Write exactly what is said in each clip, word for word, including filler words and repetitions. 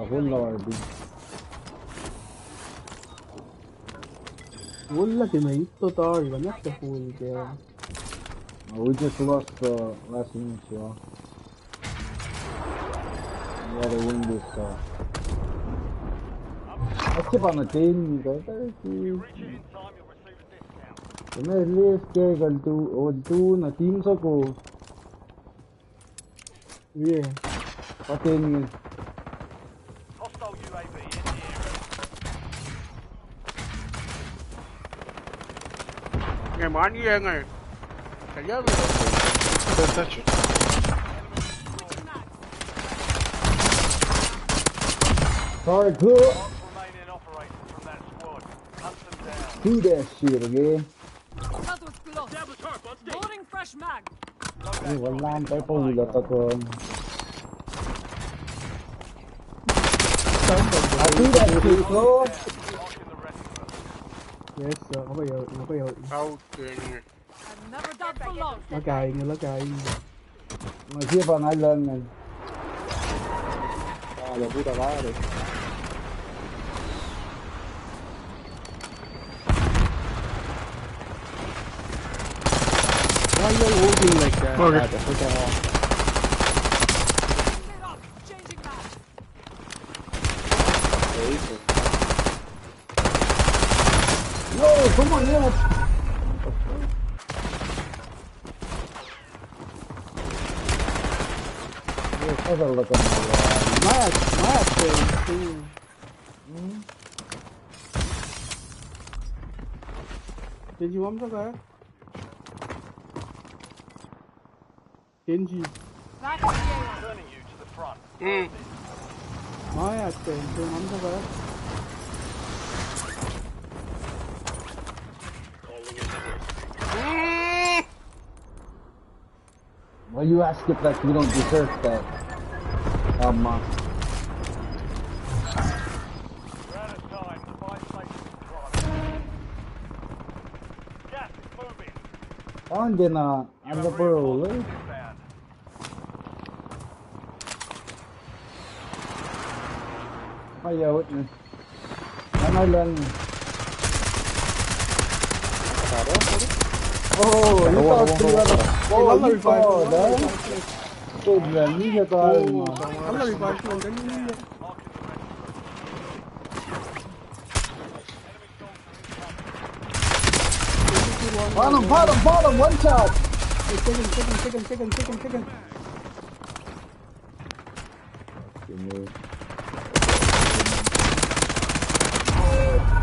Full large. Full lagi me ito tari, kuh nahtuh full ke. Uh, we just lost the last minute, so. We gotta win this, uh. Let's keep on the team, you guys. Kena list ke kaltu, kaltu na team soko. Yeah. Patin. Hostile U A V in the area. Nge mani enge. Kaya. Don't touch it. Sorry, good. Remaining operators from that squad. Hunt them down. Do that shit again. That was close. Loading fresh mag. Ni wal lam kai pa ula takon. I do that shit, bro. Yes, sir. Ngapa yau, ngapa yau. Out, uh, I've never done for long. Lakaing, lakaing. Nga sie pa nga lang ngan. Ah, la puta madre. Why are you holding like that? Okay. Ah, the puta. Yo, come on, yo. Yo, how's that looking? Nice, nice, dude. Hmm? Did you want to go? Genji. Back in the area. Turning you to the front. Mm. Maja, sten, sten, on the back. Mm. Why you ask if, like, you don't deserve that? Um, uh, We're out of time. The buy station is closed. Gas is moving. Taun dena, ang na puro, eh. Ay, awit na. Ano lang. Oh, you thought you were the, oh, you thought, eh? Good man, you get all. Bottom, bottom, bottom, one shot. Hey, take him, take him, take him, take him, take him, take him. Give me.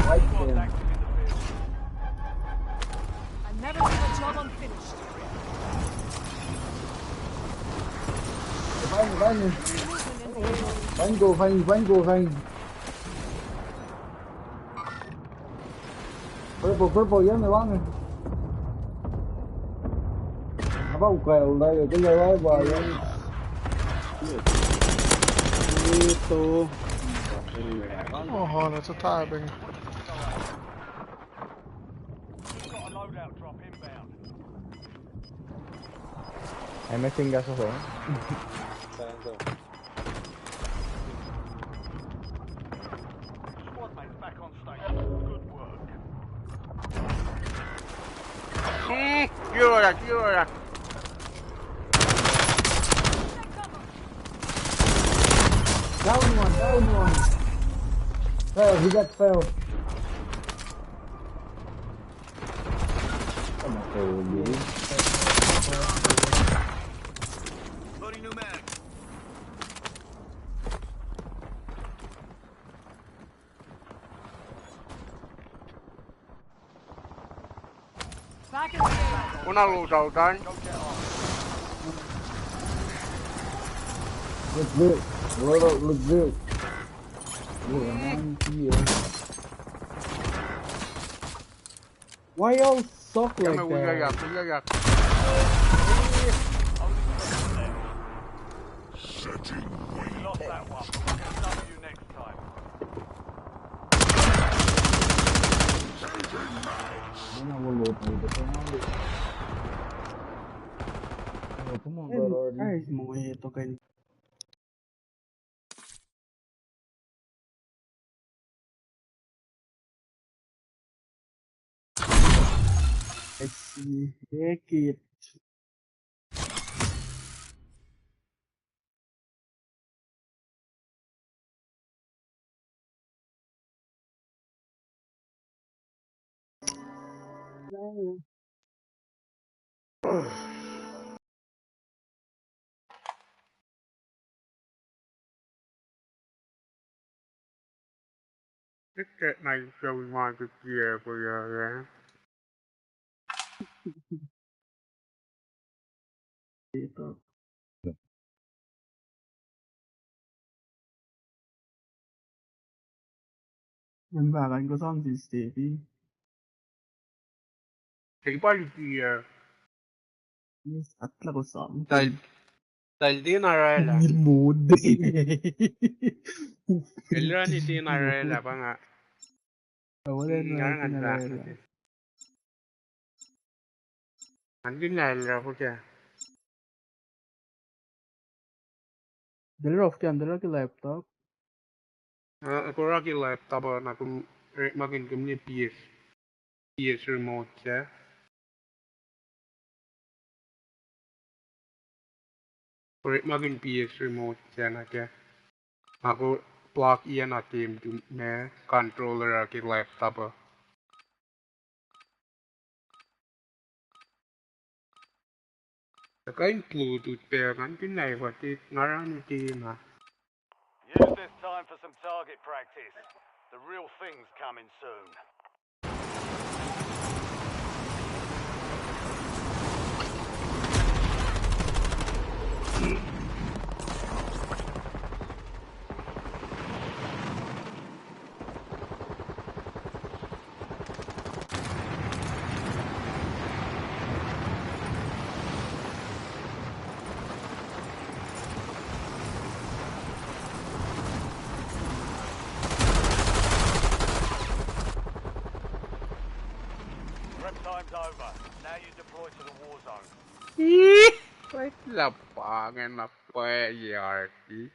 Right there. I never leave a job unfinished. Fine, fine. Fine, go, fine, fine, go, fine. Purple, purple, yan, ne wange. Apa ukai ulai, ke ya wai wai yan. Ito. Oh, that's a tie, bing. Got a loadout drop inbound. Ay, ma finger sa, eh? Squad mates back on station. Good work. Mm, kill that, kill that. Down one, down one. Fell, he got fell. Loading new mag. Back in the air. Una loadout an. Look good. Load up, look good. Yeah, man, yeah. Why y'all suck like that? Uyayak, uyayak. Setting waypoint. Lost that one. Catch up with you next time. Setting nice. Then I will load with the phone. Oh, come on, bro, already. Guys, mo e to kan. Ekit. Tek na iso ma ke tiac ko ya ya. Member kan ko sang si stay. Tek pa liki ya. Yes, atla ko sang. Tal, tal din araila. Ni mode. Elrani din araila pa nga. Awal en ngan sa. An kin na elra ko kya. Del rof kyan, del rof ke laptop. Ah, ko ra ke laptop, ah, na kum, eh, ma kin kum ni P S, P S remote ya. Ko ra ma kin P S remote ya na ke. Ako plug in a team to me controller ke laptop, ah. Saka in Bluetooth pac ngan kin nai pa tit ngarani tima. Use this time for some target practice. The real thing's coming soon. Prep time's over. Now you deploy to the war zone. Ih, kuht lah pa ingena pwacye arti.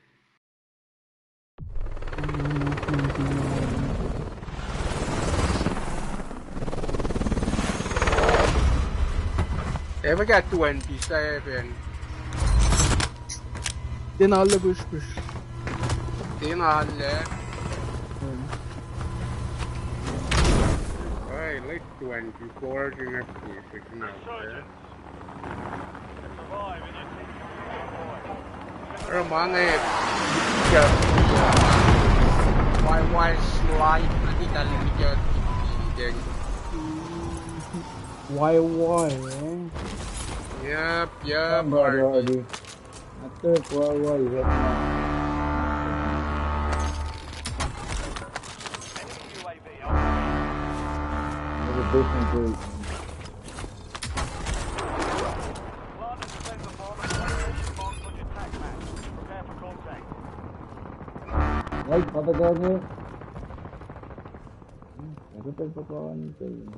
Eme ka twenty-seven. Tin alle push, push. Tin alle. Hmm. Ai, late twenty-four din at least, it's not bad. Pero mga, why, why slide na kita limited? Why, why, eh? Yep, yep, I'm ready, Marty. Ready. After why, why, yep. Enemy U A V up. There's a different group. Right, Papa Daniel. Hmm, I don't think Papa Daniel.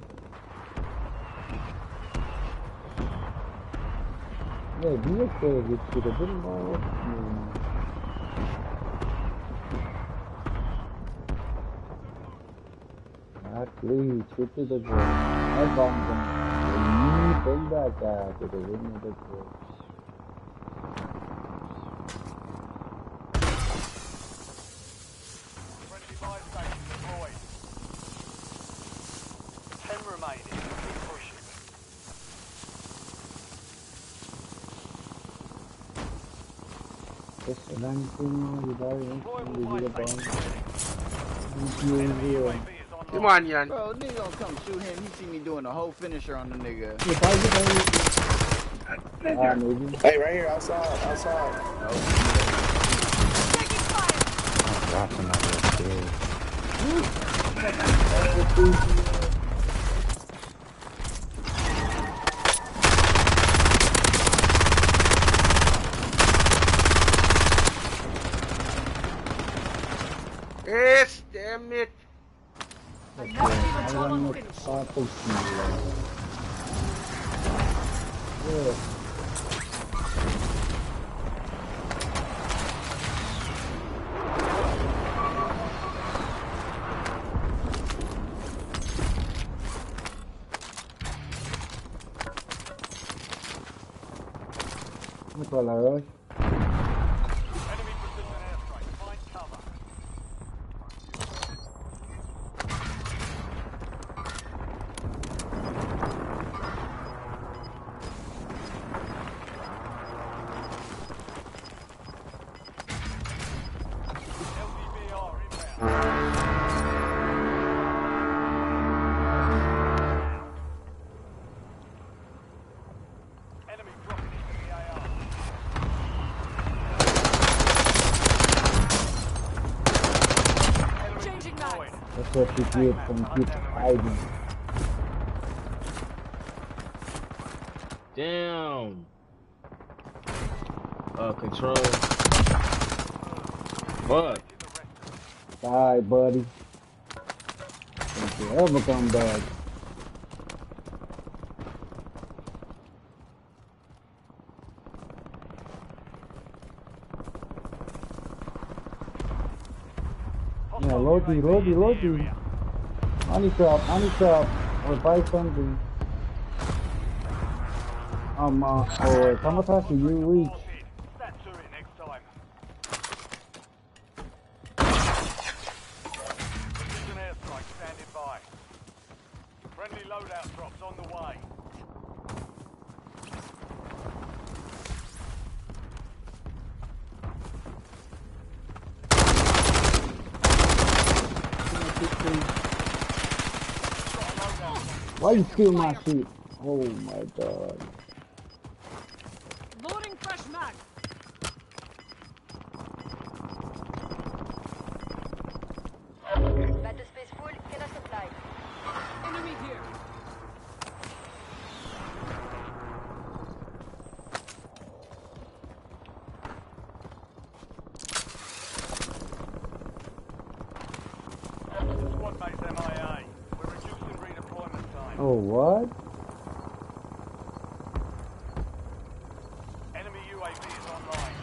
Yeah, do you play with the good one? Hmm. At least, get to the goal. I found them. They need to bring back that to the win of the goal. Friendly buy station deployed. Ten remaining. Keep pushing. Just one thing, you guys, you need a bomb. Come on, Jan. Bro, nigga gonna come shoot him. He see me doing a whole finisher on the nigga. Hey, right here, outside, outside. Oh, dropping out of this. Yes, damn it. Okay, I want to start to see you. Yeah. Pala rush. That's what you get from keep hiding. Damn. Uh, control. Fuck. Die, buddy. Don't you ever come back. Yeah, loading, loading, loading. Money drop, money drop. Or buy something. Um, uh, or come across a new reach. Precision airstrike standing by. Friendly loadout drops on the way. Why you steal my shit? Oh my god. Loading fresh mag. Battle space full, cannot supply. Enemy here. Squad mates M I A. We're reducing redeployment time. Oh, what? Enemy U A V is online.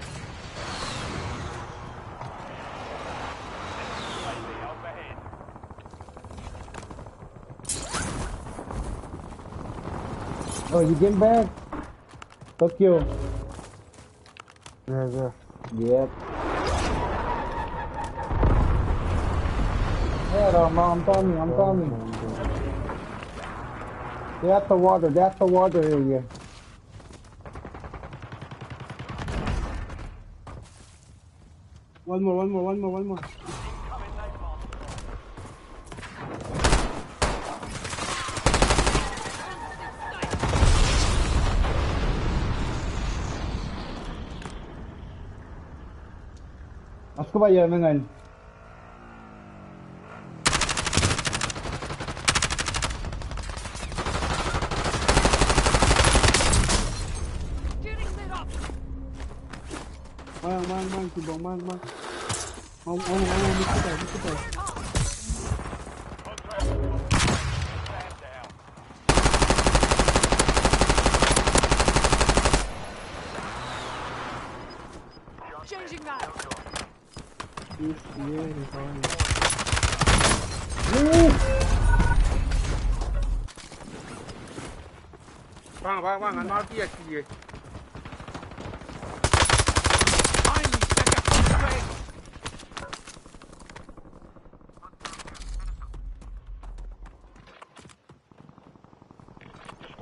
Enemy U A V overhead. Oh, you came back? Fuck you. Yeah, yeah. Yep. Yeah, I'm, I'm coming, I'm coming. They're at the water, they're at the water area. One more, one more, one more, one more. Ask ba ya mengan. Mang, mang, mang, Kibo, mang, mang. Mang, mang, mang, mang, look at that, look at that. Changing mag. Yes, yeah, he's on. Bang, bang, bang, I'm out here, here.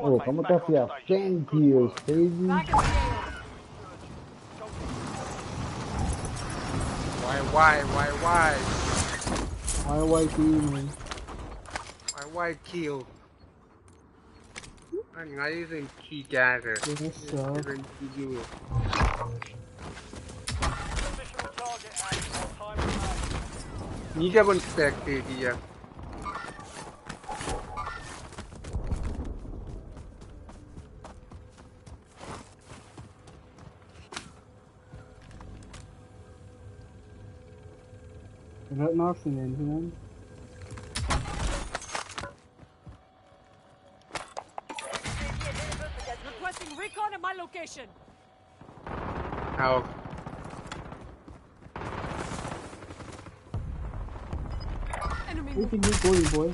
Oh, come on, yeah. Thank you, baby. Why, why, why, why? Why, why kill, man? Why, why kill? Nga using key dagger. Yes, sir. Using key. Need a one spectate here. Right now, man. Requesting recon at my location. How? Enemy. Where can you go, boy?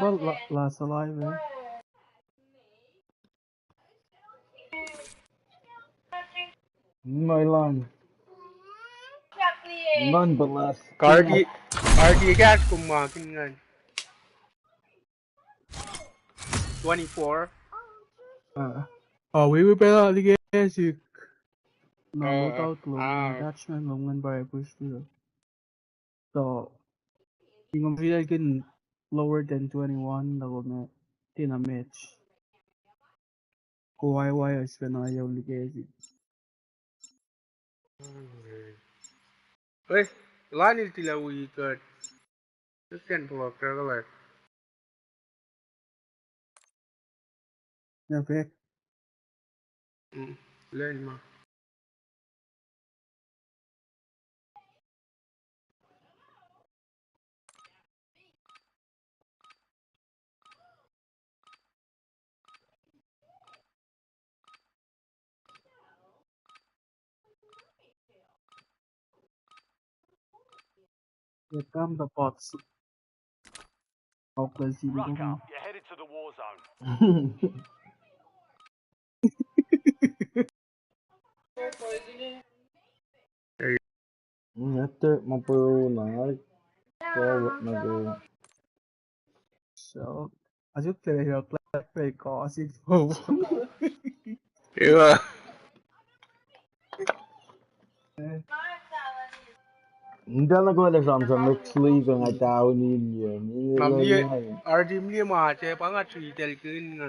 Ba la-, last alive, eh? Noilan. None but last. Cardi, Cardi, gas kumakin ngan. Twenty-four. Ah. Oh, we will pay out the gas. No, ah, loadout, ah, attachment, long ngan bar push through. So, ingom sila kin lower than twenty-one, na kom tin a match. Ko wai wai as pacna yau likesi. Eh, lani tila wi kat. Just can block regular. Okay. Mm, learn ma. Yeah, come the pots. Oklahoma City. Rock up. You're headed to the war zone. Ngactor ma pruhe na, ai, forward na ke. So, asuk tele hiok lah pe ko asik po. Ewa. Nda na kole sam sam mik sleep nga tauni liye. Nam liye, ardi liye ma, che pa nga three tel kin nga.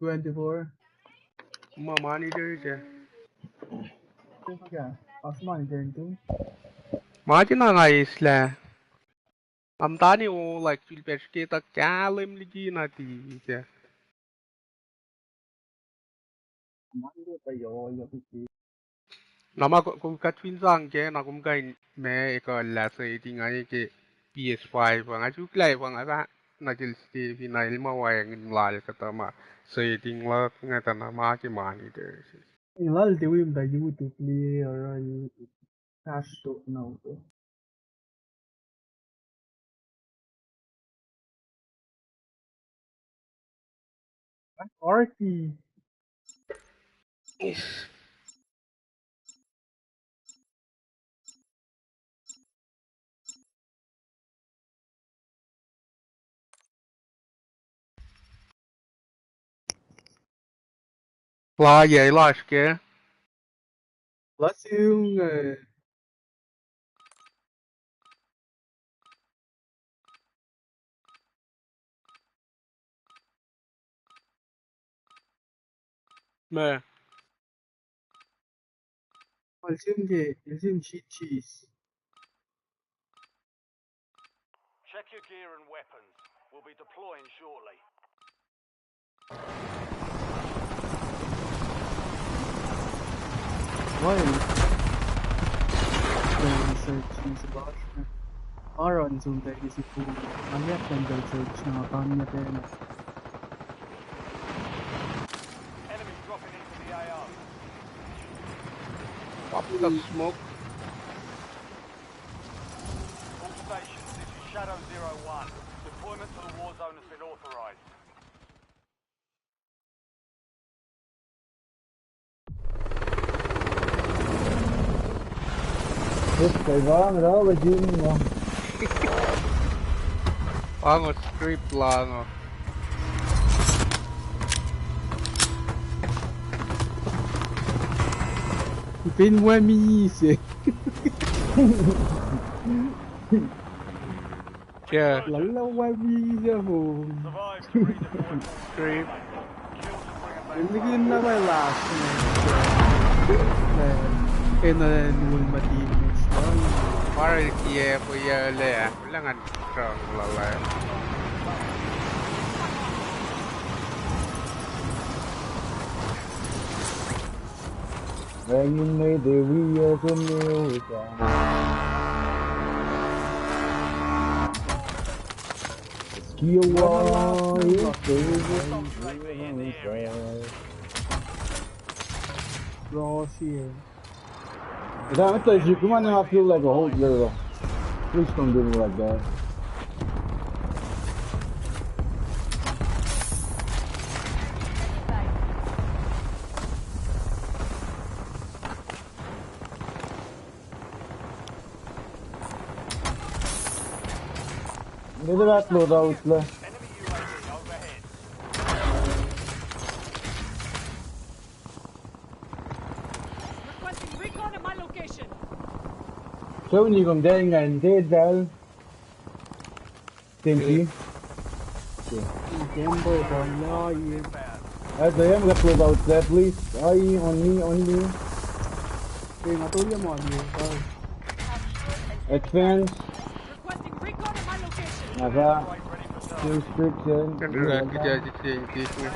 Twenty-four. Ma monitor se. Yeah, as monitor tu. Ma ti na nga isla. Am tani o, like, sul patch ke ta kahlwem liki na ti se. Monitor pa yo, yo, ti. Na ma ku-, kom kuht fin sang ke, na kom kuh in ma ekuh lah setting ah ke P S five ah, nga suk lah pa nga sa na kel Stevie na el ma wacngihn lal kuhtuh ma setting luhk nga tuh na ma ke monitor se. Lal tiac wi muhta YouTube liye oruh in fahsr tok na uto. Arki. Lah, yac lasr ke? Lasr inge. Ma. Lasr inge, lasr inge cheese. Check your gear and weapons. We'll be deploying shortly. Why? Search in the box. Aron zoom tag is cool. Ang yak tanggal search na pang niya pena. Enemy dropping into the A O. Pop the smoke. All stations, this is Shadow Zero One. Deployment to the war zone has been authorized. This guy wrong, wrong with you, no? Ang script lang, oh. Pin wemi se. Yeah. Lala wemi se ho. Survive to redeploy. Script. Kill to bring 'em back. Ini kena my last name. Kena nul mati. Pare kiye po ya le. Ulangan strong lala. Wacngihn ne Dewi ya kuh ne uta. Skiwa, Rosie. If I tell you, come on, I feel like a whole girl. Please don't do me like that. Nede lah loadout lah. Requesting recon at my location. Sony kom dal ngan, dal. Thank you. Okay. Gamble, boy, no, you. As I am, let's load out there, please. Aye, on me, on me. Hey, nga tol ya ma ni, uh, advance. Requesting recon at my location. Nasa. Restricted. Kan rela kita di same case na.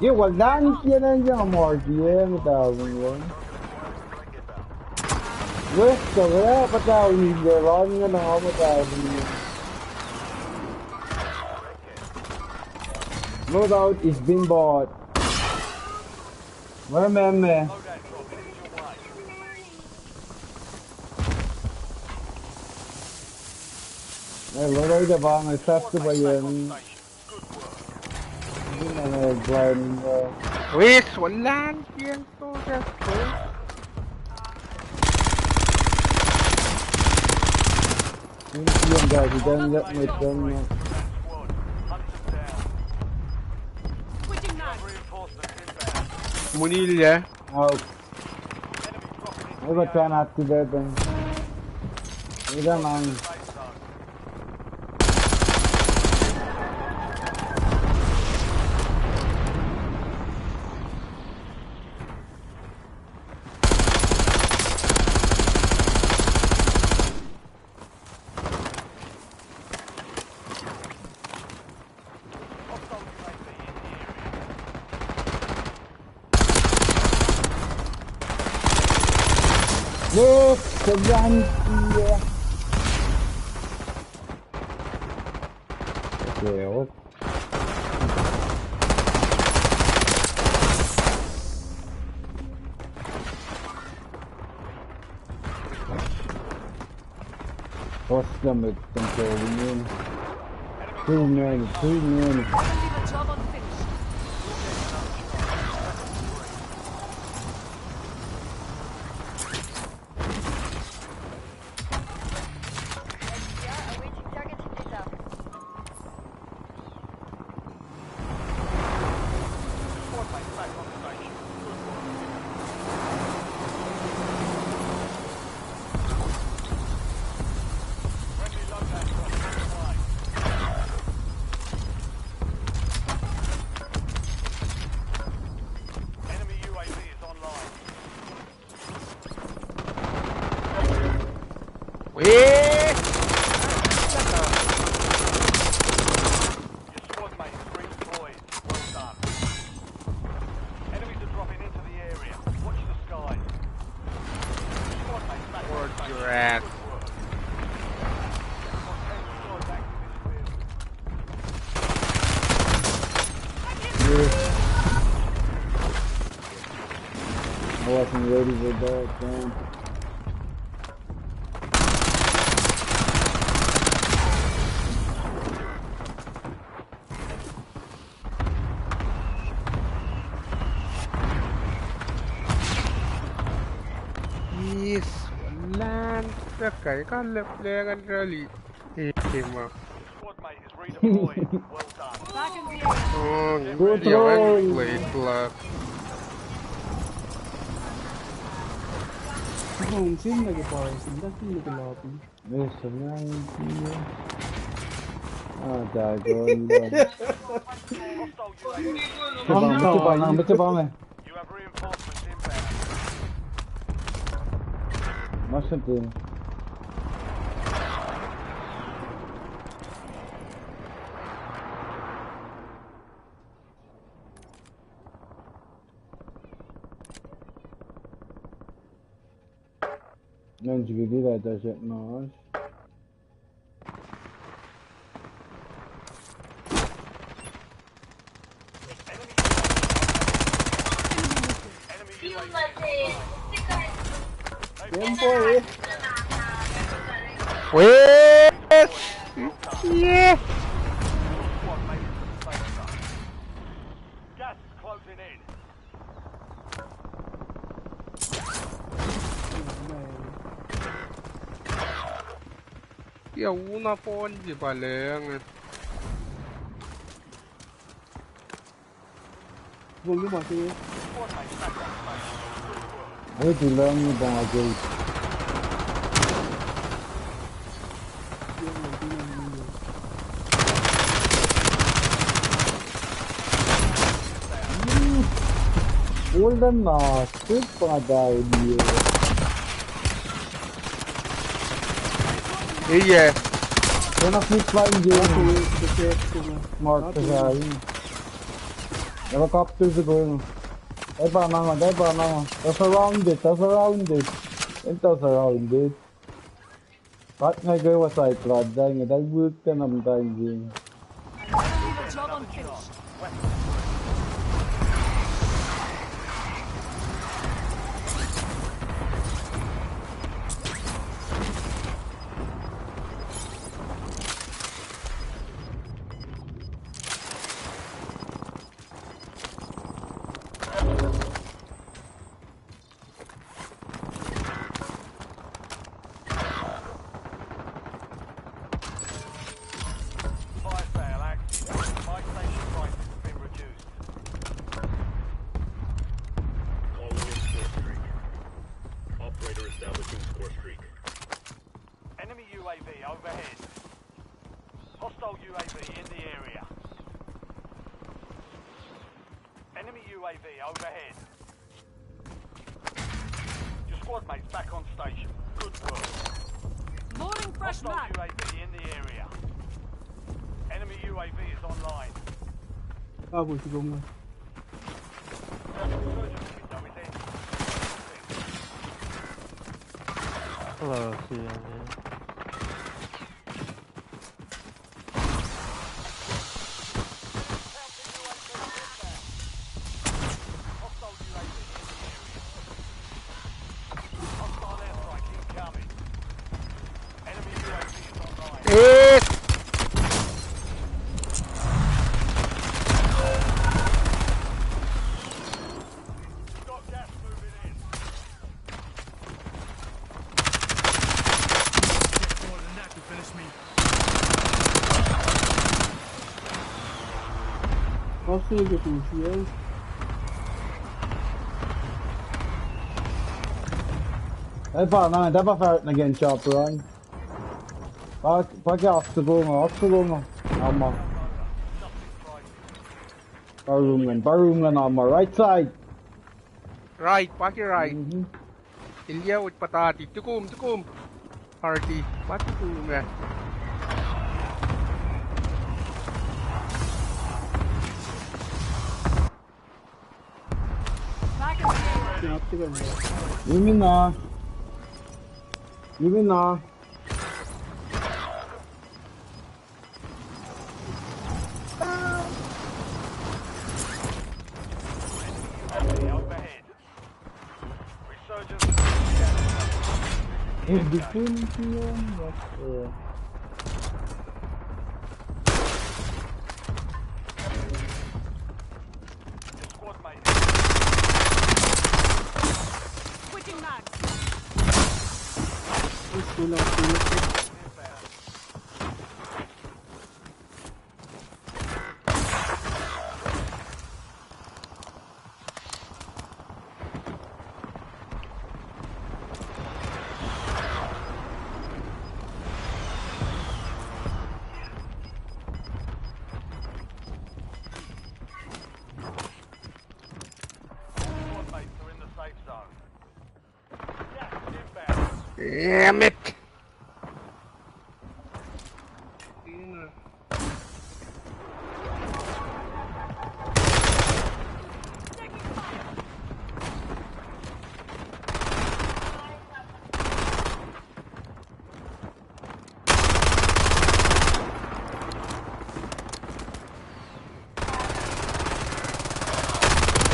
Ye, wal dan kena ya mark ye, me thousand one. West, where? Patauni le, run nga na patauni. Loadout is being bought. Where, man, man? Eh, loadout uh pa nga safety pa yen. Hindi na nga blind, uh, Wes, walan, yan to, yan to. Hindi yan guys, hindi yan, yan, yan, yan. Switching mag. Munil ya. Out. Oi, pa try not to dead then. Oi, man. Look, the gun here. Okay, what? What's the mid control? Two men, two men. Weh! Your squad mate is redeployed. Well done. Enemies are dropping into the area. Watch the skies. Squad mate back in the station. Good work. Good. I wasn't ready for that, man. Yes, lan, that guy, ka left leg and rally. Hit him up. Squad mate is redeployed. Well done. Back in the area. Oh, good throw. Play club. Bro, same like a boy, same like a lobby. Yes, sir, man. Ah, die, bro. Hostile U A V. Bang, bang, bang, bang. You have reinforcements inbound. Must have been. Ngan jigidi lah ta sek mas. Tempo, eh. Wes! Yeah! Gas is closing in. Ya, una pon di paleng. Bong ni ma se. Oi, ti lang ni bong a gate. Golden na, sip pa da iliye. Iya. Kena flip flying game. Smart ka sa. Helicopter se ko. Dai pa nango, dai pa nango. That's around it, that's around it. Enta surround, dude. Kat nga ke wa side rod, dang, dang, wuk, dang, am, dang, ding. Fire sale active. Buy station prices have been reduced. Calling in score streak. Operator establishing score streak. Enemy U A V overhead. Hostile U A V in the area. Enemy U A V overhead. Your squad mate's back on station. Good work. Loading fresh mag. Hostile U A V in the area. Enemy U A V is online. Ah, boy, si gom. Hello, C M A. Eh! Kase ke tu sial. Elpa na, elpa fahk nuh ke chopper an. Pa, pa ke oxygen, oxygen. Ama. Pa room ngan, pa room ngan ama. Right side. Right, pa ke right. Mhm. Ilya wit patati. Tukum, tukum. Party, pa tukum, eh. Yimina. Yimina. Hey, defense here, what, uh, Switching mags. Pull up, pull up. Damn it!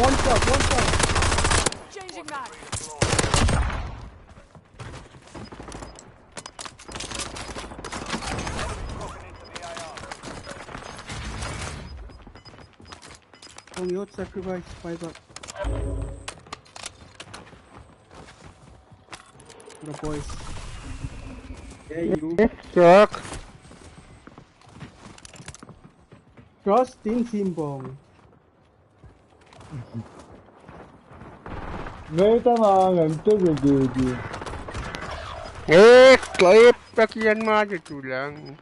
One shot, one shot. Changing mag. Only odd sacrifice, five up. The boys. Yeah, you. Yes, Chuck. Trust in Simbong. Ngeta na ngam tuku duty. Eh, clip, pakian ma je tulang.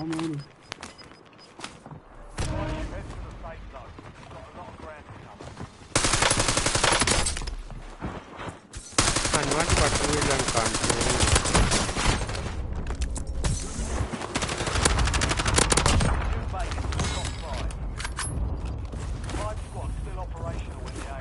How many? Kan wan pa tu ilan kan. Five squads still operational in the A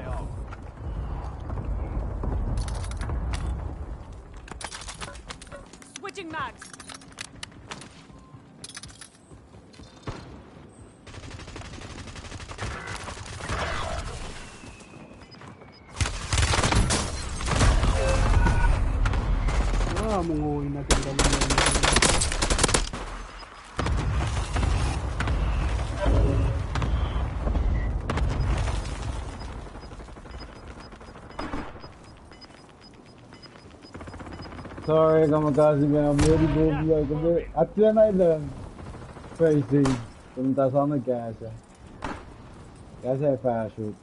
Sorry, kom kasi me, I'm ready to be like a bit. Atlan Island. Crazy. Kom ta sana kasa. Kasa fahsr.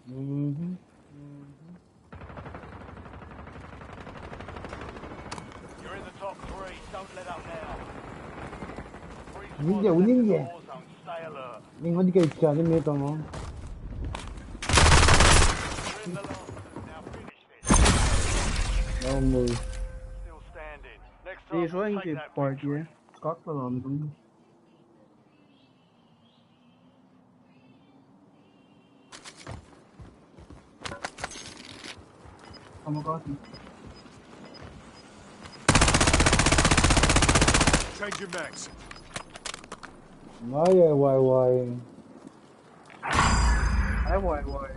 Mhm. You're in the top three. Don't let up now. Three squads left in the war zone. Stay alert. You're in the last. Now finish this. Still standing. Next time, take that victory. Change your mags. Why, why, why? Why, why, why?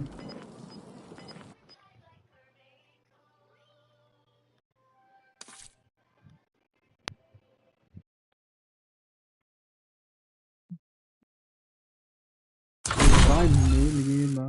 Fine, ne, ne, na.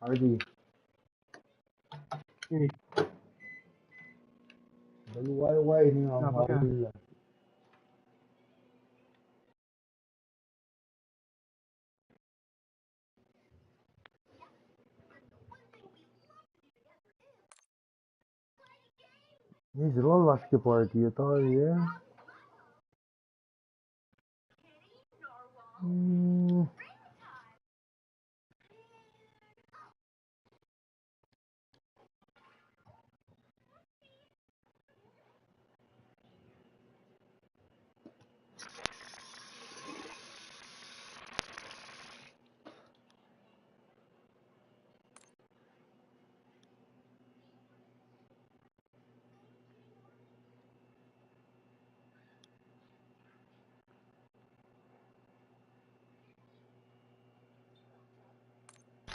Hardy. Hmm. Lalu wai wai ni nga ma wila. Ni sila laske party ata ye. Hmm.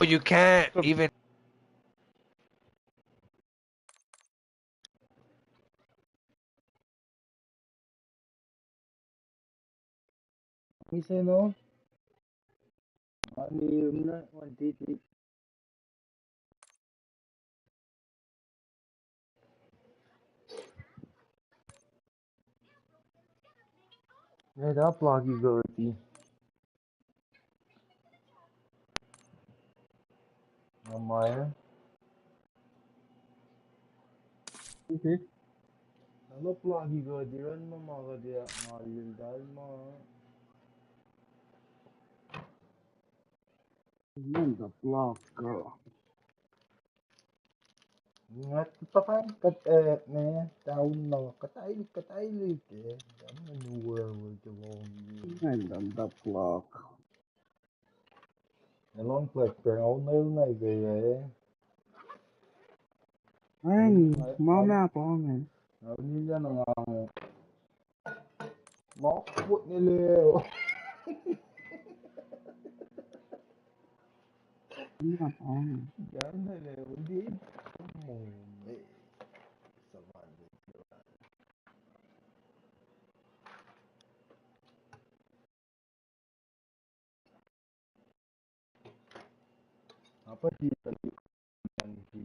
But you can't even. Mise no? Ani umna one titi. Eda plaki goti. Amaya. Mhm. Alo plaki goti ran ma ma goti ma lil dal ma. Ngan ta plaka. Ngat papan kat, eh, me, taun na, katail, katail ite. Dam na nuwer, wer ke long. Ngan ta plaka. Elon plek, per, au na, na, ke, eh. Ang, mama pa, man. Au ni yan ang, ang. Maput nile. Yan na le, undi. Saman. Apa ti tadi nanti.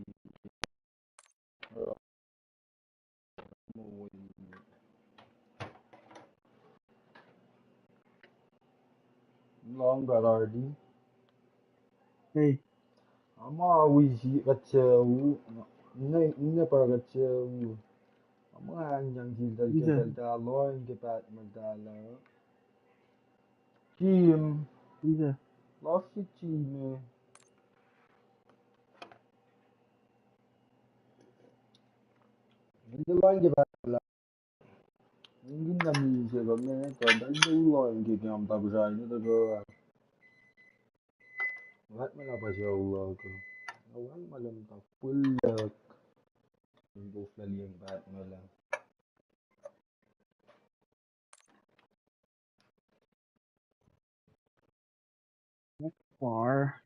Long Berardi. Hey. Ama wisi katsau. Ne, ne pa katsau. Ama anyang siltal ke siltal loin ke pat matala. Kim. Isa. Lost si Kim. Nende loin ke pat la. Ingin na mi se kom ne, tuan tal de ulo ke kam ta kusa ini to ko. Lat ma na pa se ulo ko. Wan ma lem ta pullak. Ingin ko fla liang bat ma lem. Far.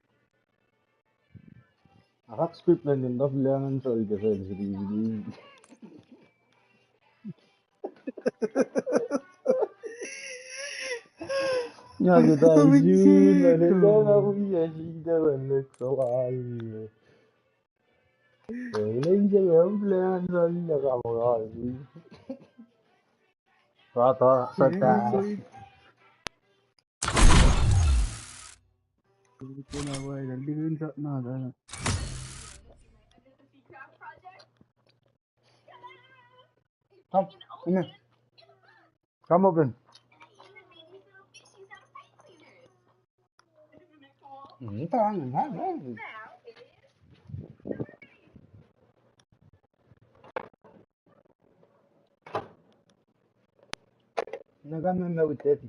Akak script lang din dof lang an sol ke fel sri sri. Nga kita isu na ne ko na ku ya si da lang ne ko ai. Lang je lang lang sol ya ka mo ai. Rata sata. Come, come here. Come open. Hmm, ta, ta, ta. Naga na na with that.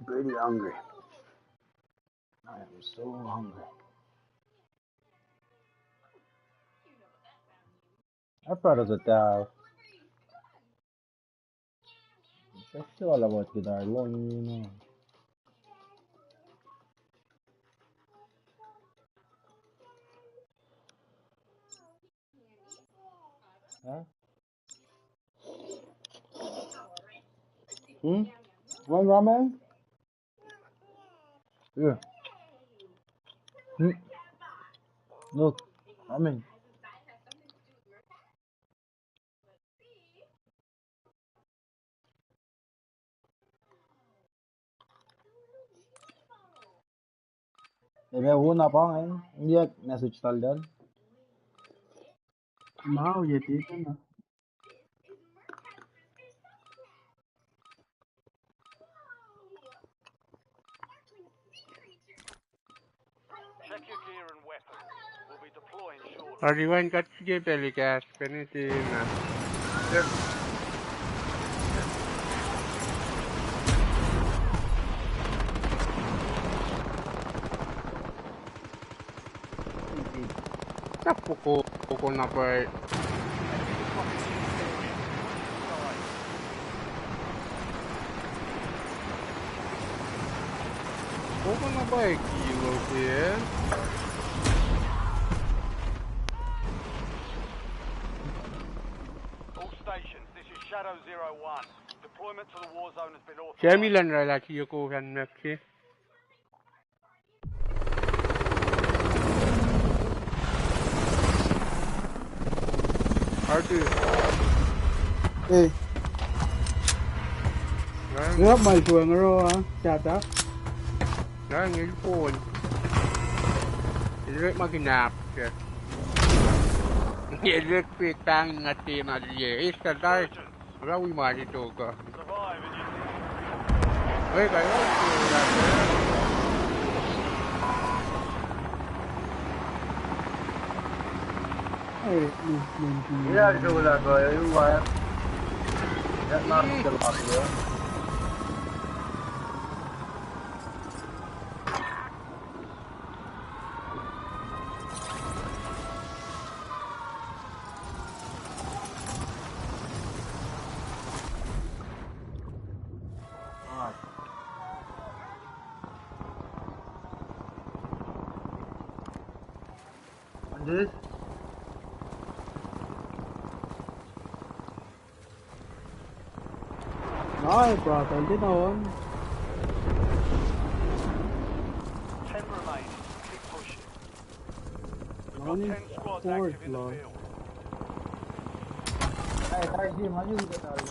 Pretty hungry. I am so hungry. I thought it was a cow. Seksual about kita lon, you know. Huh? Hmm? Want ramen? Yeah. Hmm? Look, ramen. Ebe wona pa ngan, yak message tal dan. Mao ye titan na. Check your gear and weapons. We'll be deploying shortly. Ariwan kat sige peli gas, peni ti na. Tapuko, puko na pa. Puko na pa kilo ke. All stations, this is Shadow Zero One. Deployment to the war zone has been authorized. Semilan rala ki yoko fan map ke. Arti. Ei. Ngap mal suang ro ah, tata. Ngil pon. Ilrek ma kinap ke. Ilrek pek pang ngate ma liye. Ista dai. Ora wi ma di toka. Oi, ka yo. Oi, ni, ni, ni. Ya, so la ko, you wire. Ya, ma, still up here. And this? Ay, brother, hindi na on. Ten remain. Keep pushing. We've got ten squads active in the field. Ay, tayo, di, mali ka tayo.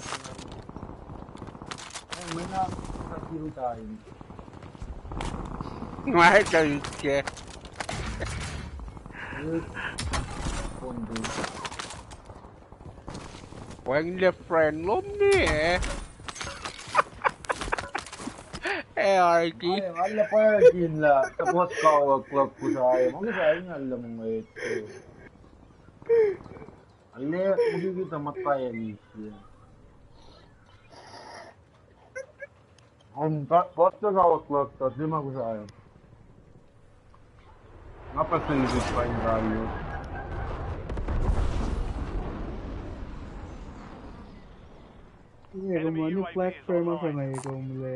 Ay, may na, sa zero tayo. Mahal ka, Luke. Luke. Pondo. Wacngihn friend lom ne, eh? Eh, Arky. Ay, ala pa Arky la. Tapos kawak, kawak, kusai. Makusai nga lam ngwet. Ele, hindi kita mataya ni siya. Ang ta-, pastor ka wakla ta, di ma kusa. Nga pa sel isi pa in value. Enemy U A V is online. Nga pa sel isi pa in value. Enemy U A V is online. Black Square ma sa na iko mle.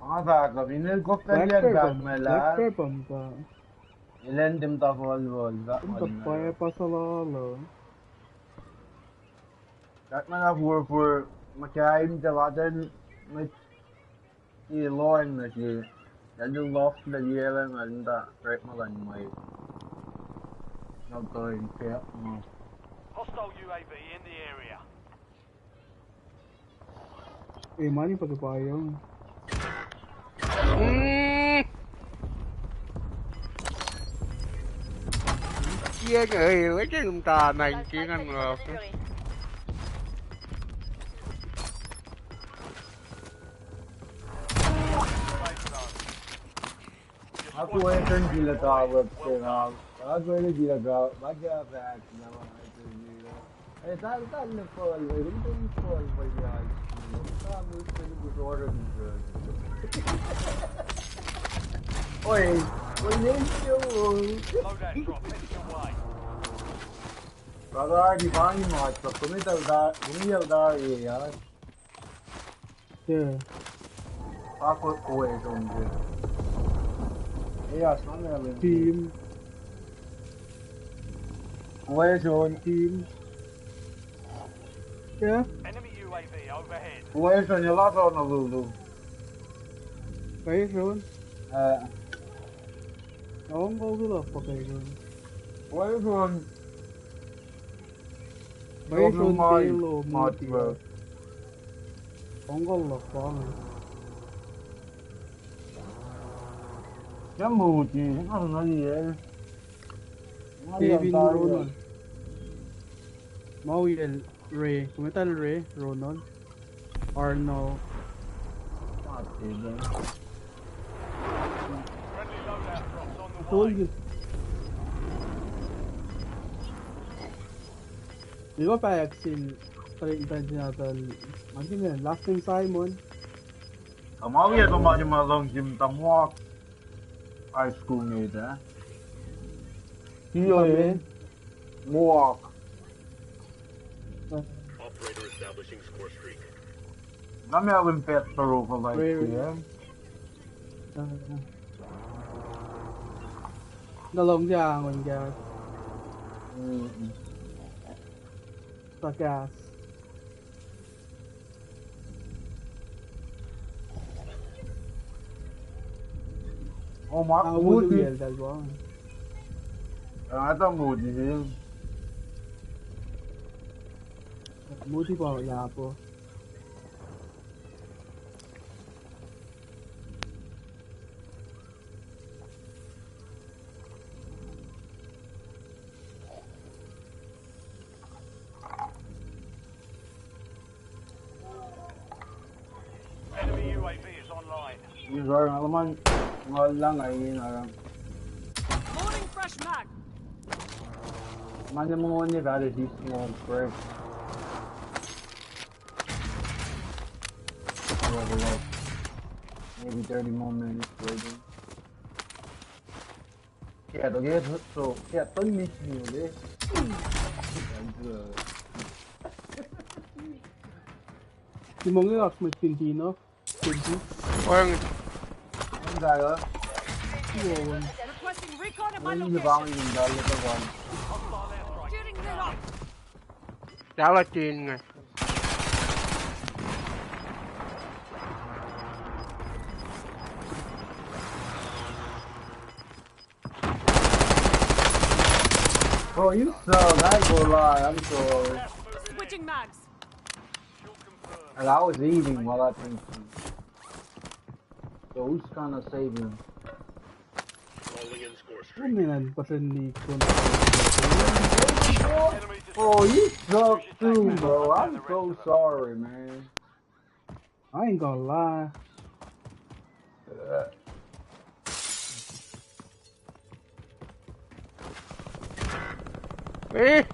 Ang fahk uh, in helicopter liye fahk me lah. Black Square bomb pa. Ilen tim ta volvol, ta volvol. Tim ta pa e pa salala. Fahk me lah fur, fur, ma kain te laten, ma, i loin na si. Yan yung loft na yelen, nga linda, right ma lan mai. Nagtoin, kaya, ma. Hostile U A V in the area. Eh, mani pa ke pa yong. Mm. Sia ke, eh, wajah num ta nineteen an nga. Aku eten gila ka web se na. Aku eten gila ka, baca fact na. Eh, tal, tal na fall, eh, hindi fall, fall ya. Tal na fall, fall ya. Oi, oi, yun yung. Loadout drop, heading your way. Brother, di bani mo, at sa kumital da, kumital da, eh, ya. Yeah. Ako kuwe zone. Eh, ya, sana ya. Team. Kuwe zone. Team. Yeah. Enemy U A V overhead. Kuwe zone, ya lasa na lulu. Kuwe zone. Eh. Awang kau lulu pa kuwe zone. Kuwe zone. Kuwe zone, ma, pelo, ma, mati, bro. Ongkol lapang. Ya muti, nga ngali eh. Kevin Ronald. Maui el Ray, kumetal Ray, Ronald. Arnold. Friendly loadout drops on the way. Soldier. Di ba pa Axel, parin pa sinatan, ma kine, last name Simon. Kamawi ato ma kima long jim tamuak high school mate, eh? Tiyo eh. Muak. Operator establishing score streak. Na me awin pet toro ko like, eh? Na long ja angon gas. Mm-mm. Sa gas. Oh, ma, ah, muti. Muti el tal bang. Ah, ata muti. Muti pa ya po. Enemy U A V is online. Ini orang alaman, orang lang ay ini orang. Loading fresh mag. Mana mengon ni kare di mengon fresh. Maybe thirty more minutes waiting. Yeah, okay, so, yeah, don't miss me, okay? Di mongi oak me Tintino. Tintino. Orang. Ang daya. Requesting recon at my location. Ang daya, daya. Getting lit up. Dalatin nga. Bro, you suck. I ain't gonna lie. I'm sorry. Switching mags. And I was eating while I think. So who's gonna save him? Rolling in score streak. Ano yan, pasen ni Kun. Oh, you suck too, bro. I'm so sorry, man. I ain't gonna lie. Uh, Eh!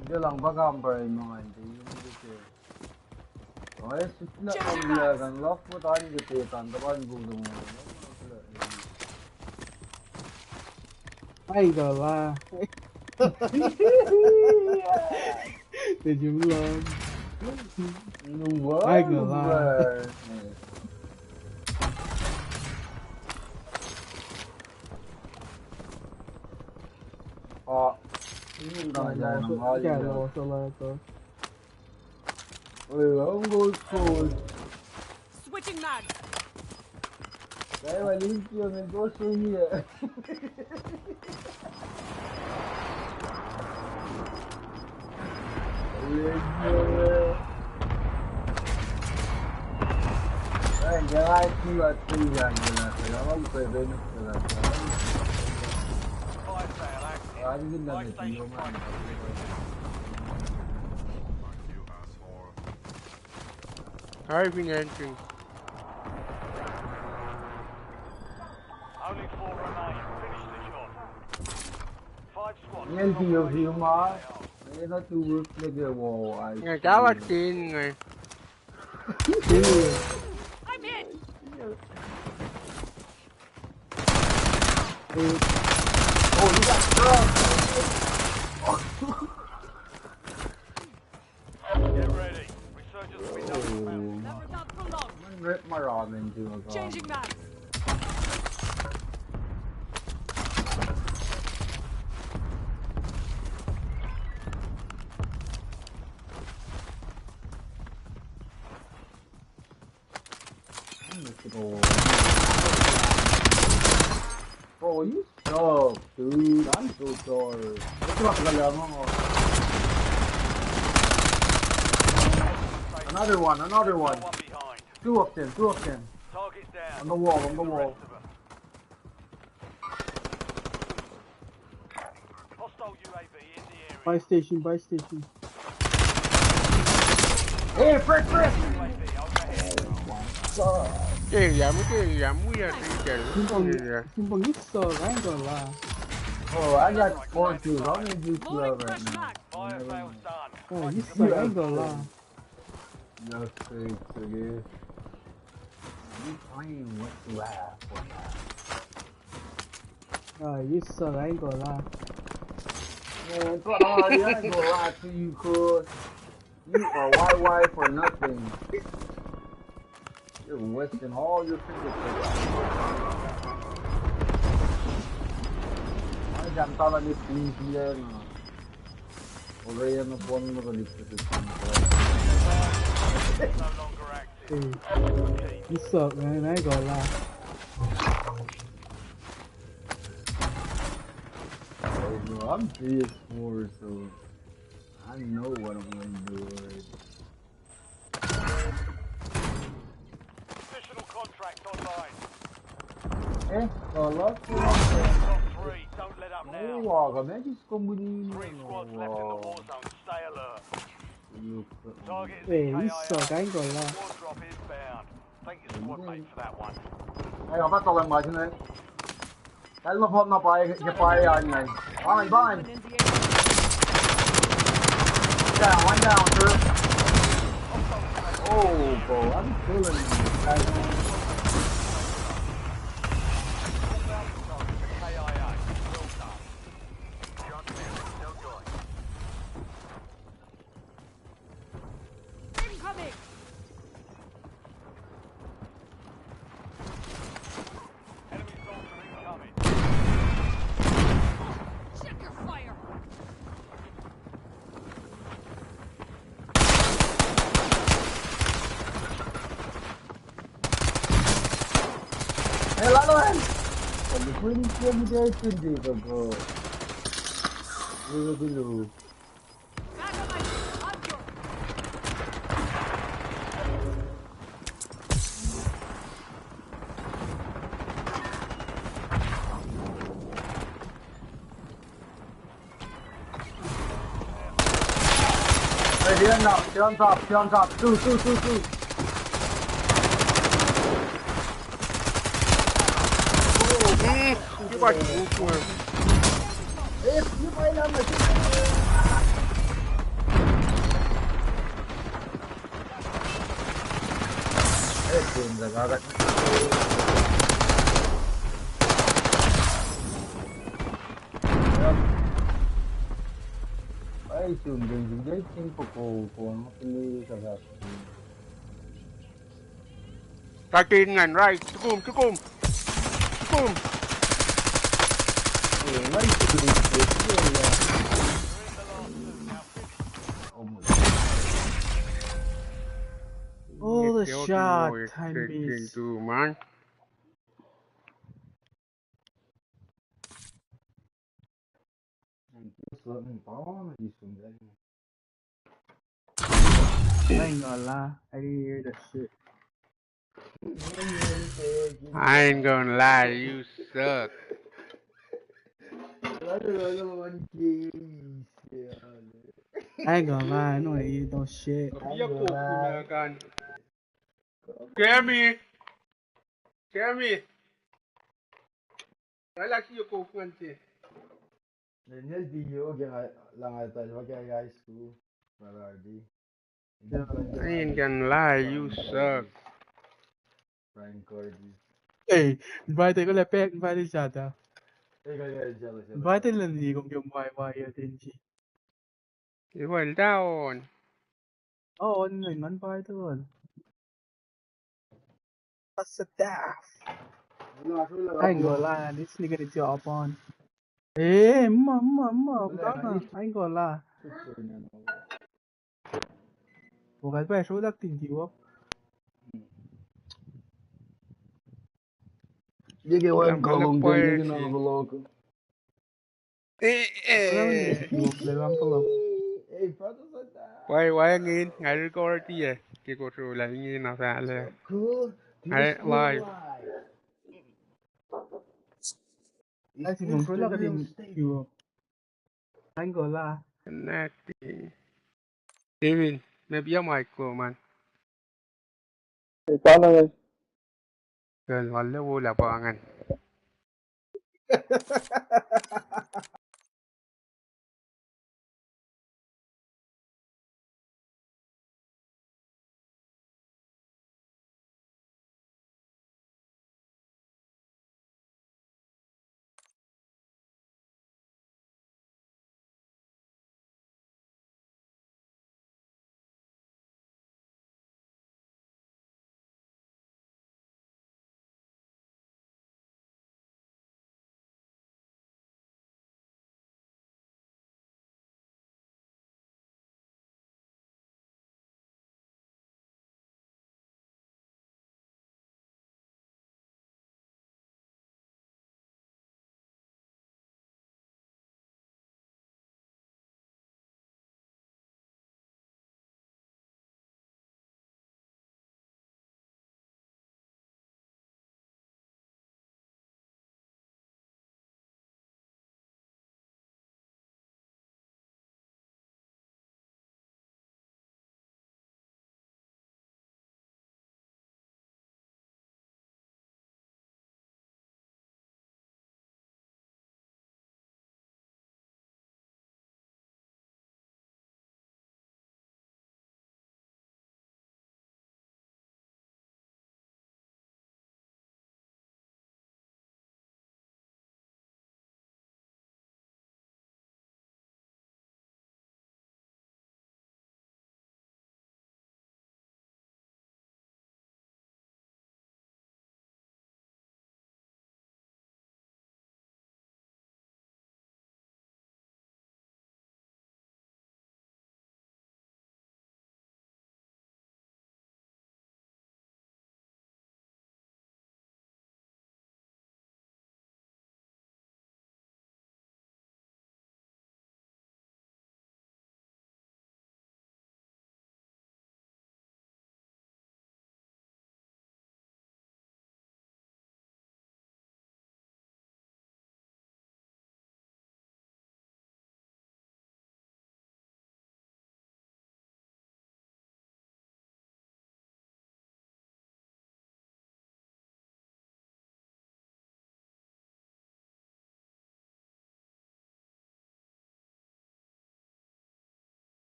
Ide lang pa kampa in ma ngan te, yung ide ke. Oe, sutna. Judging kamla that. Kan lafwot an ke te tan, tapan gulung. Ai, gala. Did you love? Ai, gala. Ah, ini dah, dah, dah, dah, dah, dah. Oi, I'm going forward. Switching mag. Kaya limpyo, men, go swing here. Ay, ya, ay, ki, ay, ki, ya, ya, ya, ya, ya, ya, ya, ya, ya. Five fail active. Ah, ini na. Buy station point. Ay, fin entry. Only four remain. Finish the job. Five squads. Yan, still on the field. Yan, tu work lagi, wow, ay. Nga, dapat din nga. I'm hit. Oh, you got drugged. Get ready. Resurgence window is mounting. That was not for long. Rip my ramen, dude. Changing mag. Bro, you suck, dude. I'm so sorry. Another one, another one. Two of them, two of them. Target down. On the wall, on the wall. Hostile U A V in the area. Buy station, buy station. Hey, frick, frick! U A V overhead. Area, area, we are area. Simpang, simpang, you suck, I ain't gonna lie. Oh, I got four kills. I'm gonna do two right now. Fire sales done. Oh, you suck, I ain't gonna lie. Just say it again. You playing what you have for now. Oh, you suck, I ain't gonna lie. Man, fuck all you, I ain't gonna lie to you, cuz. You are Y Y for nothing. You're wasting all your fingertips. Ay, jam tala ni P C N. Already on the phone, I'm gonna leave this. No longer active. Hey, you suck, man. I ain't gonna lie. Hey, bro, I'm P S four, so I know what I'm gonna do already. Additional contract online. Eh, salah. Top three, don't let up now. Oh, aga, man, just company. Three squads left in the war zone. Stay alert. Target is in K I A. Hey, you suck, I ain't gonna lie. War drop inbound. Thank your squad mate for that one. Hey, I'm not telling my name. Kal na pom na pai, ke pai an ngan. Fine, fine. Down, one down, sir. Oh, bro, I'm killing you guys. Incoming! Enemy soldier incoming. Check your fire! Hey, lalo, man! Pwacye, pwacye, pwacye, pwacye, pwacye, bro. Pwacye, pwacye. Right here now. Stay on top. Stay on top. Two, two, two, two. Oh, man. Too much movement. Eh, you find out the Eh, James, I got it. Ai, sun, James, James, James, ko, ko, ko, Kakin ngan, right, tukum, tukum. Tukum. Oh, the shot, I missed. I ain't gonna lie, I didn't hear that shit. I ain't gonna lie, you suck. I ain't gonna lie, I know you don't shit. I ain't gonna lie. Kemi! Kemi! Kal ac sie kok ngan se. Nel di yo ke nga lang atal wa ke high school. Malardi. I ain't gonna lie, you suck. Frank Gordy. Hey, invite ko la pack, invite shata. Hey, guys, guys, jealous, jealous. Invite la ni kom ke my, my, ya tinji. Well down. Oh, on, on, invite on. That's a daff. I ain't gonna lie, this nigga need to hop on. Eh, ma, ma, ma, I ain't gonna lie. Bukas pa show that thing you up. Ye ke wan kolom ke ye ke na kolok. Eh, eh. Why, why ngin? Nga record ye. Ke ko show la ngin na fale. Cool. Ai, live. Ai, si mong show that thing you up. Aingola. Connecting. Steven, maybe your mic, man. Hey, sana, guys. Kal, wala, wala pa ngan.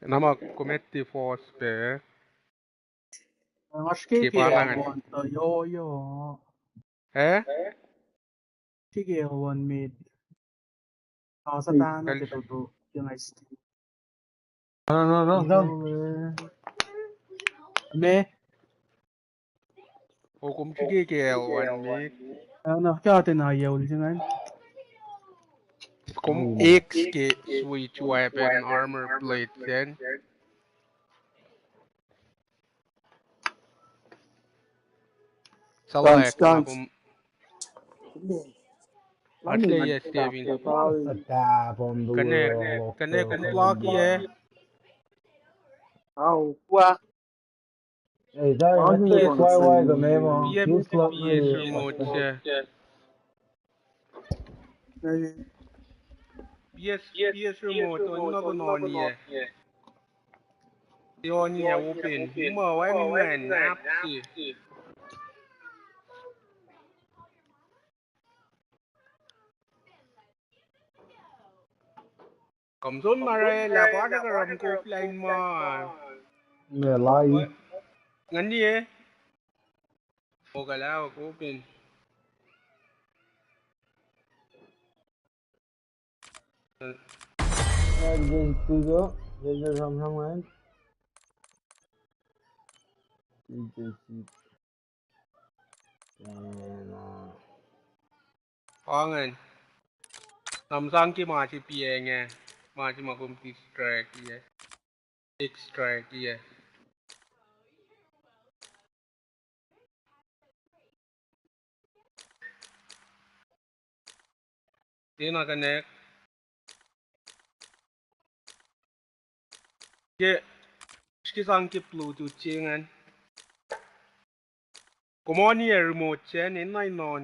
Na ma kom etuh force pac. Nga srihke ke pa na ngan. One to yo yo. Eh? Srihke one mid. Ah, Satan ke toto ke nice. No, no, no, no. Me. O, kom srihke ke L one mid. Ah, no, kate na yaul singan. Kom X ke switch weapon armor plate then. Salah, guns, guns. Atle yes, Kevin. Kane, kane kom block ye. Au, wa. Hey, that was why, why the memo. P S, P S remote, yeah. P S, P S remote, on na kon on ye. Yon ye open. Ma wan ngan nap si. Kom som mare la pasa karam ko offline ma. Me lai. Ngan ni eh. O kala ko open. Ngan just tu jo, just ram ram ngan. Just, just. Angan. Nam sang ke ma se piang eh. Ma se ma kom distract ye. Extract ye. Tena connect. Ke, srihke sang ke Bluetooth se ingacn. Kom on ye remote se ingacn, enenuh in on.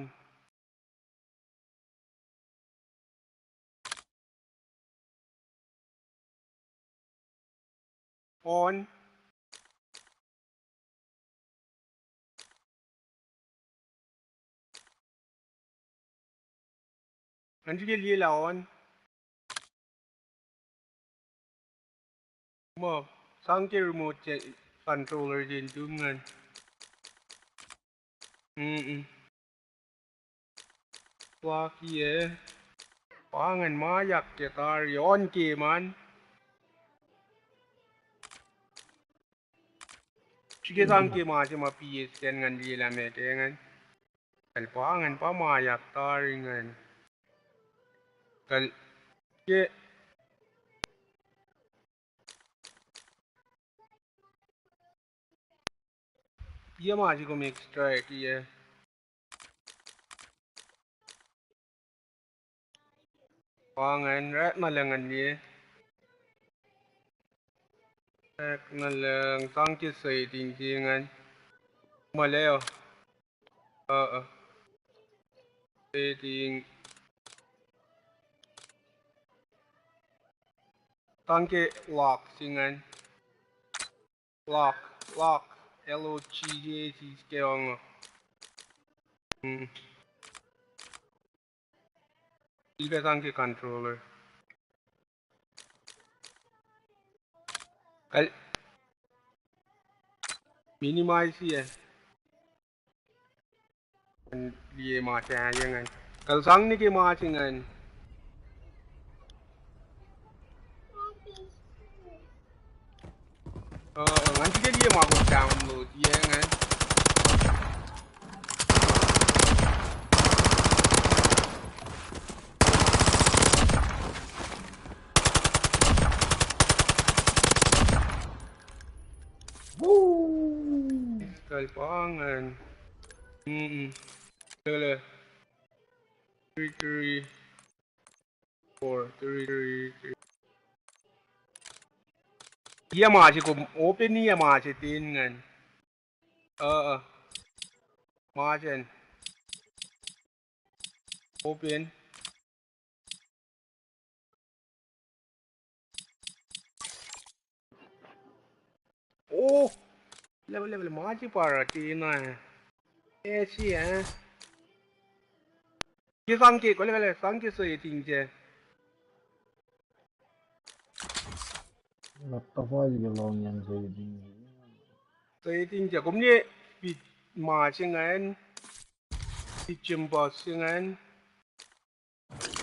On. Ngan srihke liye lah on. Ma, sang ke remote se, controller se in tum ingacn. Mm-mm. Plug ye. Pa ingacn ma yak ke tari on ke man. Srihke sang ke ma se ma P S ten ngan liye lah meac ke ingacn. Kal pa ingacn pa ma yak tari ingacn. Kal ke Ye ma si kom extract ye. Pa ingacn, rek na lang an ye. Rek na lang sang ke setting se ingacn. Ma le o. Uh, uh. Setting. Sang ke lock se ingacn. Lock, lock, L O G K, si ke ong. Hmm. Ilbe sang ke controller. Kal minimize ye. Liye ma se ah ye ingacn. Kal sang nuh ke ma se ingacn. Uh, ngan srihke liye ma kom download ye ingacn. Woo! Kal pa ingacn. Mm-mm. Tele. Three, three, four, three, three, three. Ye ma se kom open ye ma se ten ingacn. Uh, uh. Ma se ingacn. Open. Oh, level, level, ma se pa ra tena. Eh, si, eh. Ke sang ke, kole kale, sang ke setting se. Laptop ah ke lohng an setting. Setting ke kom ne pit ma se ingacn. Pit jimbo se ingacn.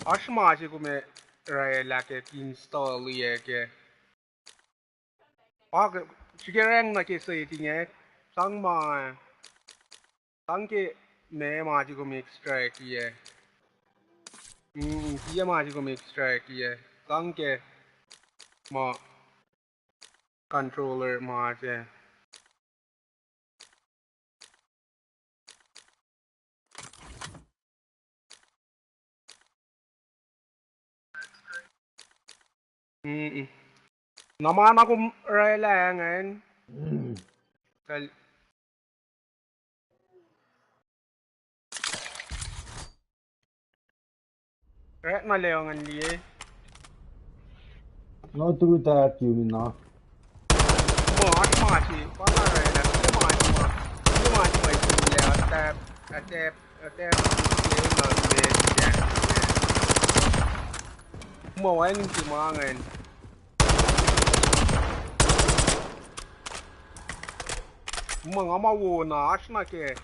Oasr ma se kom ac oraclah ke install-i ke. Oak, srihke rang nuh ke setting ah. Sang ma, sang ke ma ma se kom extract-i ah. Mm, ke ma se kom extract-i ah. Sang ke ma controller ma se. Mm-mm. Na ma na kom oraclah ingacn. Kal- Rek na leo ngan liye. No tu tak yu na. Mo, at ma si, pa na rek na, at ma si ma. At ma si ma isi le, atap, atap, atap, le na le, ya. Mo, wen si ma ngan. Mwe nga ma wo na oasr na ke.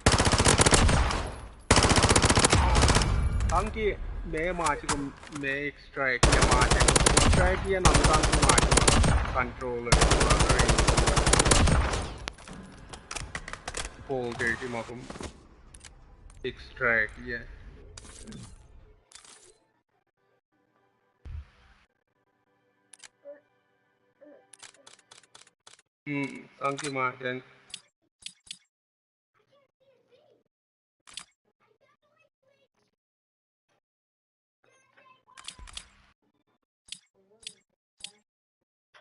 Tangki me ma si kom me strike ya ma si. Strike ya na tangki ma si. Controller. Folder si ma kom. Strike ya. Hmm, tangki ma si.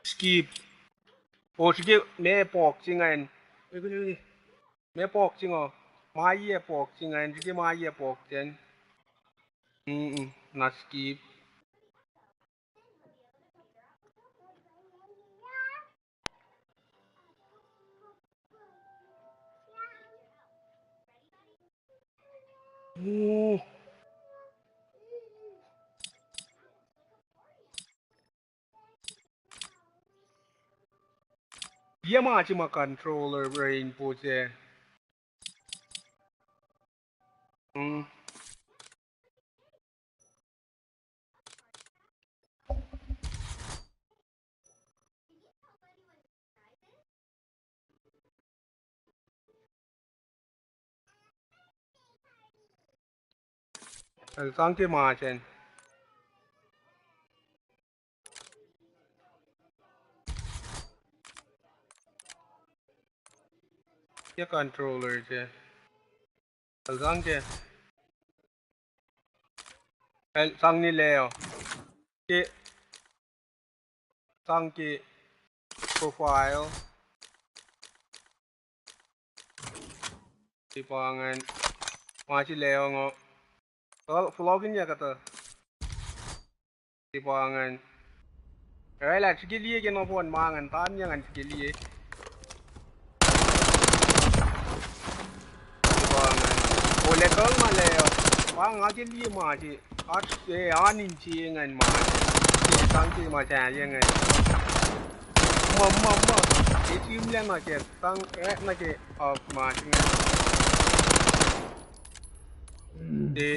Skip. O, srihke me box ingacn. Me box ingo. Ma ye box ingacn. Srihke ma ye box ingacn. Mm-mm. Na skip. Ye ma si ma controller rainbow se. Mm. Tangki ma si. Ye controller se. Tangki. El sang ni leo. Ke sang ke profile. Tipangan. Ma si leo ngo. Vlogin ya kata. Tipangan. Railah srihke liye ke na pon ma ngan tanya ngan srihke liye. Tipangan. Ole kang ma leo. Pa nga ke liye ma si. At se anin si ngan ma. Ke tangki ma sa ye ngan. Ma, ma, ma. E team le na ke tang, eh, na ke, uh, ma si ngan. De.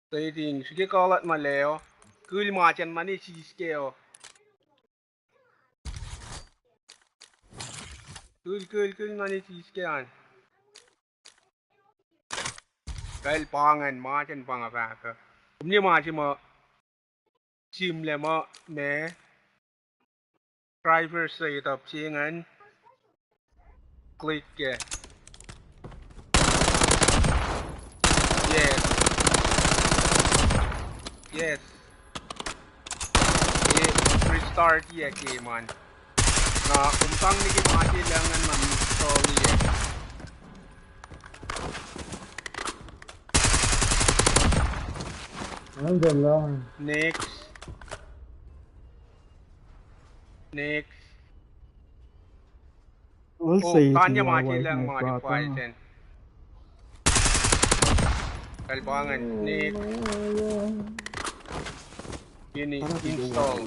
Setting, srihke kalat ma leo. Kul ma chen ma ne siske o. Kul, kul, kul ma ne siske an. Kail pangan ma chen panga fahka. Kumne ma si ma. Sim le ma me. Driver setup se ngan. Click ke. Yes. Yes. E restart ye ke man. Na, kumtang ni ke ma ke lang ngan install ye. Next. Next. Oh, tanya ma ke lang ma di file ten. Kalbangan. Next. Ini install.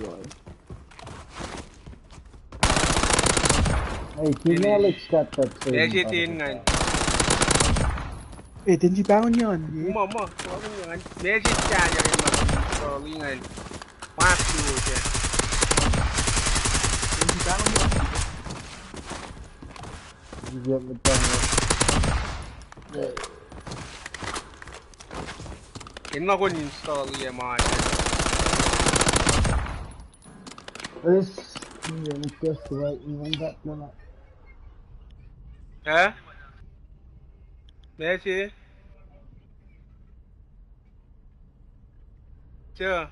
Hey, Alex got that thing. Meac se ten ngan. Eh, ten si pahngon yon. Ma, ma, pahngon yon. Meac se ten ngan. Install ngan. Mas lu se. Ten si pahngon yon. Enenuh in install ye ma. This, yeah, just right, you want that one? Eh? Meac se? Sure.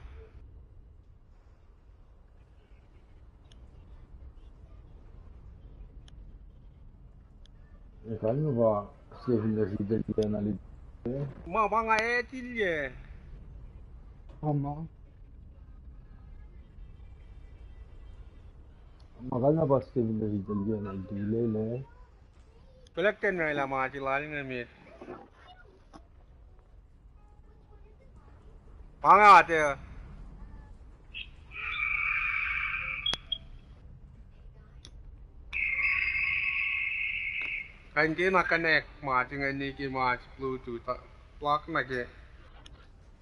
Kalmac pa Stephen the Reader ke na li. Ma pa nga etil ye. Ama. Ma kalmac pa Stephen the Reader ke na li le. Kolekten rela ma ti lal nge met. Pangate. Kain ke na connect ma tinge niki ma Bluetooth, uh, plug na ke.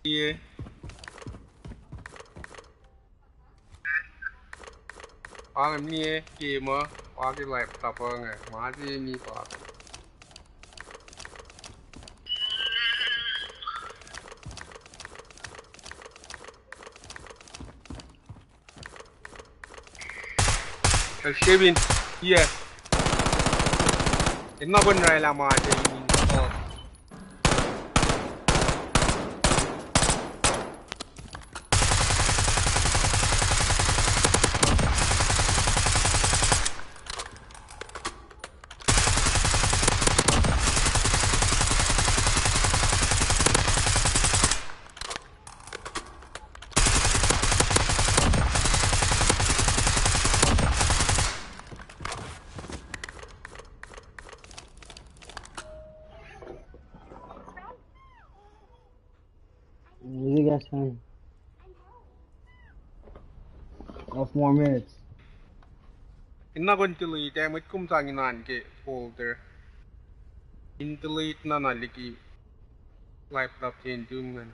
Ie. Pangem nie ke ma, paki laptop nge, ma ti ni pa. Kevin, yeah. Enenuh in rela ma se. Easy guys, man. Twelve more minutes. Enenuh in delete, eh, mwet kom sang inan ke folder. In delete na na liki laptop se in tum ngan.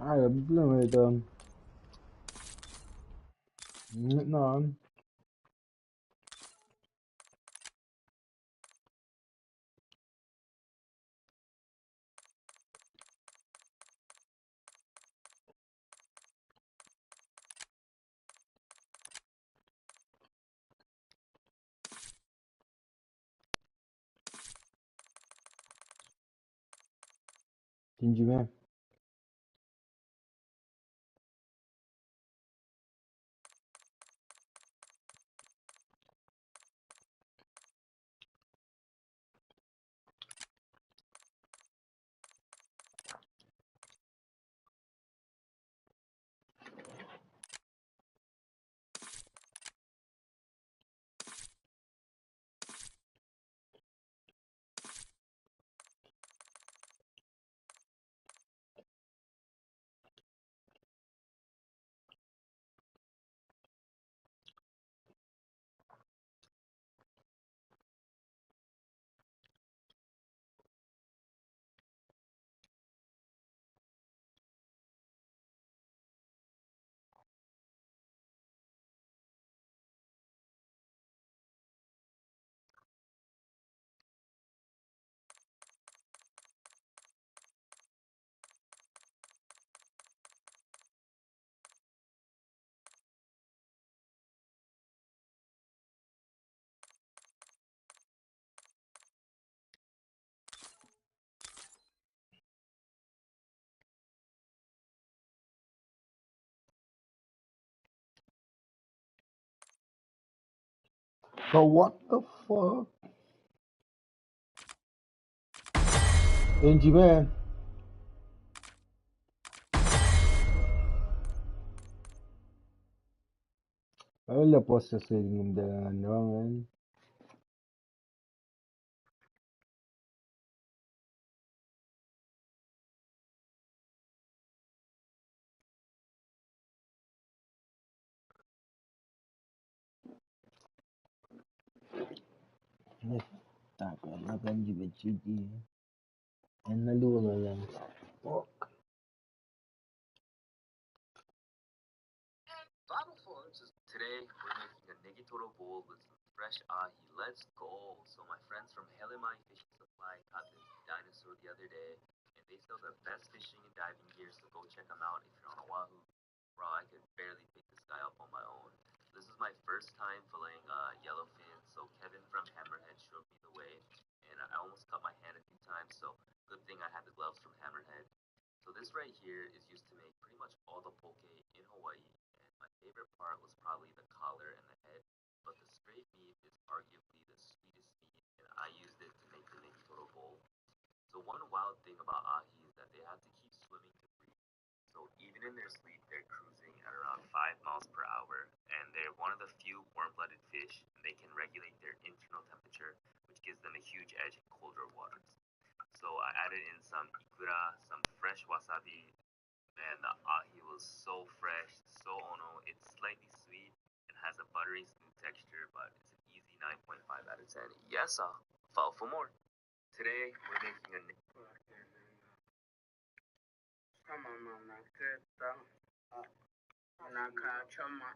Ai, problem ito. Ngwet na. Tinji me. Bro, what the fuck? N G man. Öyle posta senin de lan rangen. Taka na kanji bacidi. Ena luo na lang. Fuck. Today, we're making a negitorro bowl with some fresh ahi. Let's go. So my friends from Helemai Fishing Supply caught this dinosaur the other day, and they sell the best fishing and diving gear, so go check them out if you're on Oahu. Bro, I could barely pick this guy up on my own. This is my first time filleting uh, yellowfin, so Kevin from Hammerhead showed me the way, and I almost cut my hand a few times, so good thing I had the gloves from Hammerhead. So this right here is used to make pretty much all the poke in Hawaii, and my favorite part was probably the collar and the head, but the straight meat is arguably the sweetest meat, and I used it to make the negitorro bowl. So one wild thing about ahi is that they have to keep swimming to breathe. So even in their sleep, they're cruising at around five miles per hour, and they're one of the few warm-blooded fish, and they can regulate their internal temperature, which gives them a huge edge in colder waters. So I added in some ikura, some fresh wasabi, and the ahi was so fresh, so ono. It's slightly sweet and has a buttery smooth texture, but it's an easy nine point five out of ten. Yes, sir. Follow for more. Today, we're making a Sama mana keta. Naka chama.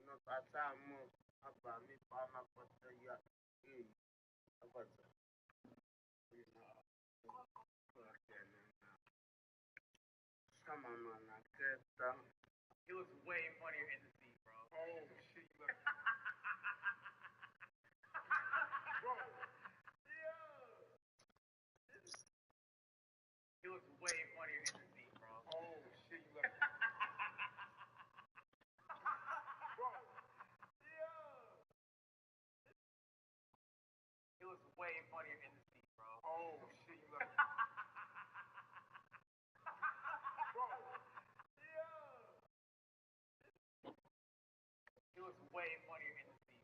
Notata mo apa mi pama kota ya. Eh, apa sa? Sama mana keta. It was way funnier in the sea, bro. Oh, shit, you got Bro. Yo. It was way funnier in the sea, bro. Oh, shit, you got Bro. Yo. It was way funnier in the sea, bro. Oh, shit, you got Bro. Yo. It was way funnier in the sea.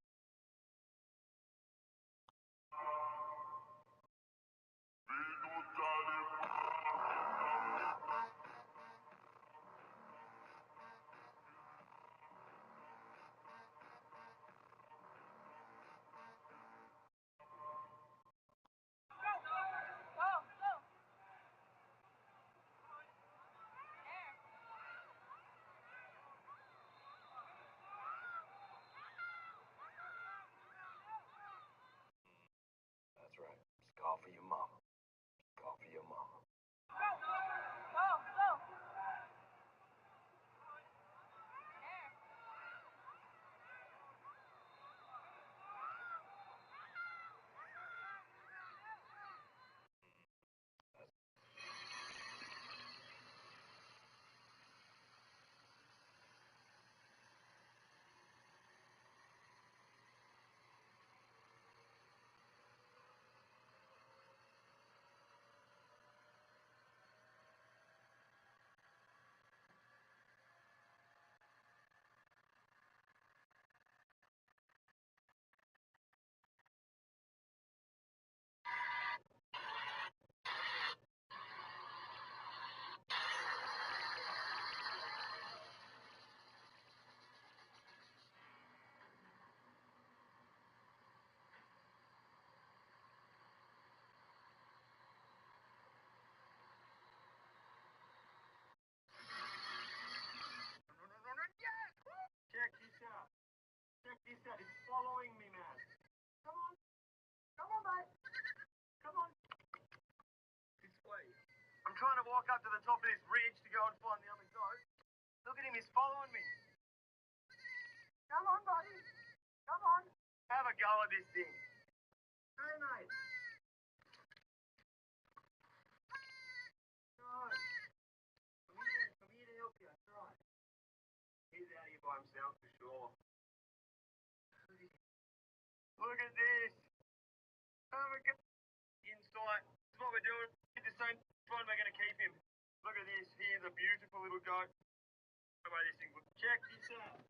He's following me, man. Come on. Come on, mate. Come on. This way. I'm trying to walk up to the top of this ridge to go and find the other goat. Look at him, he's following me. Come on, buddy. Come on. Have a go at this thing. Hey, mate. No. I'm here, I'm here to help you. That's right. He's out here by himself for sure. Look at this. Oh my God. Insight. That's what we're doing. It's the same one, we're going to keep him. Look at this. Here's a beautiful little goat. Check this out.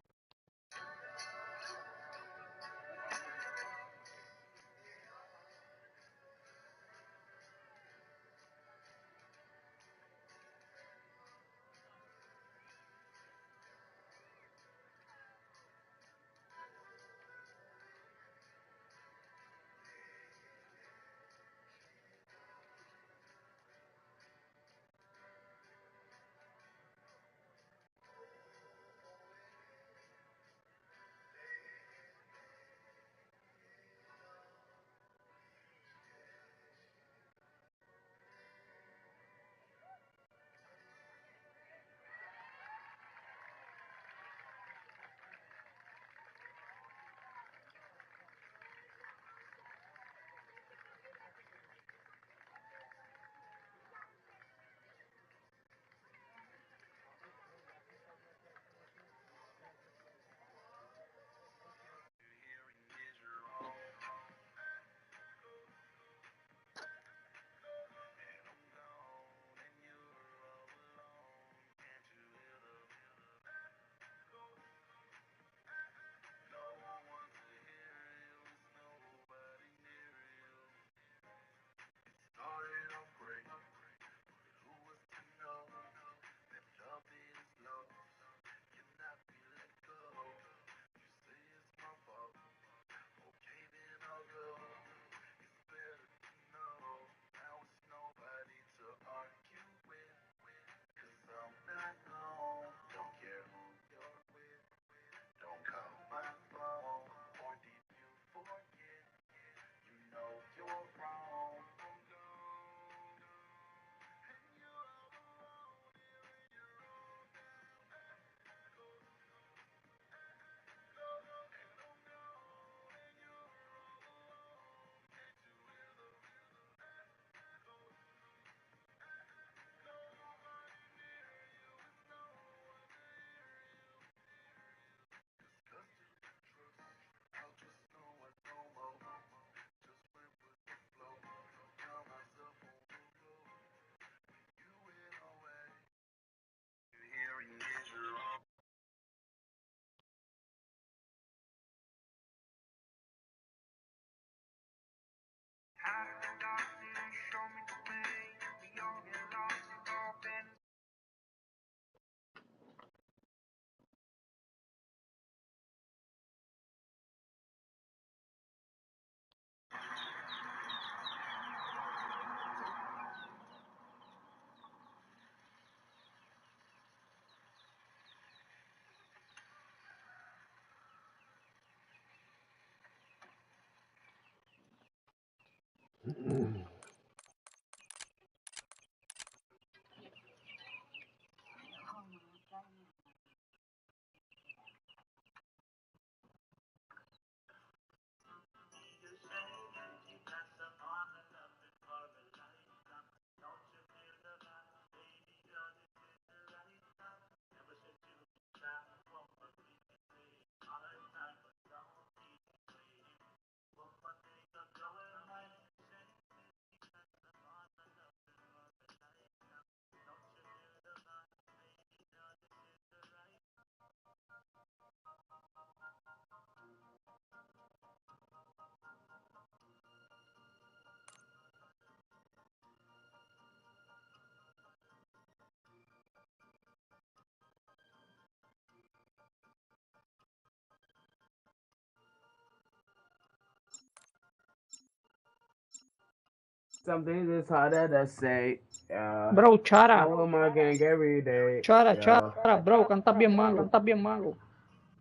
Something is harder to say. Yeah. Bro, shut up. I want my gang every day. Shut up, shut up, bro. Kanta bia mango, kanta bia mango.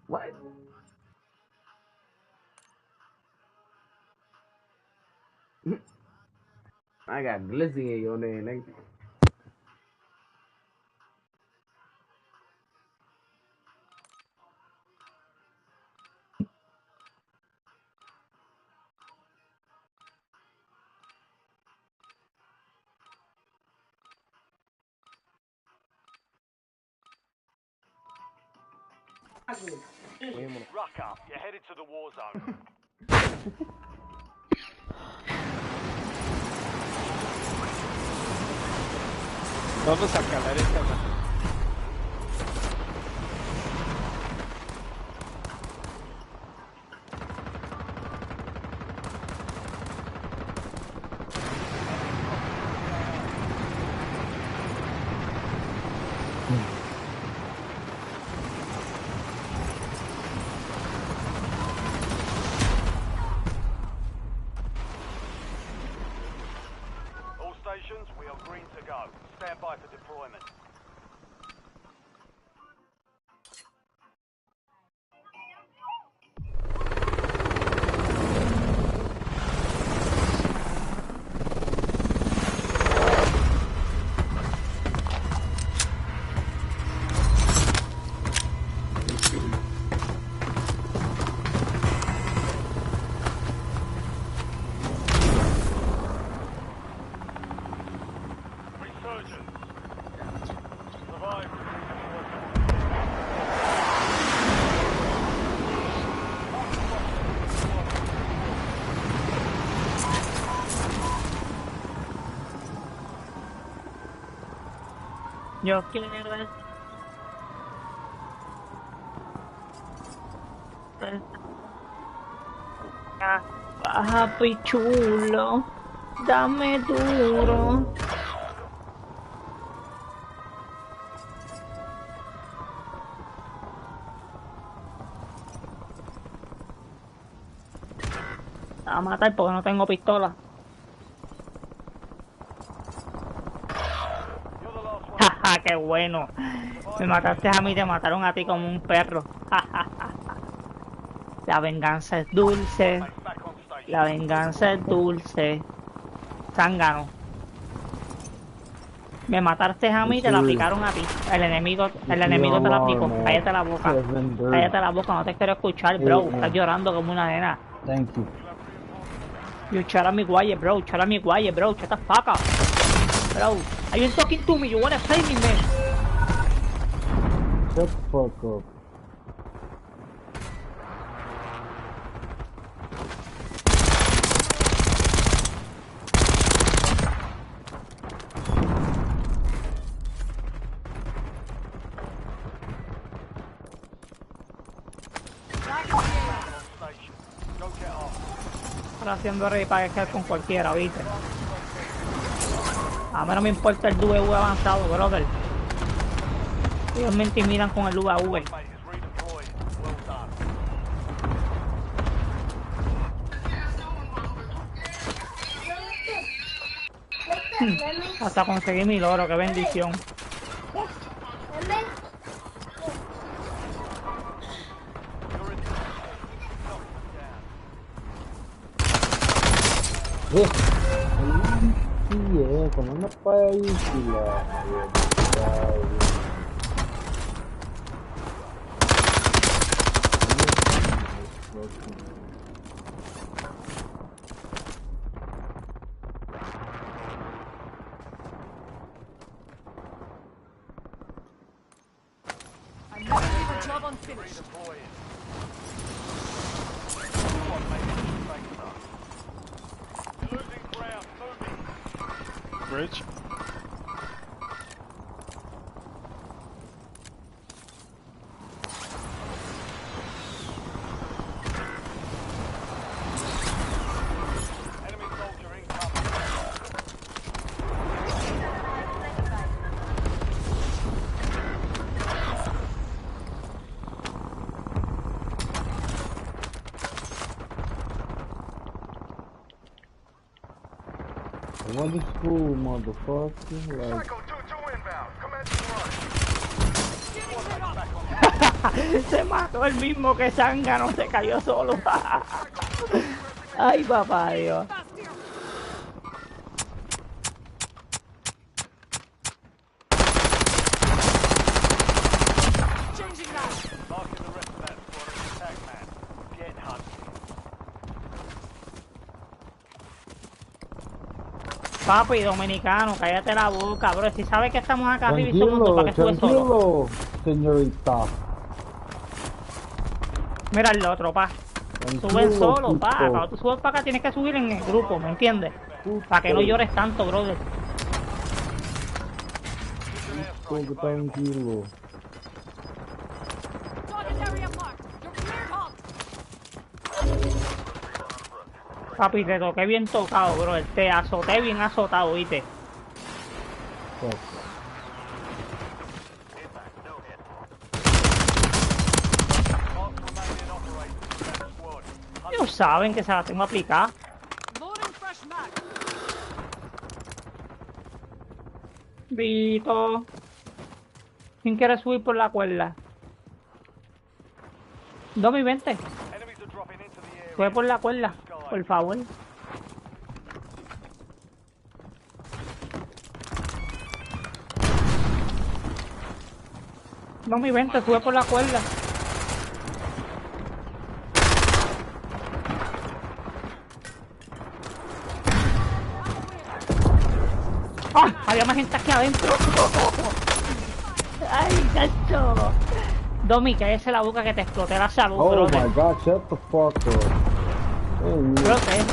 What? I got glizzy in your name, nigga. Ruck up. You're headed to the war zone. Vamos a calar esta mano. All stations, we are green to go. Stand by for deployment. Resurgence. Survive. Yok, kene. Paha pichulo. Dame duro. Tama tai pono tengo pistola. Haha, qué bueno. Me mataste hamite matarung ati como un perro. La venganza es dulce. La venganza es dulce. Sangano. Me mataste hamite la pikarung ati. El enemigo, el enemigo te la pico. Cállate la boca. Cállate la boca, no te quiero escuchar, bro. Estás llorando como una nena. Thank you. You shut up, mi guaye, bro. Shut up, mi guaye, bro. Shut the fuck up. Bro, are you talking to me? You wanna play me, man? Shut the fuck up. Ahora haciendo repair con cualquiera, ¿viste? A menos me importa el due avanzado, brother. Ellos me intimidan con el due. Hmm. Hasta conseguí mi loro, qué bendición. Eh, sí, eh, como no paga ahí, sí la, I'm not leaving a job unfinished. Bridge. What is cool, motherfucker? Like, se matol mismo ke sangano se cayó solo. Ay, papá Dios. Papi, Dominicano, cállate la boca, bro. Si sabe que estamos acá arriba y somos dos, ¿para qué sube solo? Tranquilo, tranquilo, señorita. Mira el otro, pa. Suben solo, pa. Cuando tú subes para acá, tienes que subir en el grupo, ¿me entiendes? Para que no llores tanto, brother. Tranquilo, tranquilo. Papi, te tohk ke bien tocado, bro. Te aso, te bien aso, tao ite. Fuck. Ellos saben que se la tengo aplicada. Loading fresh mag. Vito. Sin querer subir por la cuerda. Domi, vente. Sube por la cuerda, por favor. Domi, vente, sube por la cuerda. Ah, había más gente aquí adentro. Ay, gacho. Domi, cállese la boca que te exploté la salud, brother. Oh my God, shut the fuck up. Hey, you. Brother.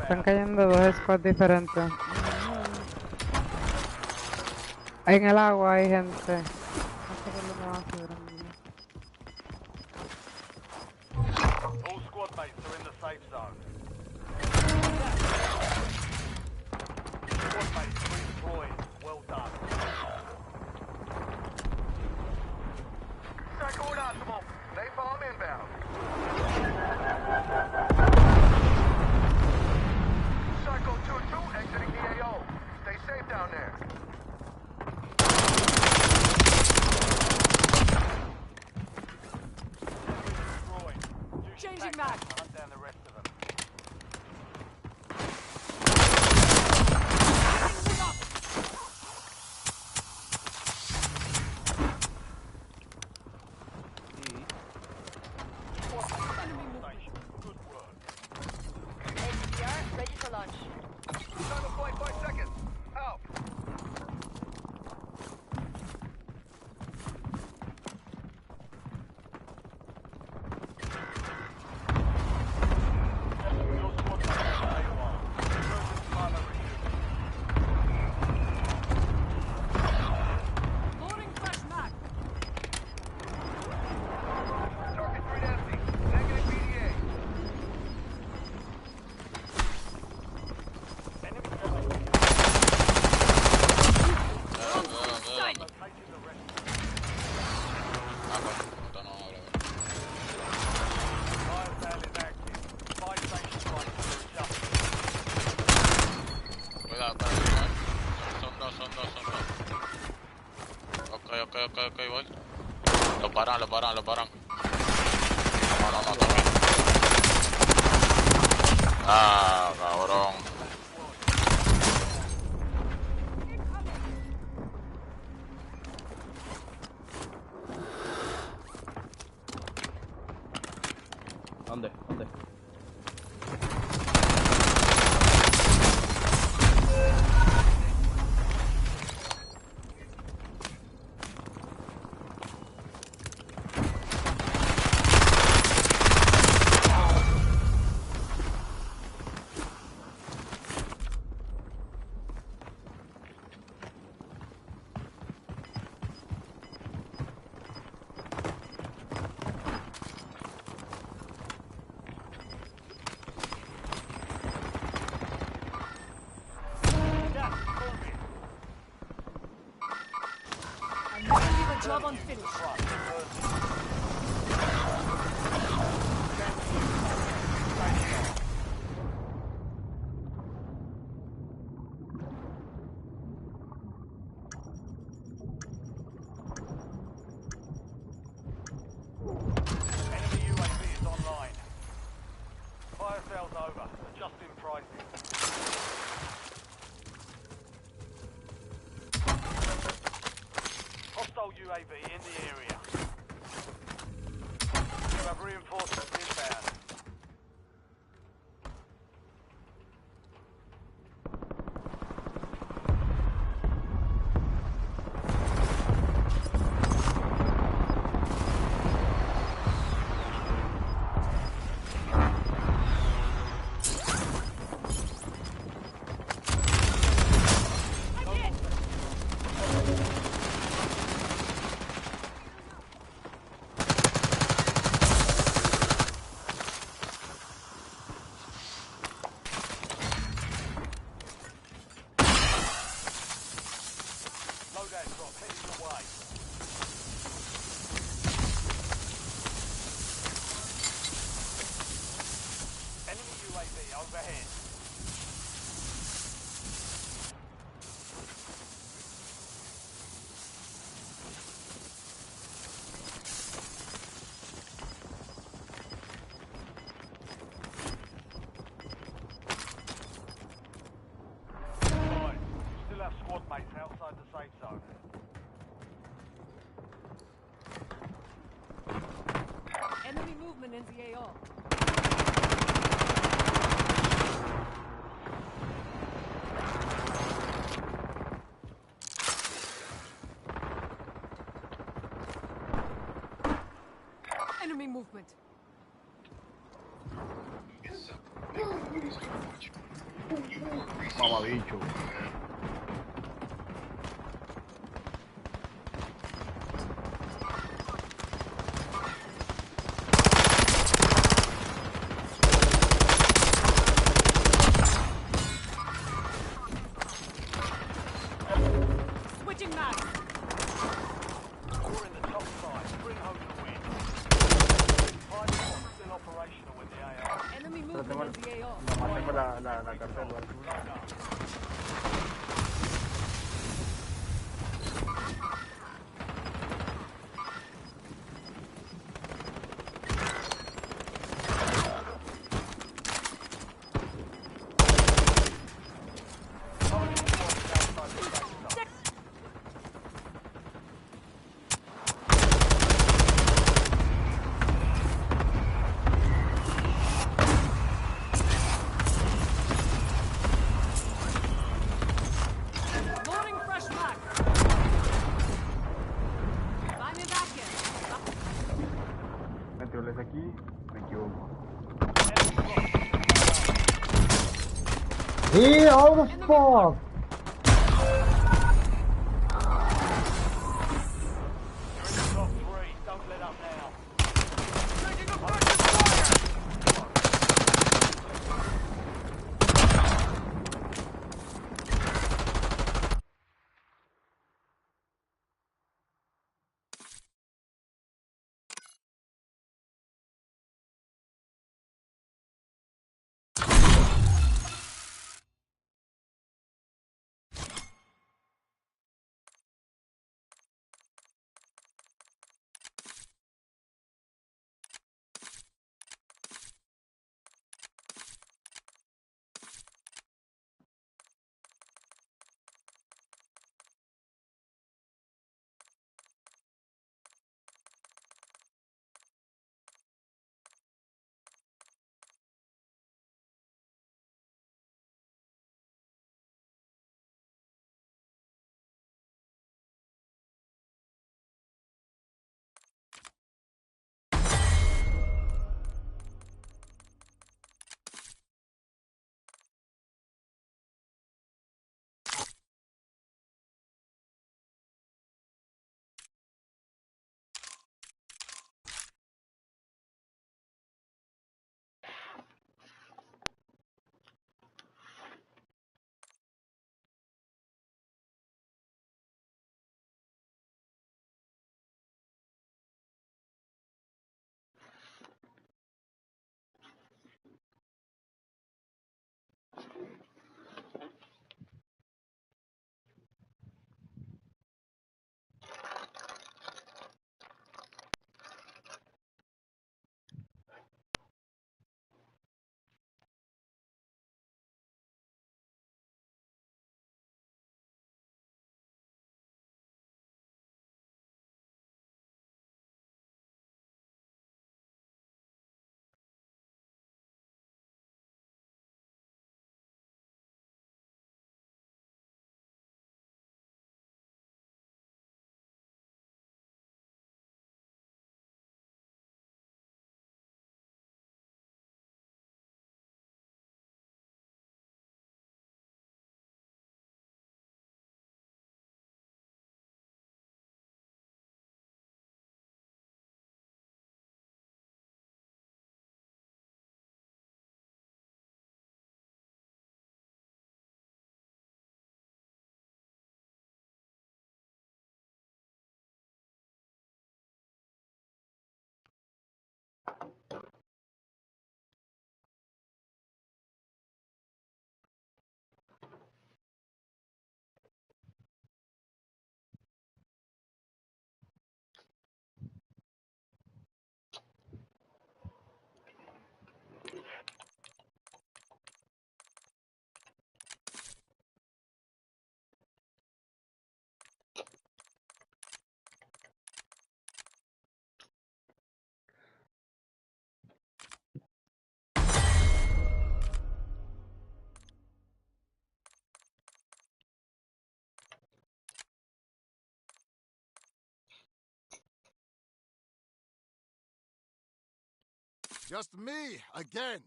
Tankayendo dos squad diferente. Ay, nga la wai hente. All squad mates are in the safe zone. Squad mates redeployed. Well done. Psycho and Optimal. Napalm inbound. Psycho two two exiting the A O. Stay safe down there. Changing mag. Enemy movement. Good work. A T P R ready for launch. Time of flight, five seconds. Out. Loading fresh mag. Target grid empty. Negative P D A. Okei, okei, okei, okei, wall. Lo parang, lo parang, lo parang. Tama, tama, tama. Ah, kaurong. Ande, ande. Job unfinished. U A V in the area. You have reinforcements inbound. Loadout drop heading your way. Enemy U A V overhead. Boys, you still have squad mates outside the safe zone. Enemy movement in the A O. Enemy movement. Mama, video. Switching mags. Scoring the top side. Bring home the win. Five squads still operational with the A R. Enemy movement in the A O. Loading fresh mag. Buy me back here. Thank you. Hey, how the fuck? You're in the top three. Don't let up now. Taking effective fire! Just me again.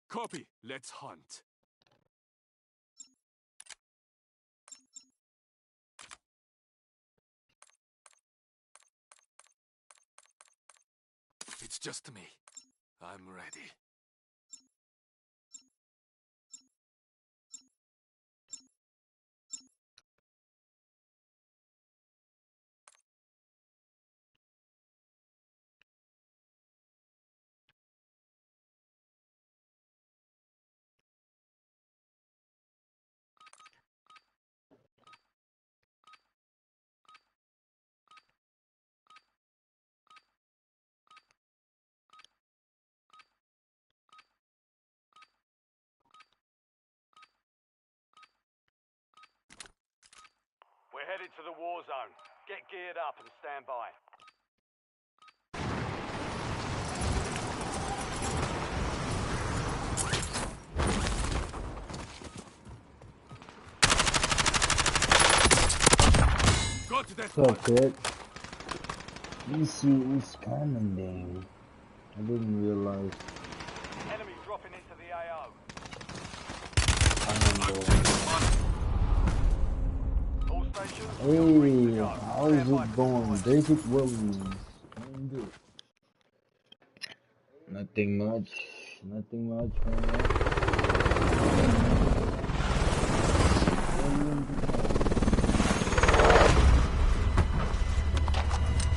Copy. Let's hunt. It's just me. I'm ready. We're headed to the war zone. Get geared up and stand by. Got to that point. Suck it. This is coming down. I didn't realize. Enemy dropping into the A O. I am going. All stations, you're green to go. Hey, how's it going? Basic Williams. How you doing? Nothing much. Nothing much, man.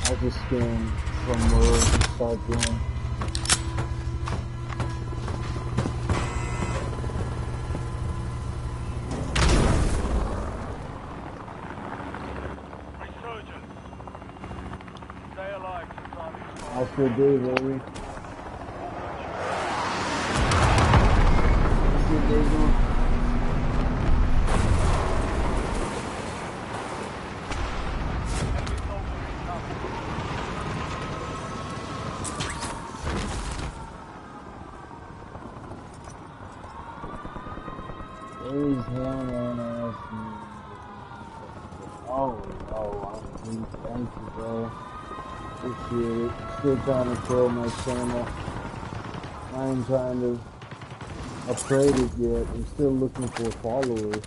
I just came from work and start doing. Resurgence. Stay alive till time expires. How's your day, Rory? How's your day going? Always hammer on ass. Oh, oh, I'm, thank you, bro. Appreciate it. Still trying to grow my channel. I ain't trying to upgrade it yet. I'm still looking for followers.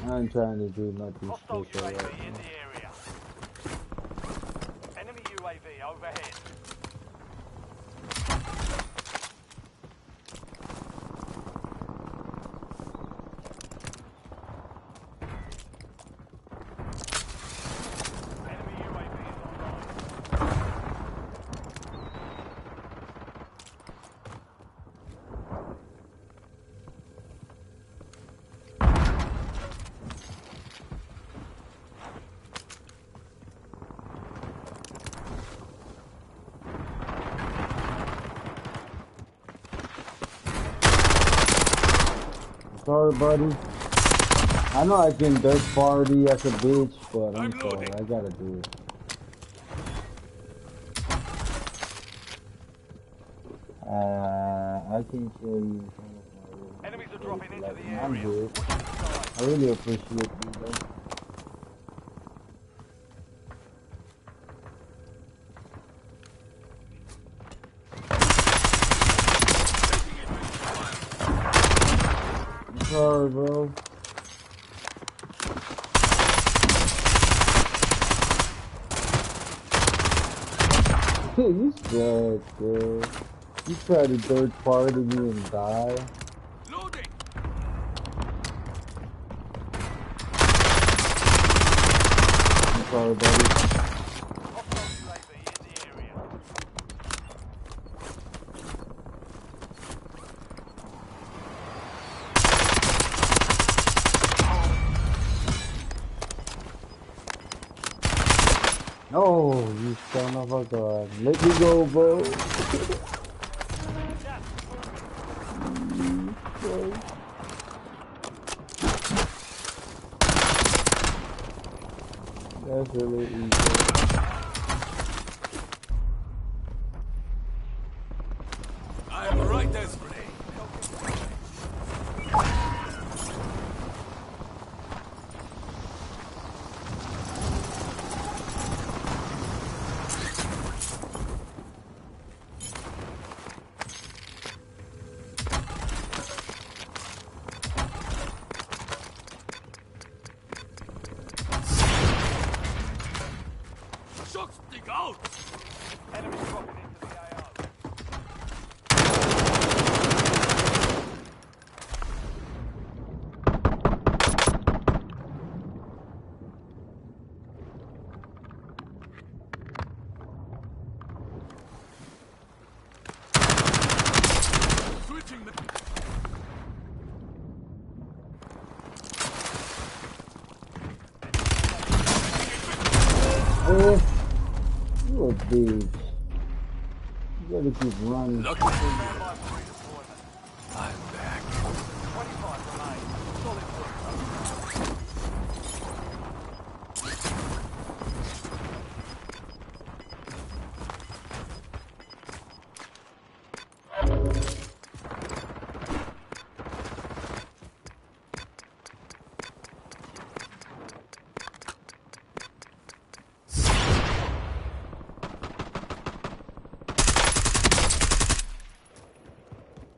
I ain't trying to do nothing special right now. Hostile U A V in the area. Enemy U A V overhead. Sorry, buddy. I know I can dirt party as a bitch, but I'm sorry, I gotta do it. Uh, I can kill you in front of my room. Enemies are dropping into the area. I'm good. I really appreciate you, though. I'm sorry, bro. You suck, bro. You try to third party me and die. Loading. I'm sorry, buddy. No, you son of a gun. Let me go, bro. That's really easy. I am right as rain. Shots stick out! Enemy dropping into the A O. Switching the Oh, you a bitch. You gotta keep running. Lucky for you. I'm back.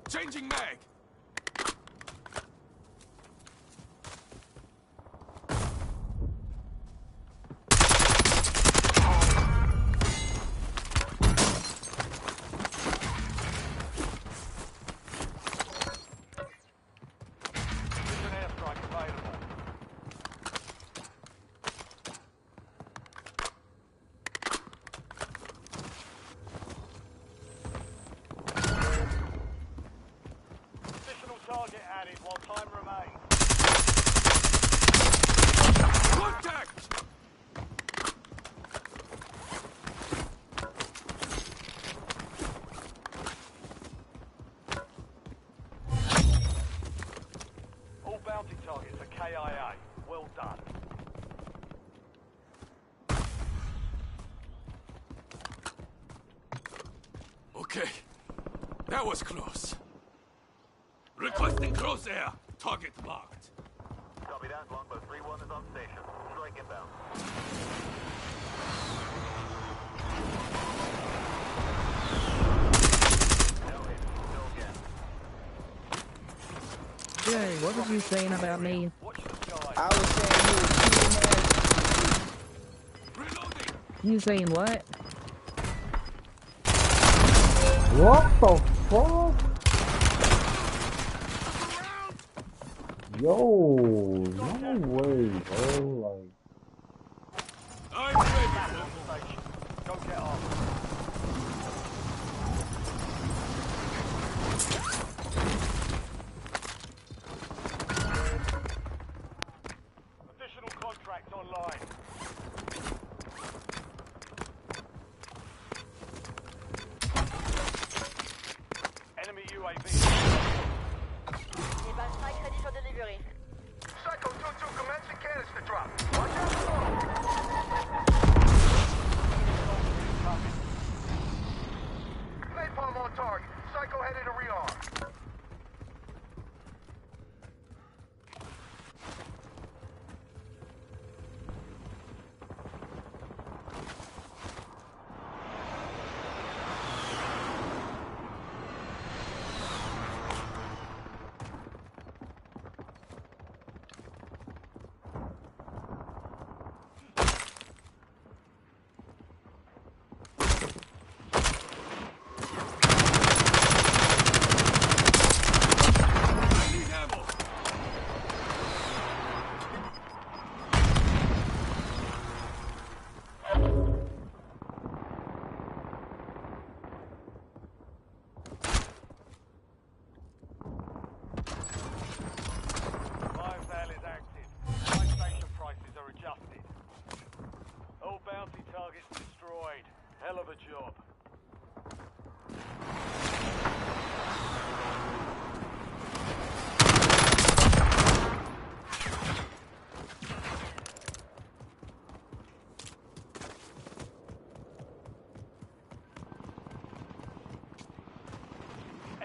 Changing mag! There's an airstrike available. Additional target added while time remains. Contact! All bounty targets are K I A. Well done. Okay. That was close. Requesting close air. Target marked. Copy that. Longbow three one is on station. Strike inbound. No hit. No again. Jay, what was you saying about me? Watch the sky. I was saying you were cute, man. Reloading. You saying what? What the fuck? Yo, no way, bro. Like, I'm ready. Go get on. Additional contract online. Enemy U A V. Eval strike ready for delivery. Psycho two two commencing canister drop.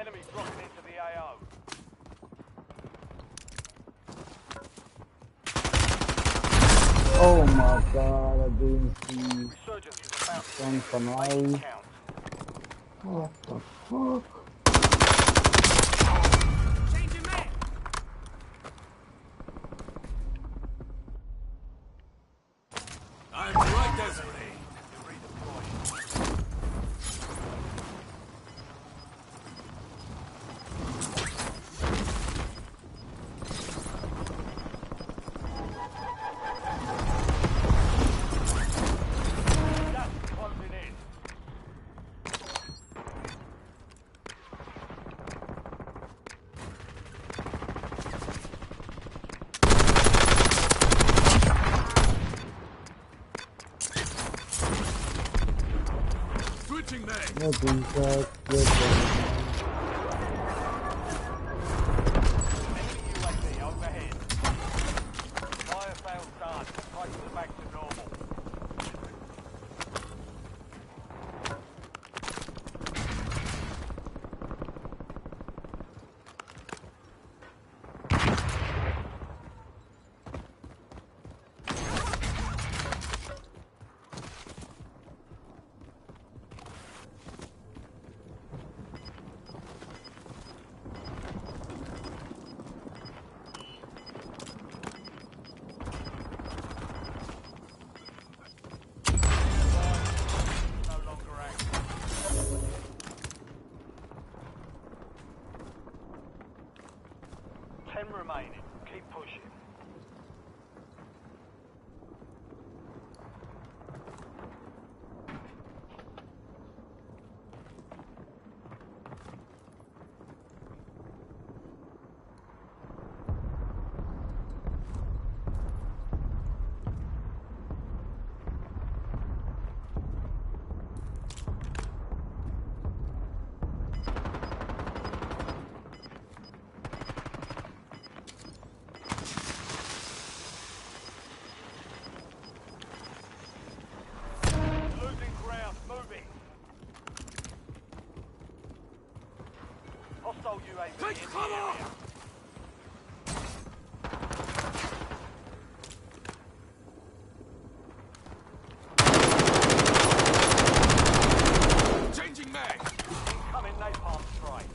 Enemy dropping into the A O. Oh my God, I didn't see. Resurgence is about to end. Make it count. What the fuck? Changing mag. I'm right as rain. Gas is closing in. Switching mag. Nothing, sir. Yes, sir. Enemy U A V overhead. Fire sales done. Prices are back to normal. No longer active. Ten remaining. Keep pushing. Losing ground, moving. Hostile U A V in the area. Changing mag. Incoming napalm strike.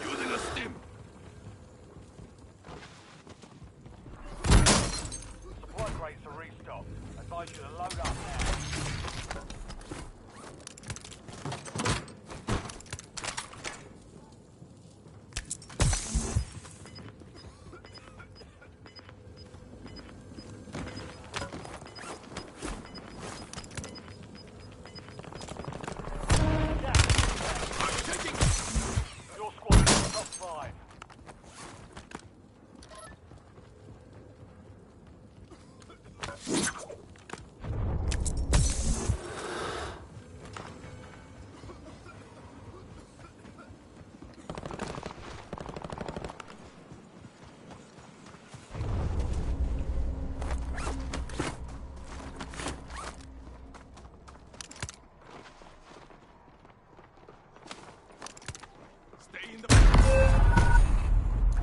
Using a stim. Supply crates to restock. Advise you to load up now. Your squad is top five. Stay in the.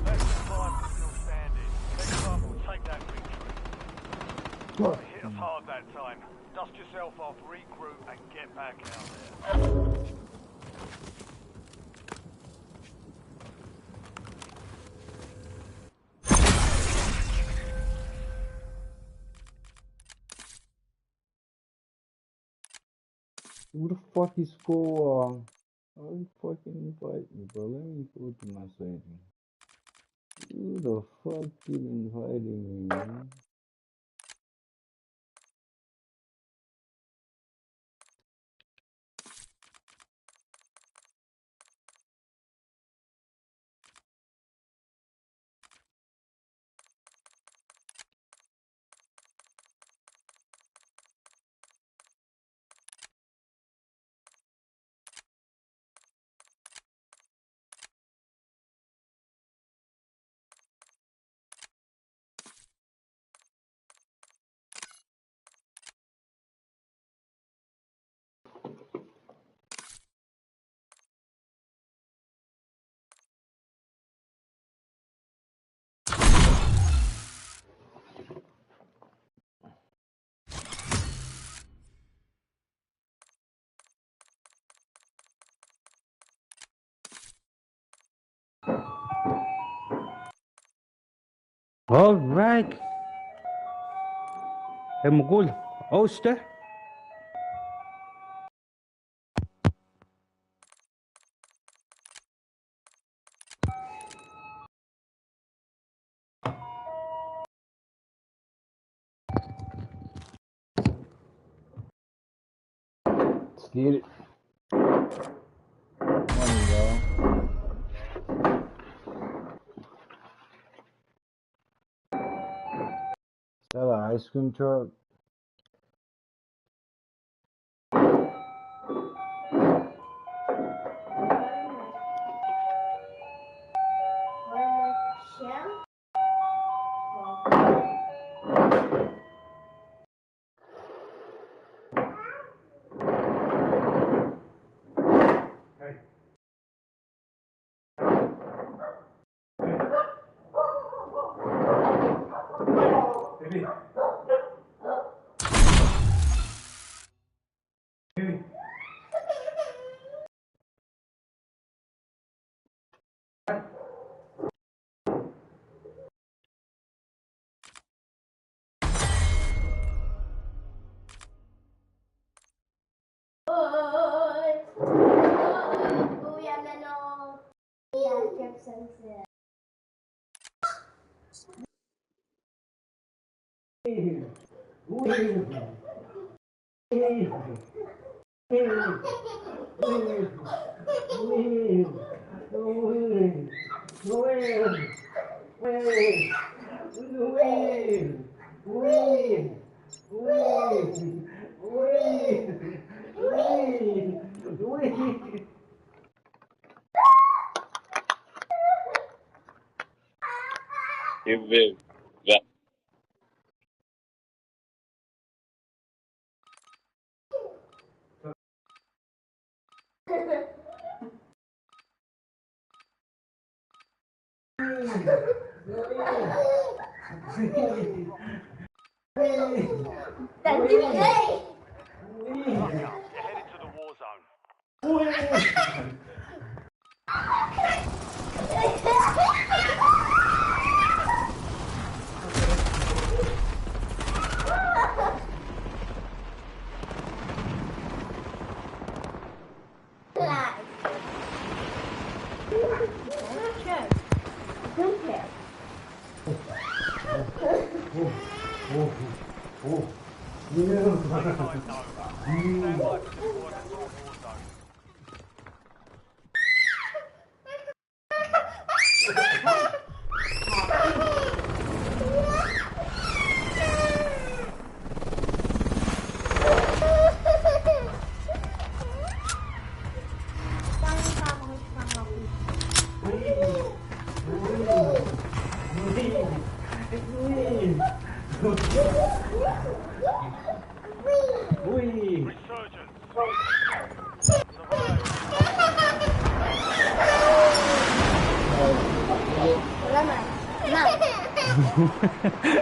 Less than five are still standing. Next time we'll take that victory. What? Hit us hard that time. Dust yourself off, regroup, and get back out there. Who the fuck is Koa? How you fucking invite me, bro? Let me go to my setting. Who the fuck keep inviting me, man? All right. Ac mukul, host, eh? Let's get it. There you go. Is that an ice cream truck?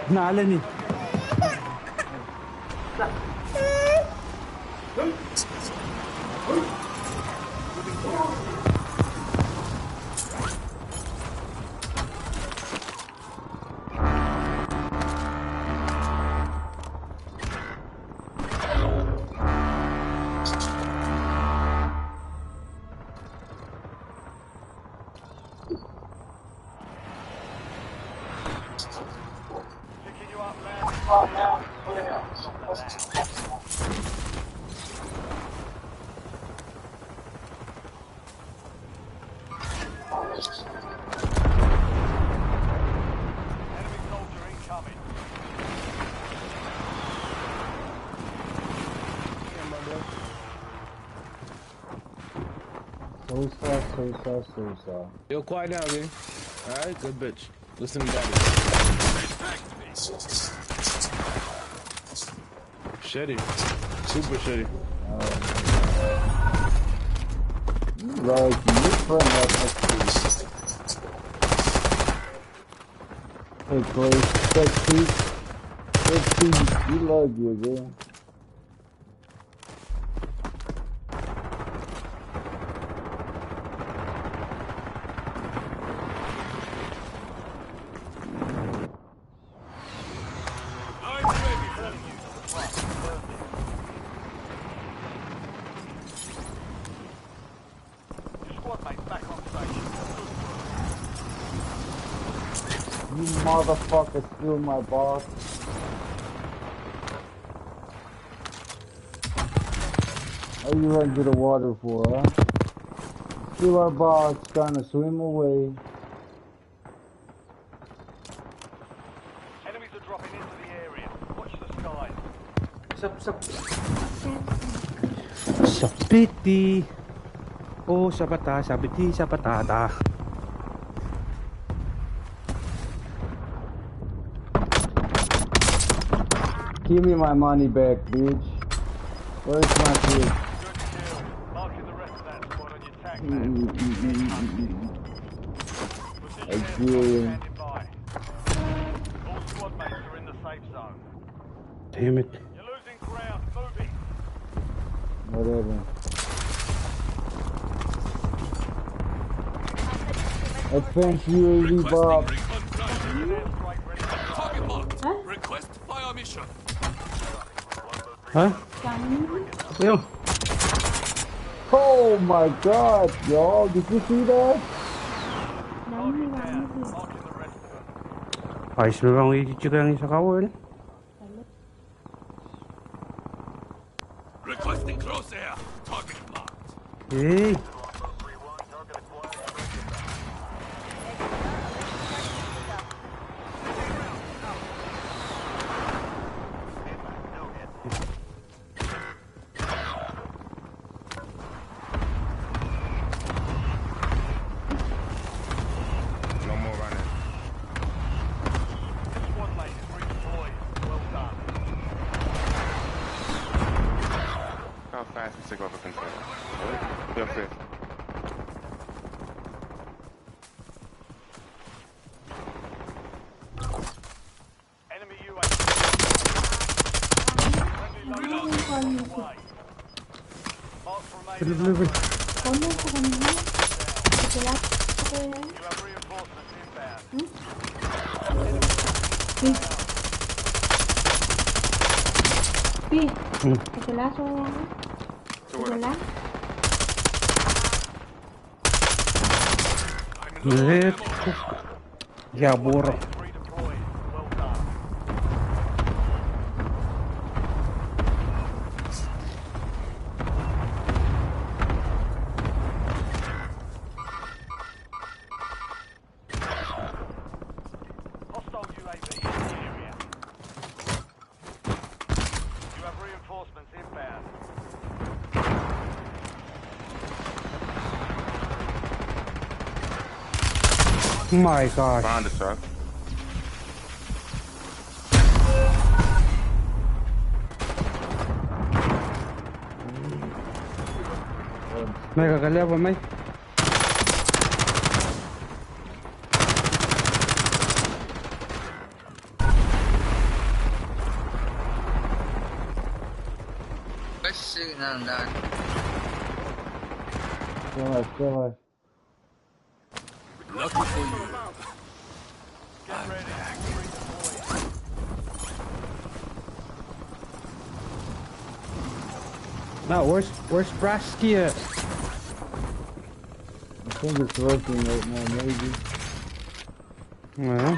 Nalani. Sosa, Sosa, Sosa. Yo, quiet down, gang. All right, good bitch. Listen to daddy. Shitty. Super shitty. Like, you friend that must be. Hey, Clay, check two. Check two, you love you, bro. You motherfucker steal my box. What you run to the water for, huh? Steal our box, trying to swim away. Enemies are dropping into the area. Watch the skies. Sap, sap. Sapiti. Oh, sapata, sapiti, sapatata. Give me my money back, bitch. Where's my shit? Good kill. Marking the rest of that squad on your tac map. Headhunt. Precision airstrike standing by. All squad mates are in the safe zone. Damn it. You're losing ground. Move it. Whatever. Advance U A V, Bob. Huh? Huh? Yo. Oh my God, y'all, did you see that? Ice me bang iti chicken isa kawel. Requesting close air. Target marked. Hey. No more running. Squad mate is redeployed. Well done. How fast is it over control? You're fit. Enemy U A V. Friendly loadout on the way. Mark the remaining. Deliver. Konu ko konu. Ito lah. Ito lah. You have reinforcements inbound. Hmm? Pi. Pi. Hmm. Ito lah so. Ito lah. Let's go. Yeah, bro. Hostile U A V in the area. You have reinforcements inbound. My gosh. Behind the truck. Mega kaleva mai. Kasi na, na. Still alive, still alive. Lucky for you. I'm back. Now, where's, where's Brasky at? I think it's working right now, maybe. Well.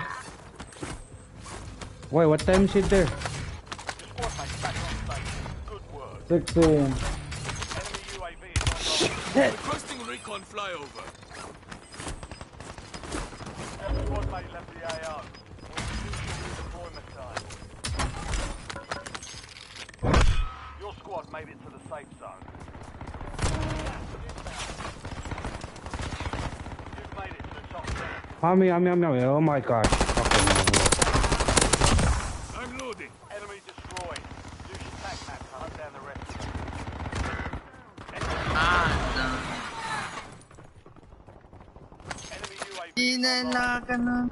Wait, what time is it there? Six a.m. Shit. Requesting recon flyover. Squad mate left the A O. Redeployment time. Your squad made it to the safe zone. You've made it to the top ten. Ami, ami, ami, ami. Oh my gosh. Fucking hell. I'm loading. Enemy destroyed. Use your tac map to hunt down the rest of them. Ah, no. Enemy U A V online. Ina na ka na.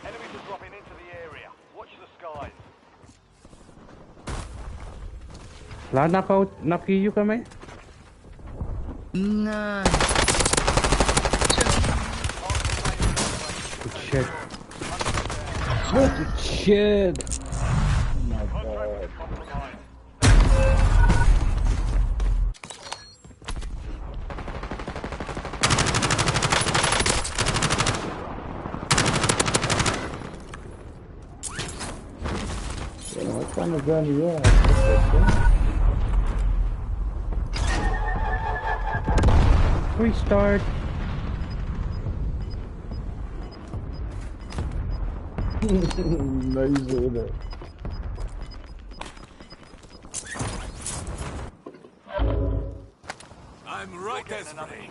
Enemies are dropping into the area. Watch the skies. Lah knock out, knock you, come here. Nah. Good shit. Good shit. Oh my God. Gun, yeah. Restart. Nice, uh, I'm right as rain.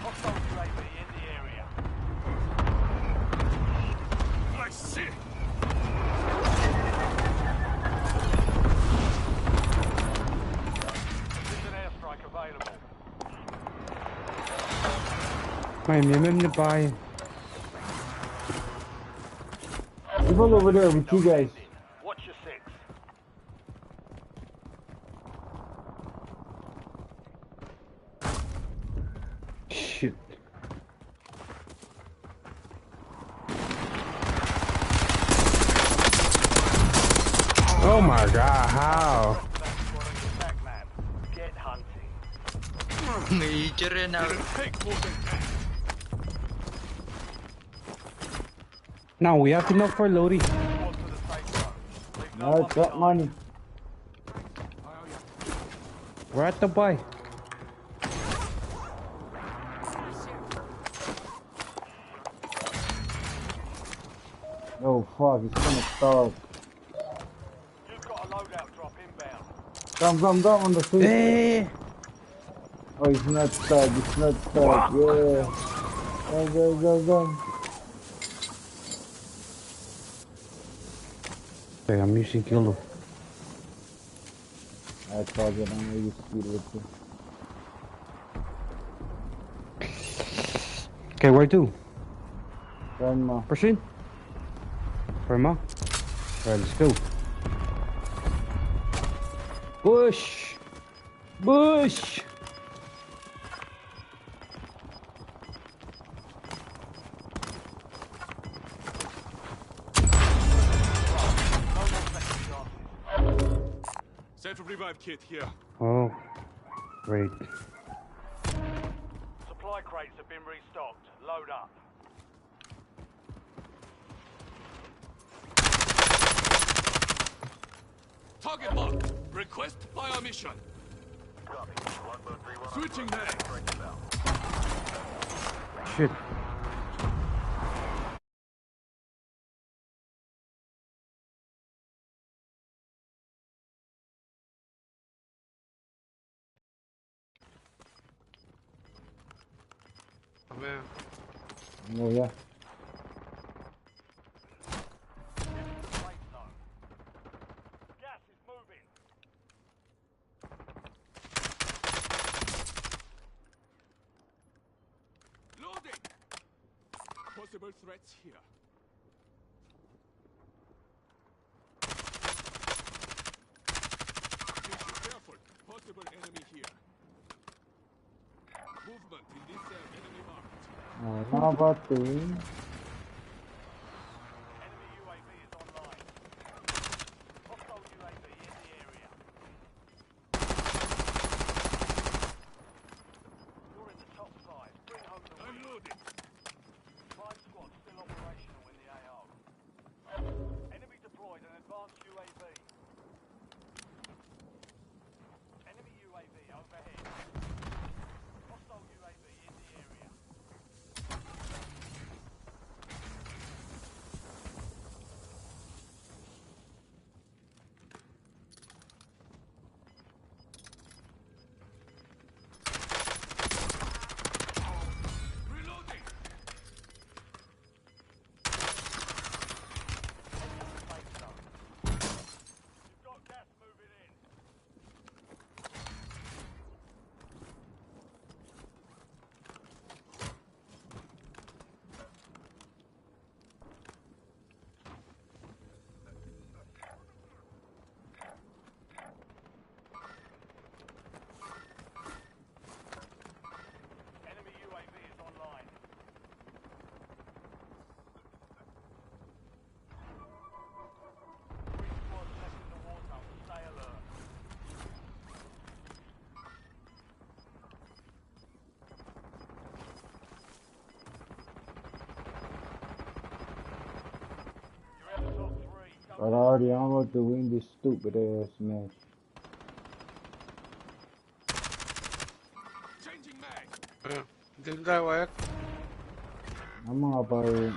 Hostile U A V in the area. I see. Precision airstrike available. Mwe meme na pa. People over there with you guys. Watch your six. Shit. Oh my God, how? Get hunting. Major now. Now we have enough for Lodi. No, it's got money. We're at the buy. Oh fuck, it's gonna stop. Just got a loadout drop inbound. Come, come, come on the street. Eh. Oh, it's not stuck, it's not stuck. Yeah. Go, go, go, go. Okay, I'm using kilo. I thought that I'm gonna use speed with you. Okay, where to? Grandma. Proceed. Grandma. Alright, let's go. Push. Push. Self revive kit here. Oh, great. Supply crates have been restocked. Load up. Target mark. Request fire mission. Switching mag. Shit. Amen. Oh, yeah. Gas is moving. Loading. Possible threats here. Be careful. Possible enemy here. Movement in this, uh, enemy marked. Oh, how about the... Enemy U A V is online. Hostile U A V in the area. You're in the top five. Bring home the win. I'm loading. Five squads still operational in the A O. Enemy deployed an advanced U A V. Enemy U A V overhead. Hostile U A V in the area. Reloading. You've got gas moving in. But I already, I'm about to win this stupid ass match. Didn't I work? I'm up, I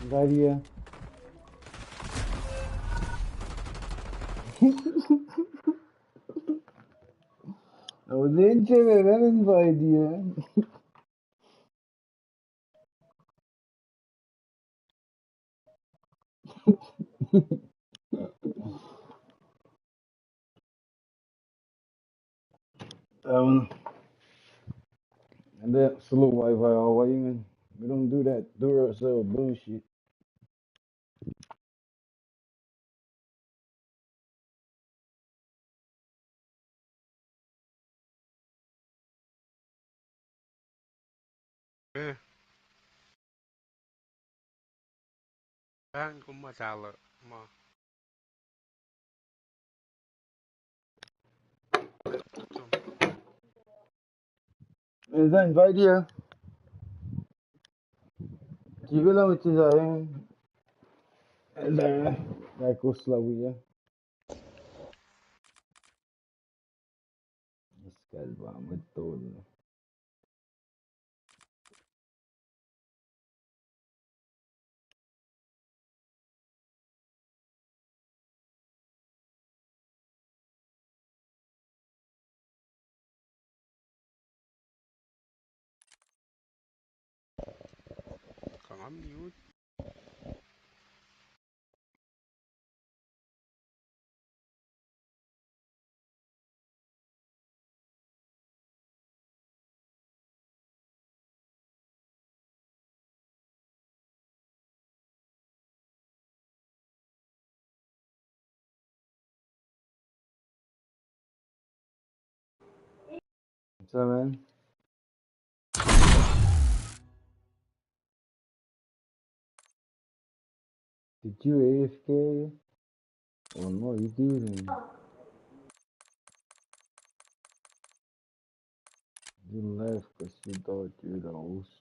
Right here. I was in Jimmy, I invite you. Um, and then slow Wi-Fi, how are you, man? We don't do that. Do ourselves bullshit. Eh. Pahng kom ma tala ma. Is that invite here? Jibe lah mwet se sa, eh, lah, lah kosla wi, eh. Iskal pa mwet tolu. Kanga mute. What's up, man? Did you A F K? Oh no, you didn't. You left 'cause you thought you were the host.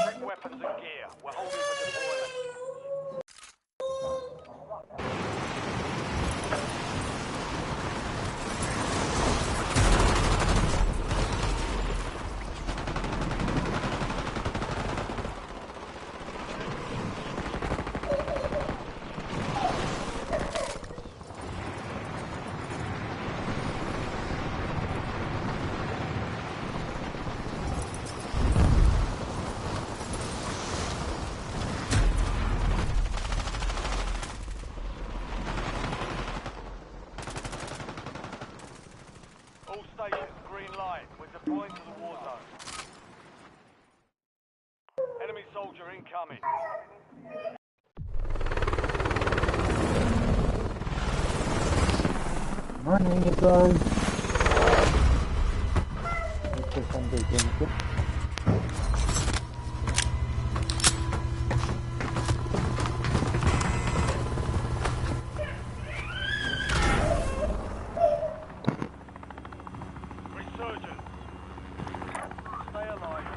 Bring weapons and gear. We're holding for deployment. All stations, green light. We're deploying to the war zone. Enemy soldier incoming. Morning, guys. Let's go Sunday game. Resurgence. Stay alive.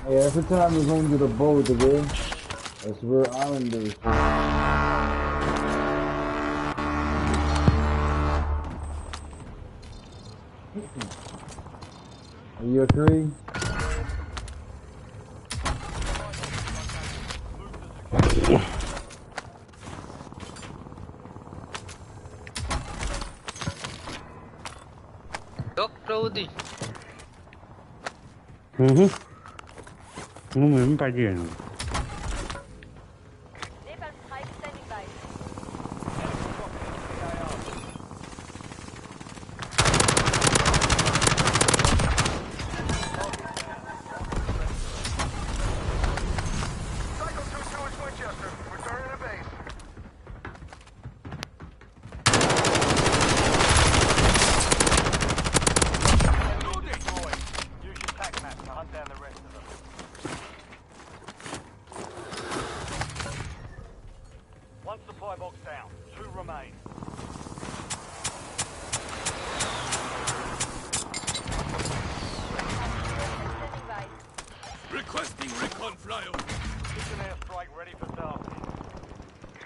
Hey, every time we're going to the boat, okay? That's where islanders. Are you agree? Doctor Udi. Mhm. Mu me pa di. Napalm strike standing by. Psycho two two is Winchester. Returning to base. Use your tac map to hunt down the rest of them. One supply box down. Two remain. Requesting recon flyover. It's an airstrike ready for task.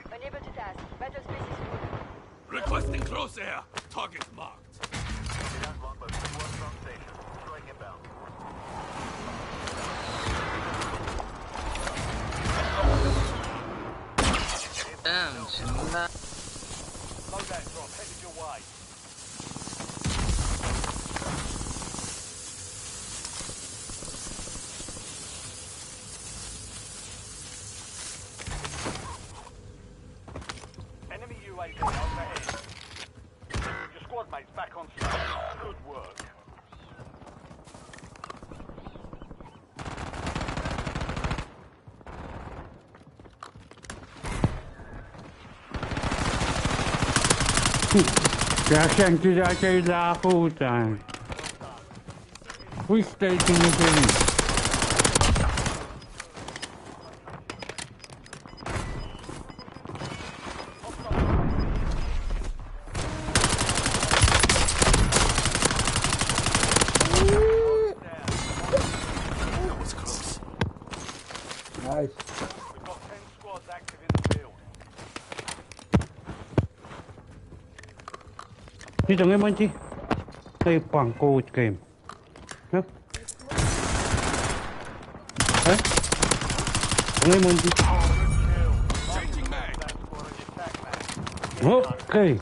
Unable to task. Battle space is full. Requesting close air. Target marked. Damn, shit. Loadout drop headed your way. Enemy U A V overhead. Your squad mate's back on station. Good work. Kahsang kila ke lakutan. Which station is it? That was close. Nice. We've got ten squads active in the field. Dito nge monti. Ai pang coach game. Huh? Huh? Nge monti. Okay.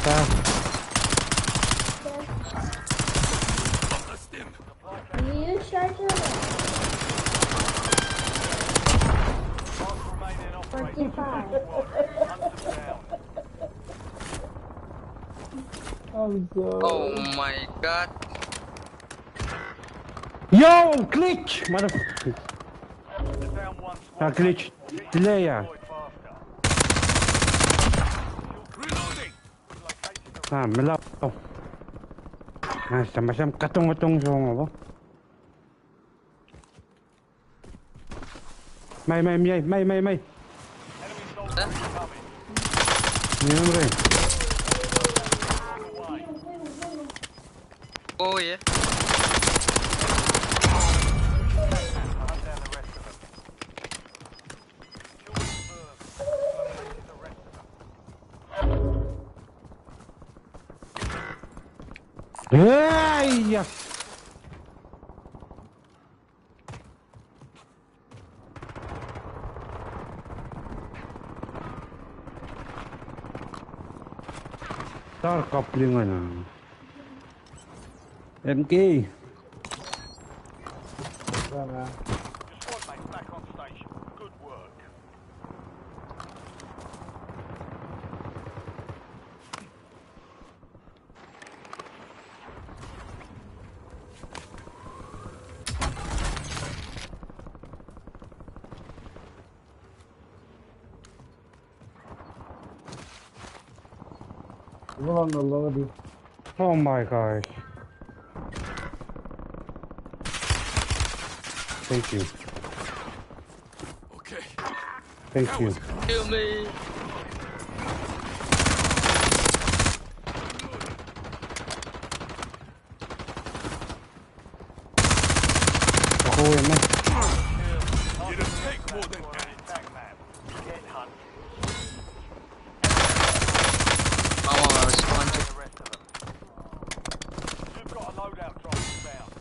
Ah. You charge it? Forty-five. I'm sorry. Oh my God. Yo, glitch, motherfucker. Ah, glitch. Delay ah. Reloading. Ah, mela. Oh. Ah, sama sam katong katong song apa? Mai, mai, mai, mai, mai, mai. Ini apa? Oh, yeah. Hey, yeah. Tar kaplingan ah. M K. Your squad mate's back on station. Good work. Ulan na lodi. Oh my gosh. Thank you. Okay. Thank you. Kill me. Oe, man. It'll take more than that. Mama, I respond to. You've got a loadout drop inbound.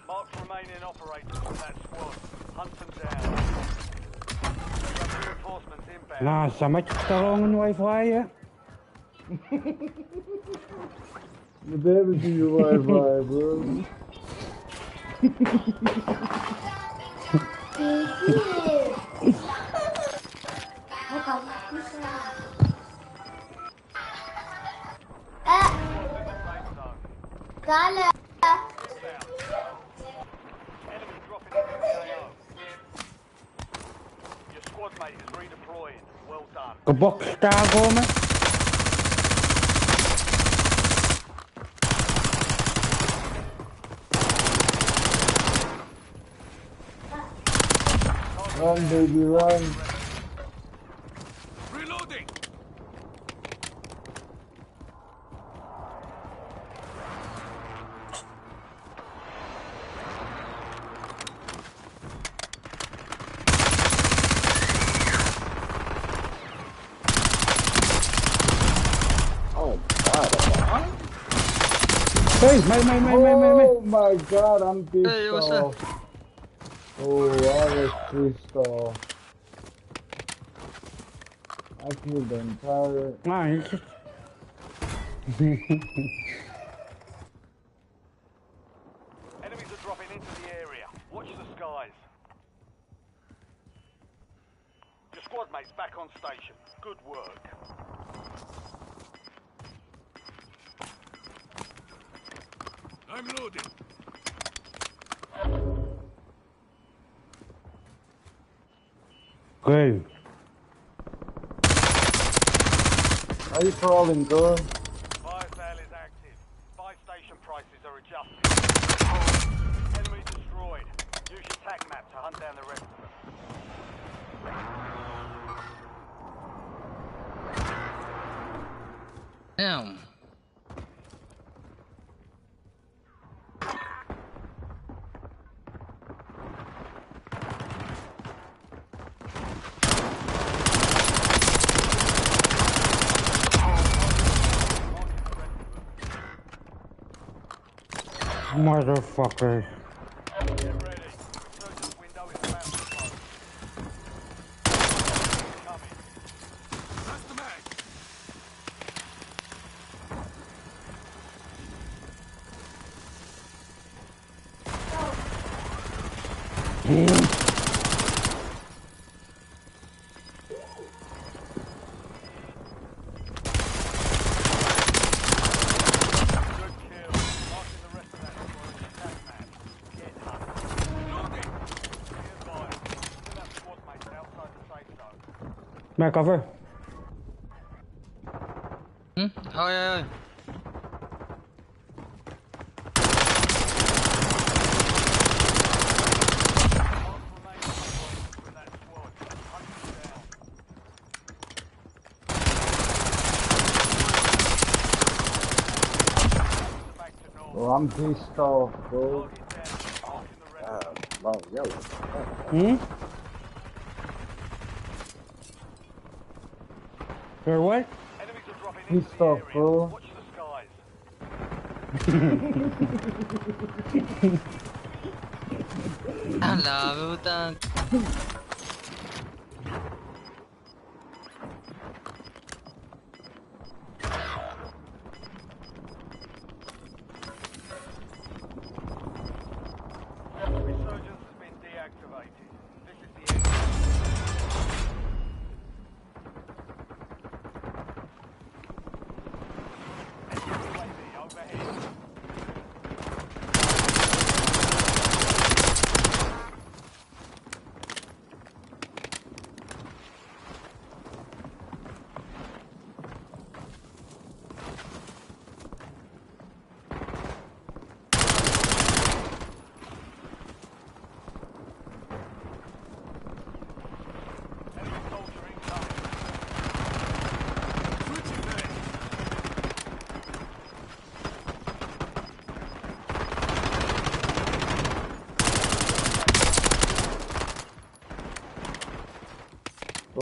Mark the remaining operators from that squad. Hunt them down. Reinforcements inbound. Na, sa ma tsarongan wifi ah. Never do you Wi-Fi, bro. Enemy dropping into the A O. Your squad mate is redeploying. Well done. Kabok tago ma. Run, baby, run. Reloading. Oh my god, am I? Hey, my, my, my, my, my, my. Oh my god, I'm pissed Hey, what's up? Off. Oh, I was pissed off. I killed the entire. Ah, it's just Enemies are dropping into the area. Watch the skies. Your squad mate's back on station. Good work. I'm loading. Okay. Are you crawling, girl? Fire sale is active. Buy station prices are adjusted. Enemy destroyed. Use your tac map to hunt down the rest of them. Damn. Motherfucker. Get ready. Resurgence window is about to close. Coming. That's the mag. Good kill. Marking the rest of that squad on your tac map. Get hunting. Be advised, still have squad mates outside the safe zone. May I cover? Hmm? Oh, yeah, yeah. Oh, I'm pissed off, bro. Hmm? You're what? Enemies are dropping into Pissed the off, area. Bro. Watch the skies. Ala, puta. Resurgence has been deactivated. This is the end. U A V overhead.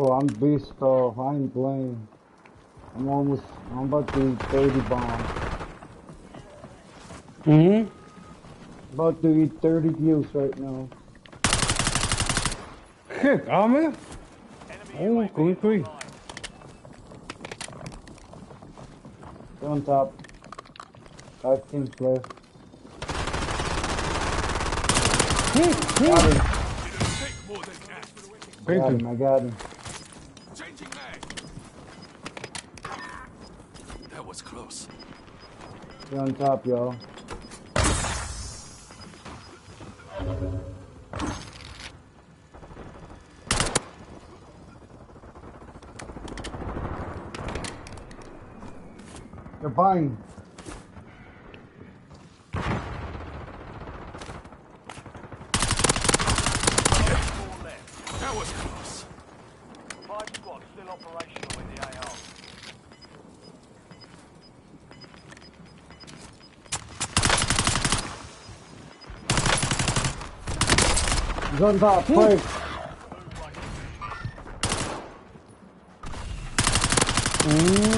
Bro, I'm pissed off. I ain't playing. I'm almost, I'm about to eat thirty bombs. Mm-hmm. About to eat thirty kills right now. Shit, armor? Oh, going free. They're on top. Five teams left. Got him. Got him, I got him. Changing mag. That was close. They're on top, y'all. They're buying. That was close. Five squads still operational in the A R. He's on top, quick. Ooh.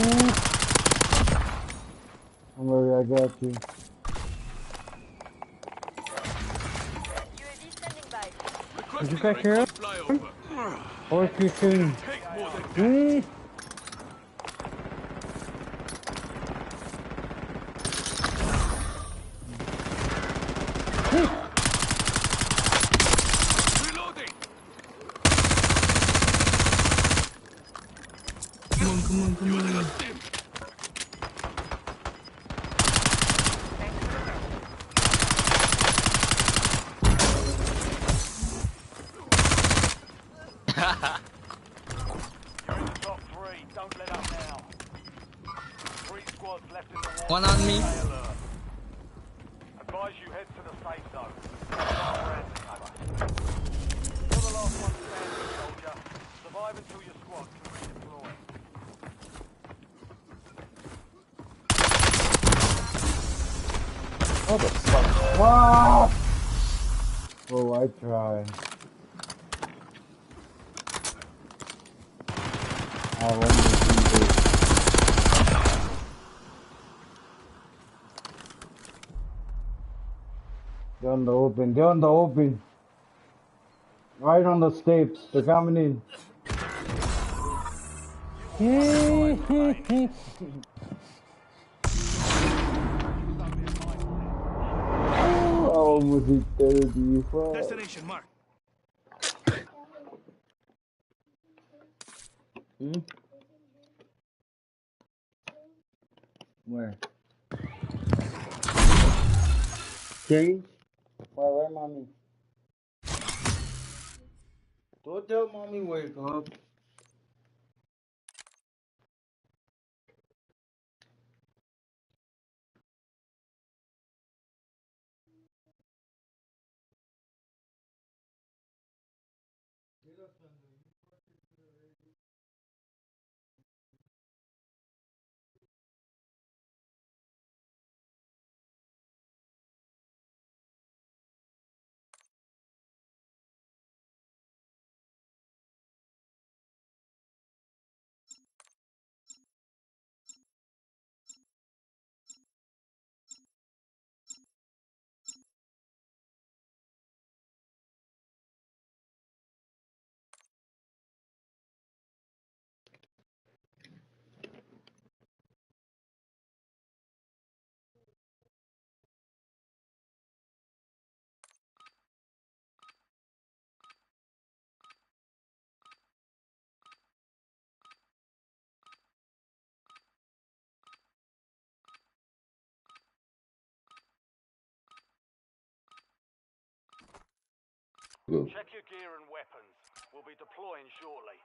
Don't worry, I got you. Did you guys hear him? Or if you can. Mm. Come on, come on, come on. You're in the top three. Don't let up now. Three squads left in the war. One on me. Stay alert. Advise you head to the safe zone. You're the last one standing, soldier. Survive until your squad can redeploy. What the fuck? Ah! Oh, I try. I want to see this. They're on the open. They're on the open. Right on the steps. They're coming in. Oh, was it thirty? Fuck. Destination marked. Hmm? Where? Change? Where, where, mommy? Don't tell mommy wake up. Check your gear and weapons. We'll be deploying shortly.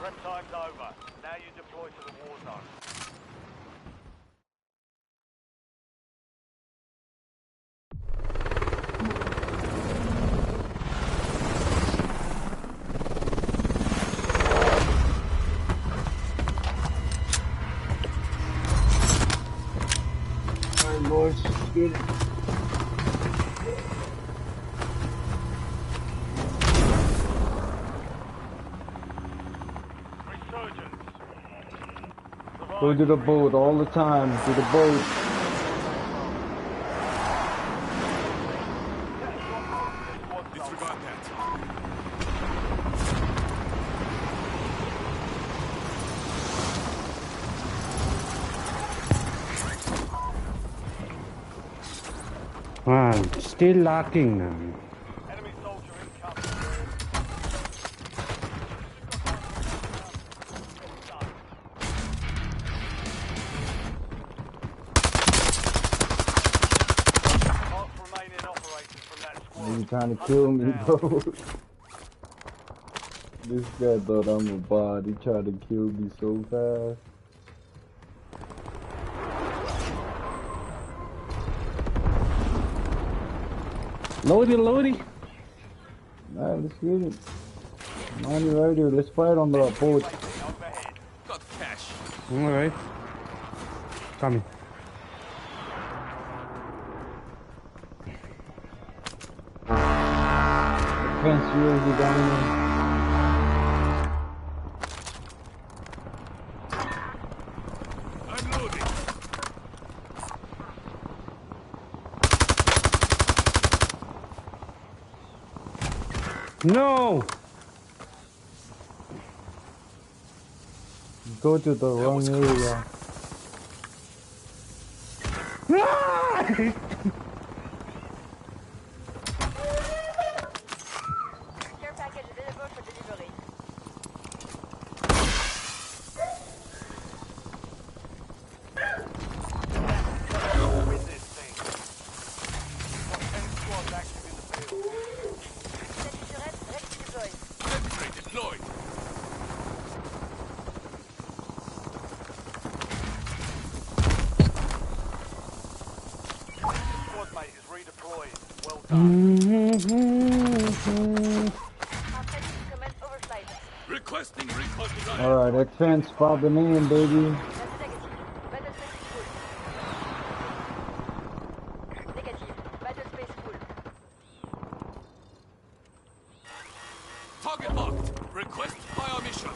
Time's over. Now you deploy to the war zone. All right, boys, let's get it. Resurgence. Go to the boat all the time. To the boat. Disregard that. Ah, still lacking, man. Enemy soldier incoming. Last remaining operator from that squad. He's trying to kill me, bro. This guy thought I'm a bot. He tried to kill me so fast. Loading, loading. All right, let's get it. Money right here. Let's fight on the boat. Got cash. All right. Coming. Advanced U A V down there. I'm loading. No! Go to the wrong area. Ah! Care package available for delivery. Win this thing. Got ten squads active in the field. Sentry turret ready to deploy. Sentry deployed. Squad mate is redeployed. Well done. Our friendly command overflight. Requesting recon flyover. All right, advance popping in, baby. That's negative. Battle space is full. Negative. Battle space full. Target marked. Request fire mission.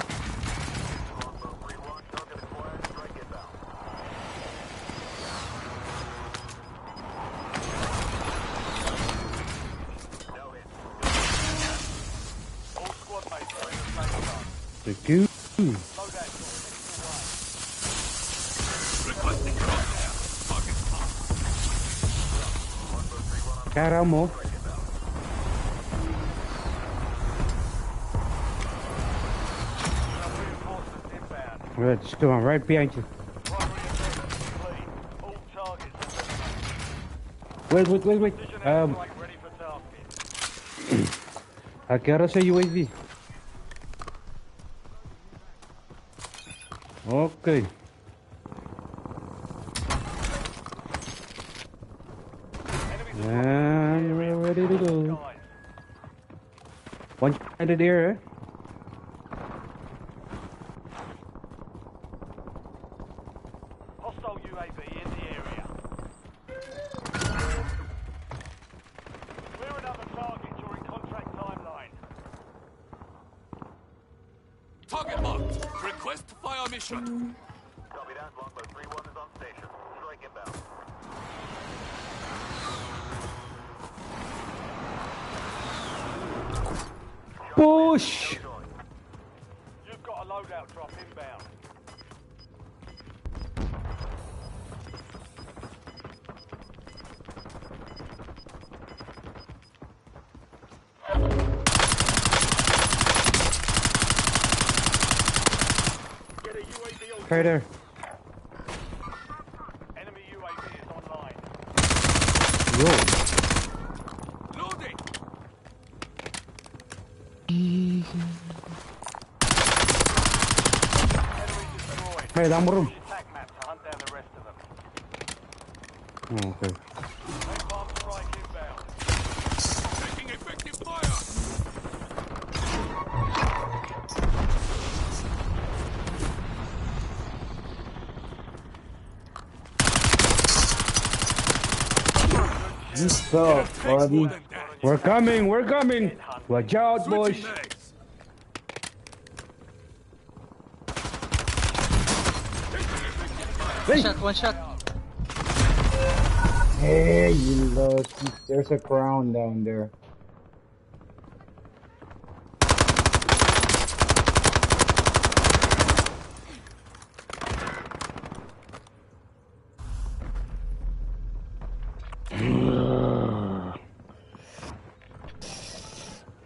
Thank you. Kara mo. All right, just come on, right behind you. Wait, wait, wait, wait. Um, I got us a U A V. Okay. And we're ready to go. One guy in the air, eh? Hostile U A V in the area. Clear another target during contract timeline. Target marked. Request fire mission. Copy that. Longbow three one is on station. Strike inbound. Push! You've got a loadout drop inbound. Get a U A V on. Right there. Enemy U A V is online. Yo. Loading. Easy. Hey, down room. Attack map to hunt down the rest of them. Oh, okay. Napalm strike inbound. Taking effective fire. Good stuff, buddy. We're coming, we're coming. Watch out, boys. One shot, one shot. Hey, you lost. There's a crown down there.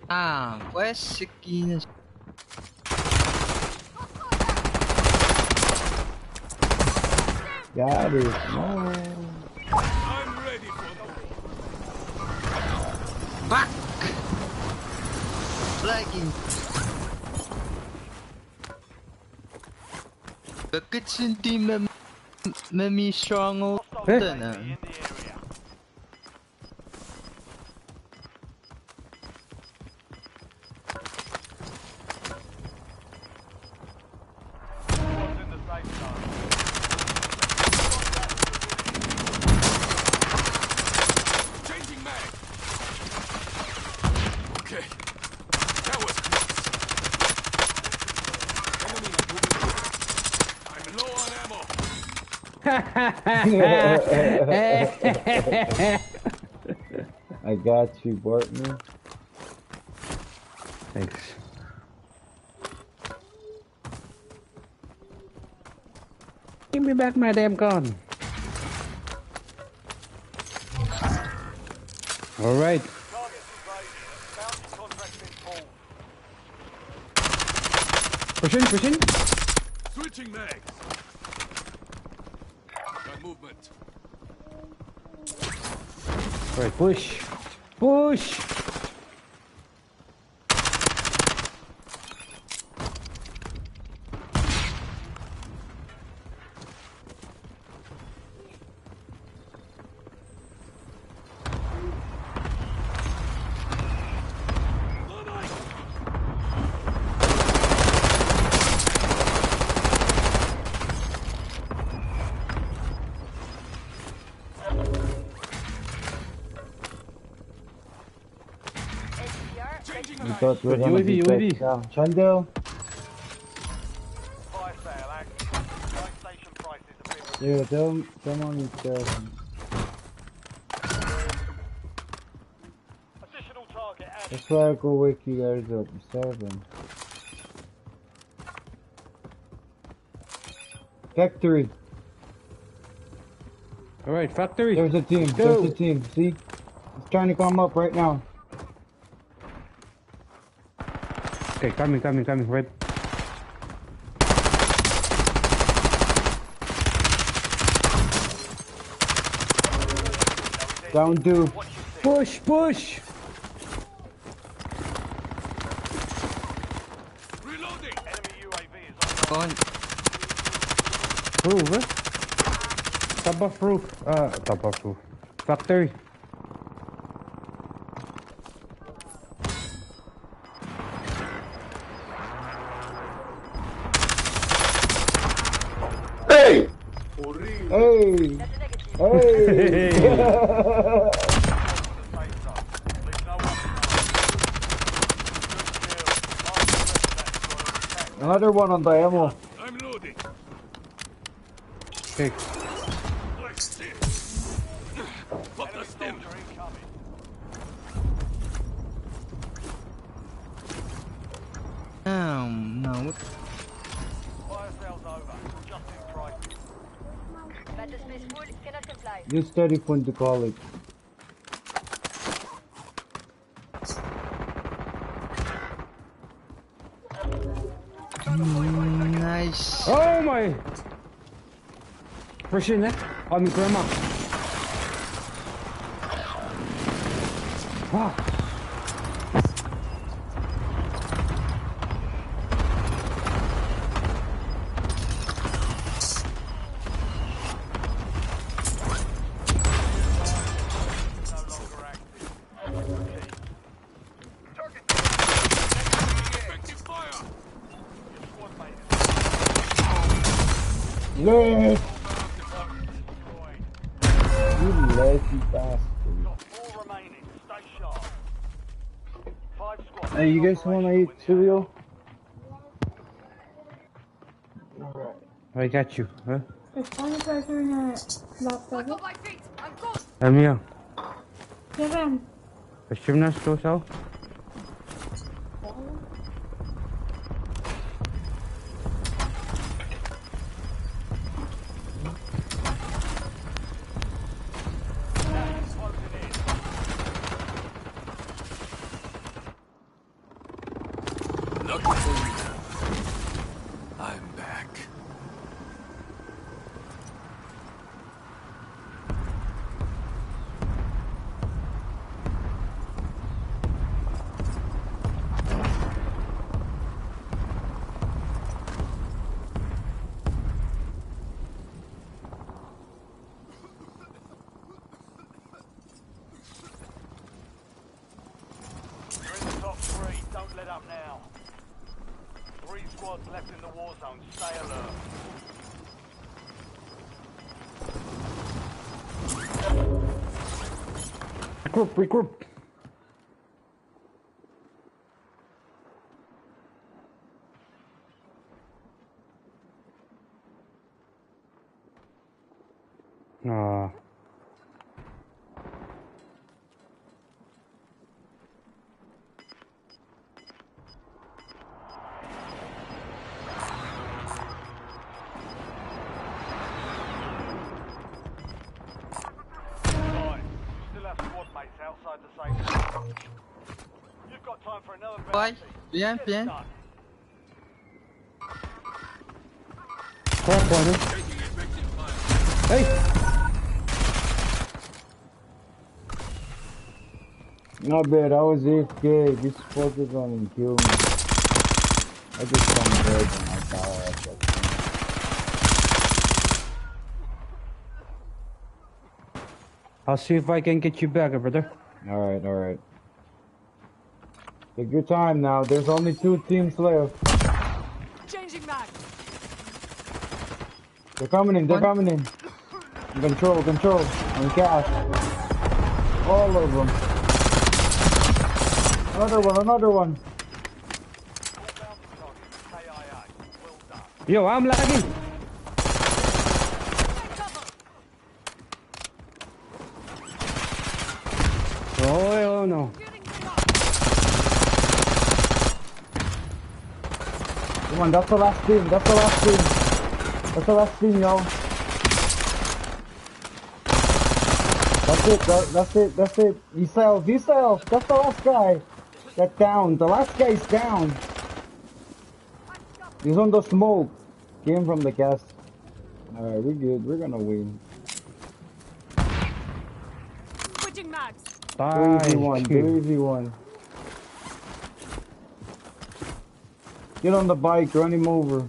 Ah, pues, sikina. That is mine. I'm ready for the Fuck! Lagging. Bakit hindi mem-, memi stronghold na? Changing mag. Okay. That was close. Enemy moving forward. I'm low on ammo. I got you, partner. Thanks. Give me back my damn gun. All right. Push in, push in. Switching mags. Got movement. All right, push. Push. We thought we were gonna be back down. Chandel. Yeah, tell him, tell him he's, uh, that's why I go wake you guys up. Seven. Factory. All right, factory. There's a team. There's a team. See? It's trying to come up right now. Okay, coming, coming, coming. Right. Down two. Push, push. Reloading. Enemy U A V is on. Roof, eh? Top of roof. Uh, top of roof. Factory. Hey! Hey! Hey! Another one on the ammo. I'm loading. Okay. Fuck the stim. Oh, no. What? Battle space full, cannot comply. Use telephone to call it. Nice. Oh my! Push in, eh? On grandma. Ah. Yes! You lazy bastard. Hey, you guys wanna eat cereal? Alright. I got you, huh? It's fine if I turn it laptop. I'm here. Kevin. Почему нас слушал? Look for me. I'm back. You're in the top three. Don't let up now. Three squads left in the war zone. Stay alert. Regroup, regroup. Ah. Right. Still have squad mates outside the safe zone. You've got time for another bounty. Just done. Crack one, eh? Hey! Not bad, I was A F K. This fucker gonna kill me. I just found dead and I thought I was like, I'll see if I can get you back, brother. Alright, alright. Take your time now. There's only two teams left. Changing mag. They're coming in. They're coming in. Control, control. On cash. All of them. Another one, another one. Yo, I'm lagging. Oh, oh no. Come on, that's the last team. That's the last team. That's the last team, y'all. That's it. That, that's it. That's it. He sells. He sells. That's the last guy. That down. The last guy is down. He's on the smoke. Came from the gas. Alright, we good. We're gonna win. Switching mags. Three v one, three v one. Get on the bike, run him over.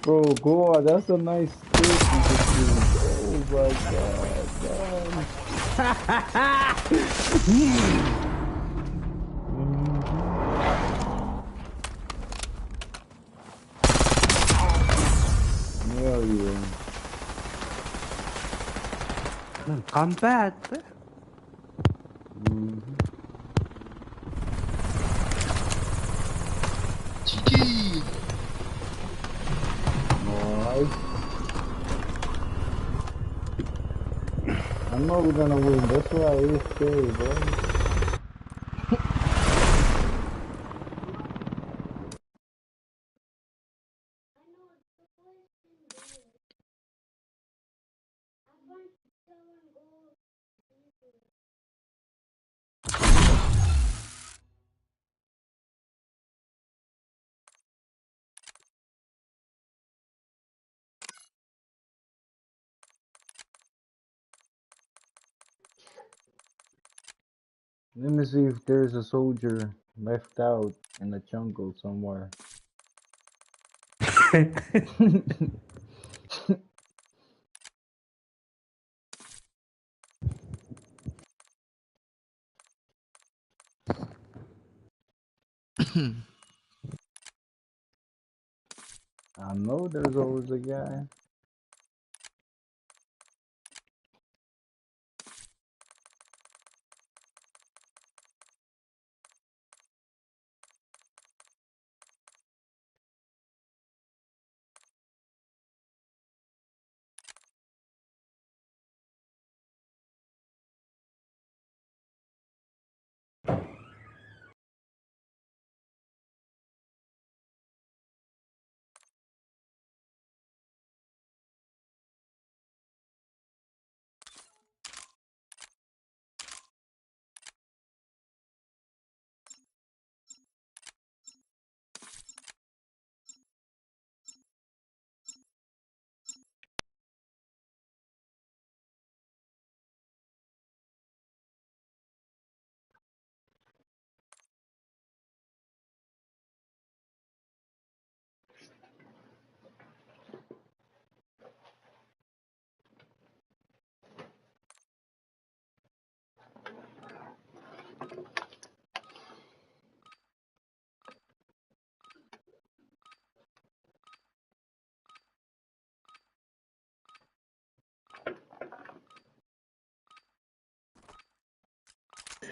Bro, go on, that's a nice trick you just did. Oh my god, man. Hell yeah. Man, combat. G G. Nice. I know we're gonna win. That's why I A F K, bro. Let me see if there's a soldier left out in the jungle somewhere. Hmm. I know there's always a guy.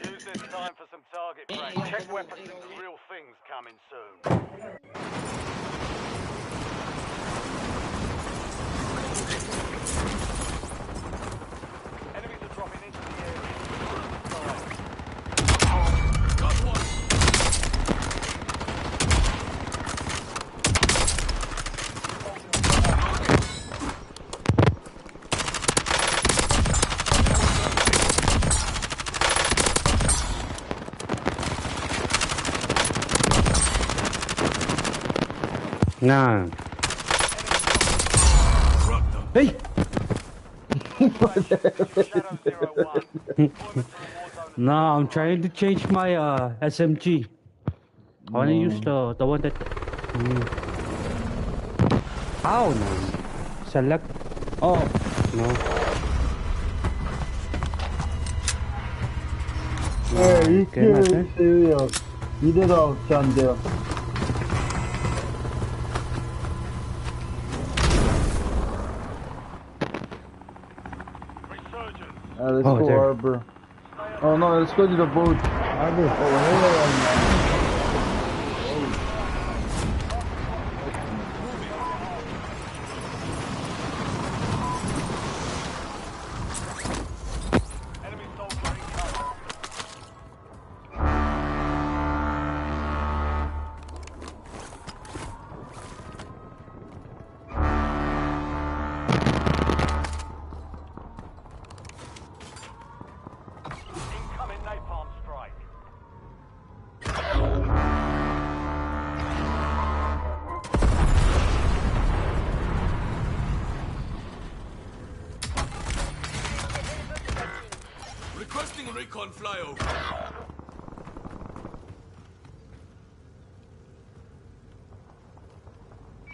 Use this time for some target practice. Check weapons and real things coming soon. Enemies are dropping into the area. Got one. Nah. Hey! Nah, I'm trying to change my uh, S M G. I wanna use the the one that. Mm. How now? Select. Oh no. Hey, you serious? You did all Sunday. Uh, let's go harbor. Oh no, let's go to the boat. Harbor. Oh, hell no. Incoming napalm strike. Requesting recon flyover.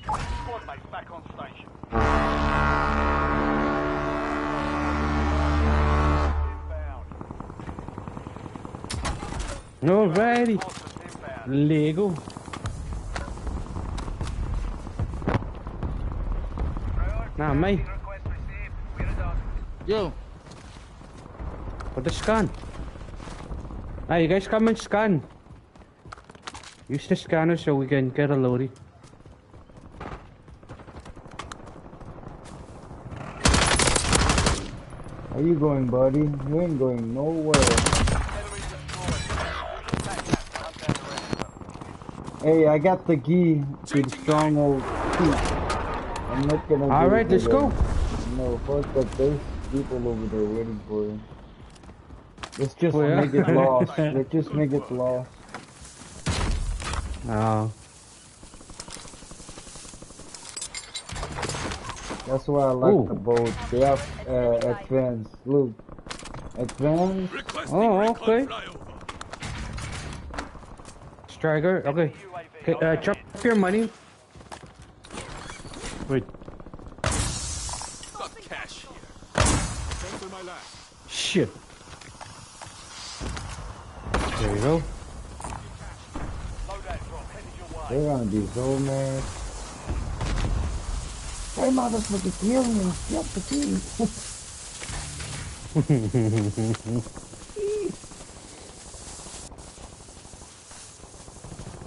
Squad mate back on station. Inbound. Alrighty. Lego. Nah, mate. Yo. What the scan? Ah, you guys come and scan. Use the scanner so we can get a loadie. Where you going, buddy? You ain't going nowhere. Hey, I got the key to the stronghold. I'm not gonna do it. All right, let's go. No, fuck that. There's people over there waiting for you. Let's just make it lost. Let's just make it lost. Oh. That's why I like the boat. They have uh, advance. Look. Advance. Oh, okay. Striker, okay. Okay, uh, drop your money. Wait. Got cash here. Cancel my last. Shit. There you go. They're gonna be so mad. Grandma just went to kill me. Yep, the key.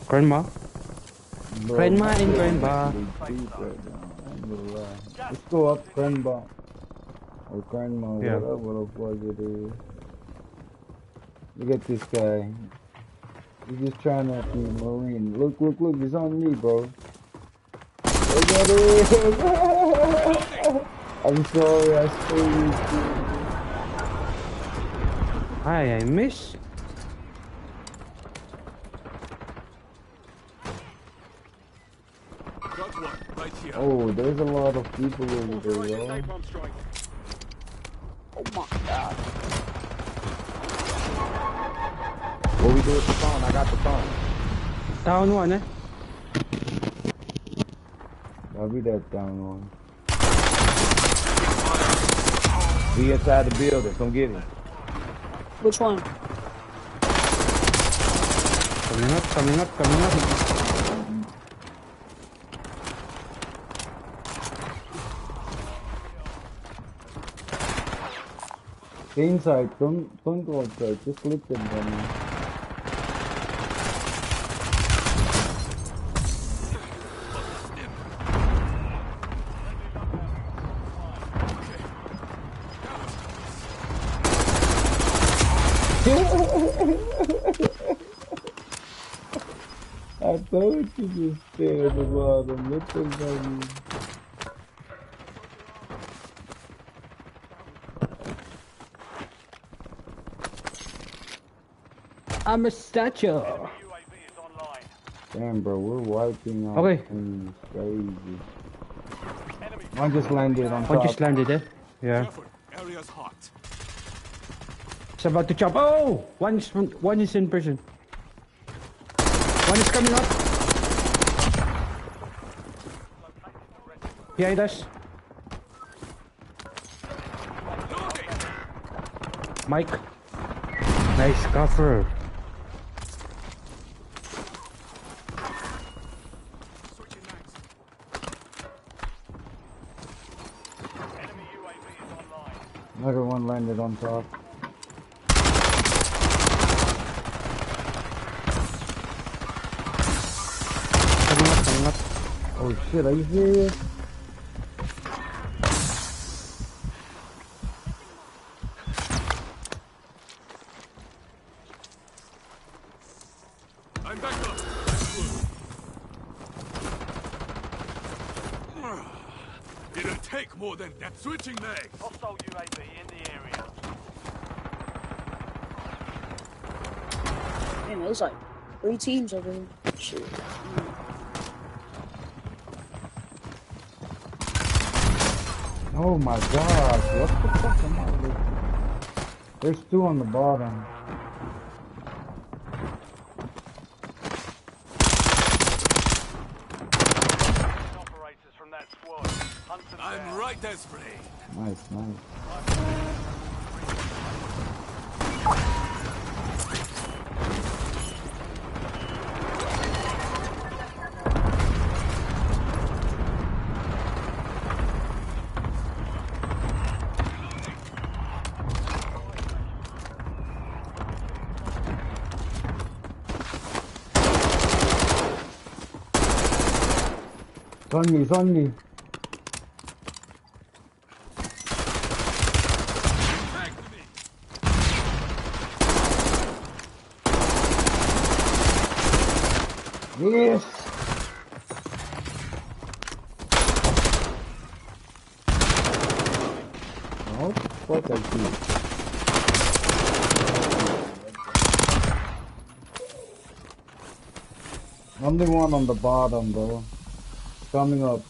Grandma? Bro, grandma and grandpa. Deep right now. I ain't gonna lie. Let's go up, grandpa. Or grandma, yeah, whatever the fuck it is. Look at this guy. He's just trying to be Marine. Look, look, look. He's on me, bro. Look at it. I'm sorry, I stole you. Hi, I miss. Got one right here. Oh, there's a lot of people over there, y'all. Authorized napalm strike. Oh my God. What we do with the phone? I got the phone. Down one, eh? I'll be that down one. He inside the building. Come get him. Which one? Coming up, coming up, coming up. Stay inside. Don't, don't go outside. Just clip them down. I told you to stay at the bottom. What the fuck? I'm a statue. Damn, bro, we're wiping out. Okay. Things crazy. One just landed on top. One just landed, eh? Yeah. Careful, area's hot. It's about to jump. Oh! One is, one is in prison. One is coming up. Behind us. Mike. Nice cover. Another one landed on top. Coming up, coming up. Oh shit, are you serious? I'm back up. It'll take more than that. Switching mags. Hostile U A V in the area. Man, there's like three teams over here. Shit. Oh my gosh, what the fuck am I looking? There's two on the bottom. Operators from that squad. Hunt them down. I'm right as rain. Nice, nice. It's on me, it's on me. Yes. Oh, what I do? I'm the one on the bottom, bro. Coming up.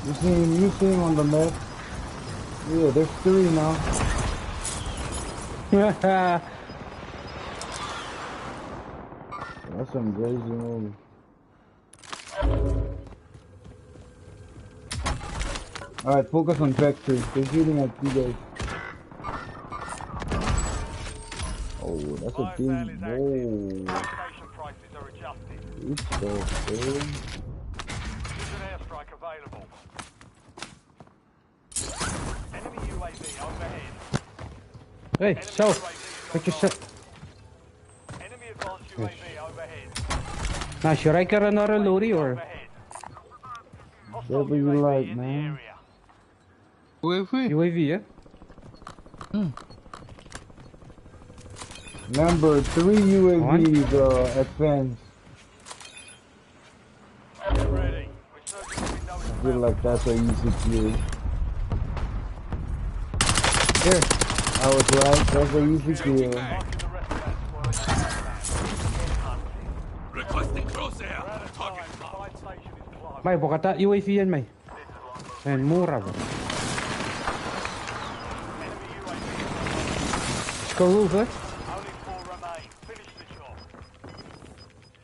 You see him, you see him on the map. Yeah, there's three now. That's some crazy move. Alright, focus on factory. They're shooting at you guys. Oh, that's a team. Whoa. It's so cool. Hey, so, what you said? Nice. Now, should I get another loady or? Whatever you like, man. U A V? U A V, yeah? Hmm. Remember, three U A Vs, uh, advance. I feel like that's an easy kill. Here. I was right, that's an easy kill. Requesting crosshair. Target marked. Mate, puhkatla U A V an, mate. And more of it. Let's go roof, eh?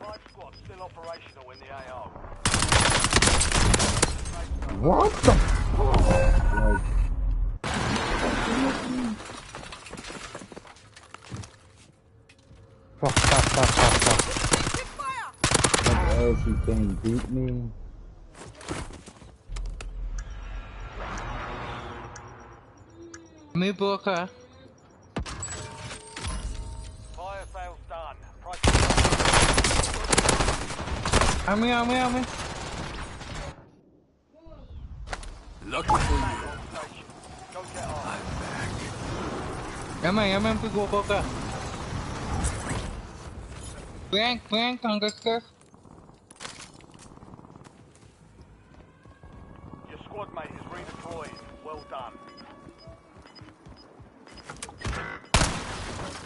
Five squads still operational in the A O. What the fuck? Like, fuck, fuck, fuck, fuck, fuck. What else he can beat me? Mi puhka. Fire sales done. Price. Ami, ami, ami. Lucky for you. Go get on. I'm back. Am I, am I, go, go, go. Prank, prank, ang gas, gas. Your squad mate is redeployed. Well done.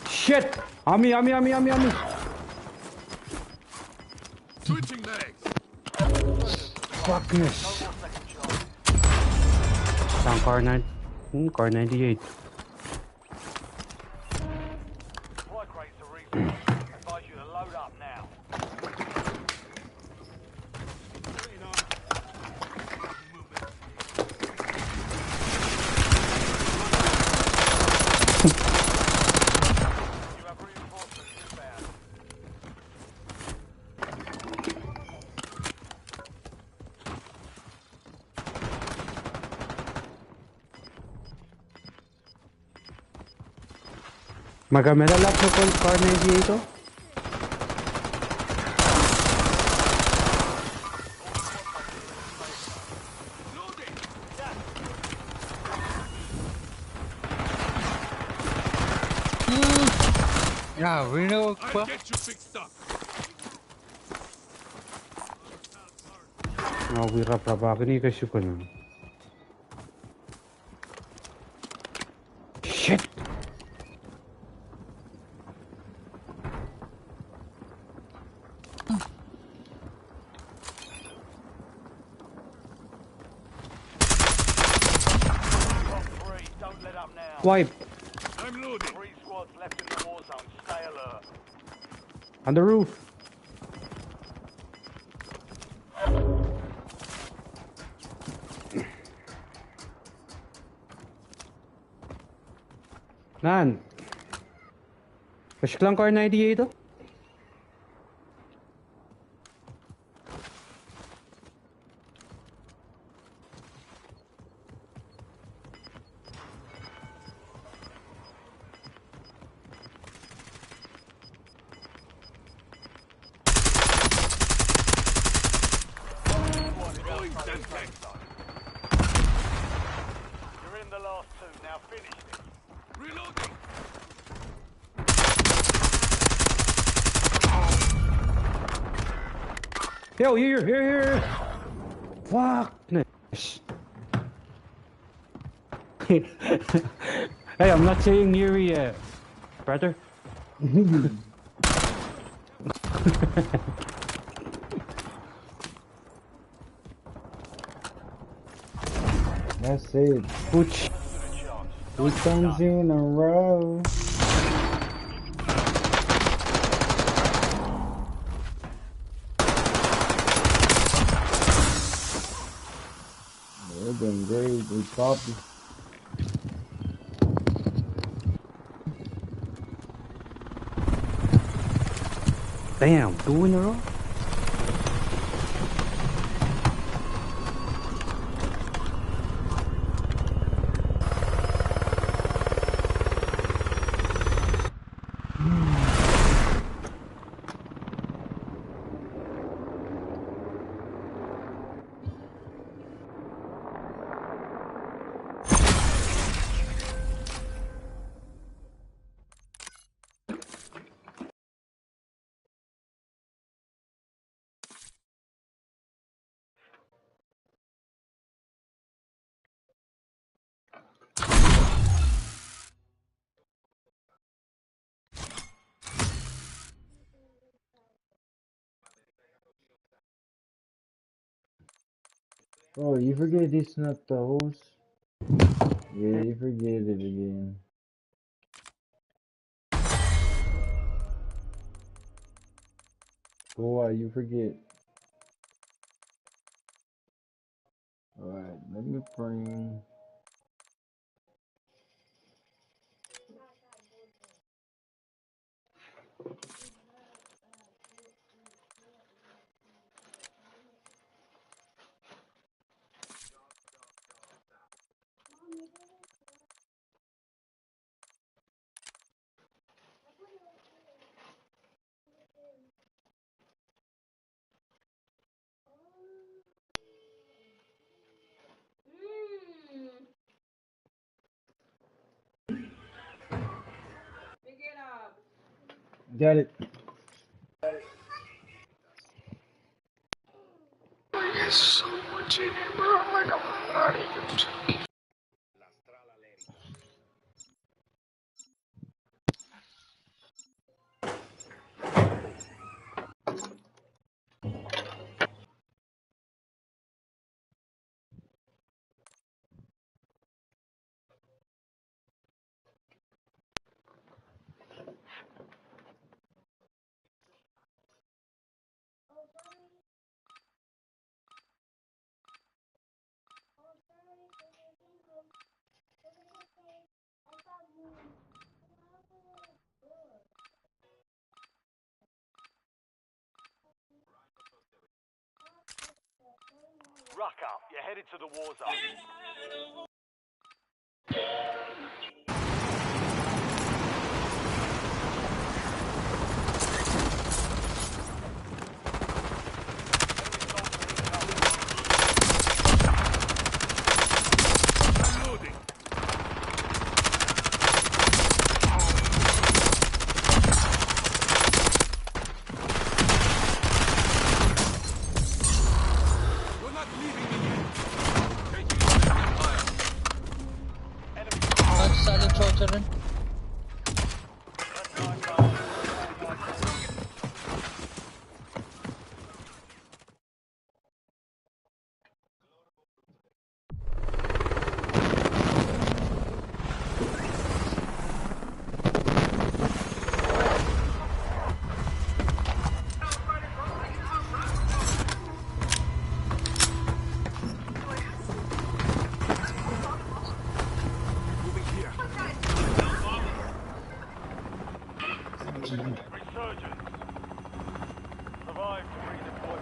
Shit! Ami, ami, ami, ami, ami! Switching legs. Fuckness. Down Kar nine. Hmm, Kar ninety-eight. Supply crates are resourced. Advise you to load up now. Maka mela lap na kon Kar ninety-eight o. Hmm. Yeah, we know. I'll get you fixed up. Nga wi rap rap akini ke sukun. Shit! Wipe. I'm loading. Three squads left in the war zone. Stay alert. On the roof. Nan. Kashklang Kar ninety-eight o? You're in the last two, now finish this. Reloading. Yo, here, here, here. Fuck this. Hey, I'm not saying here yet, brother. That's it. Which? Two times in a row. Doing great. We copy. Damn, two in a row? Oh, you forget it's not the host? Yeah, you forget it again. Boy, you forget. Alright, let me bring. Got it. Yes, so much in it, bro. Like, I'm not even. Rock up, you're headed to the war zone. Enemy. Enemy. Silent shot, children. Resurgence. Survive to redeploy.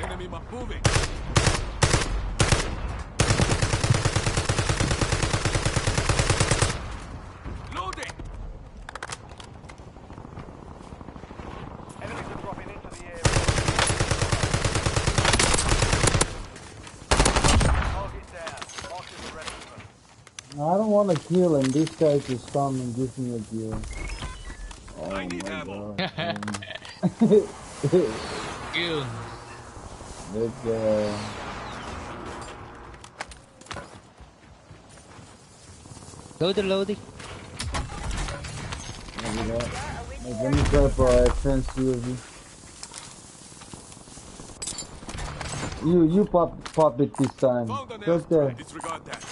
Enemy moving. I don't want to kill, and this guy just come and give me a kill. Oh my God. Um, Kill. That guy. Load it, load it. Maybe not. Wait, let me grab uh, advanced U A V. You you pop pop it this time. Found an Right there. Airstrike. Disregard that.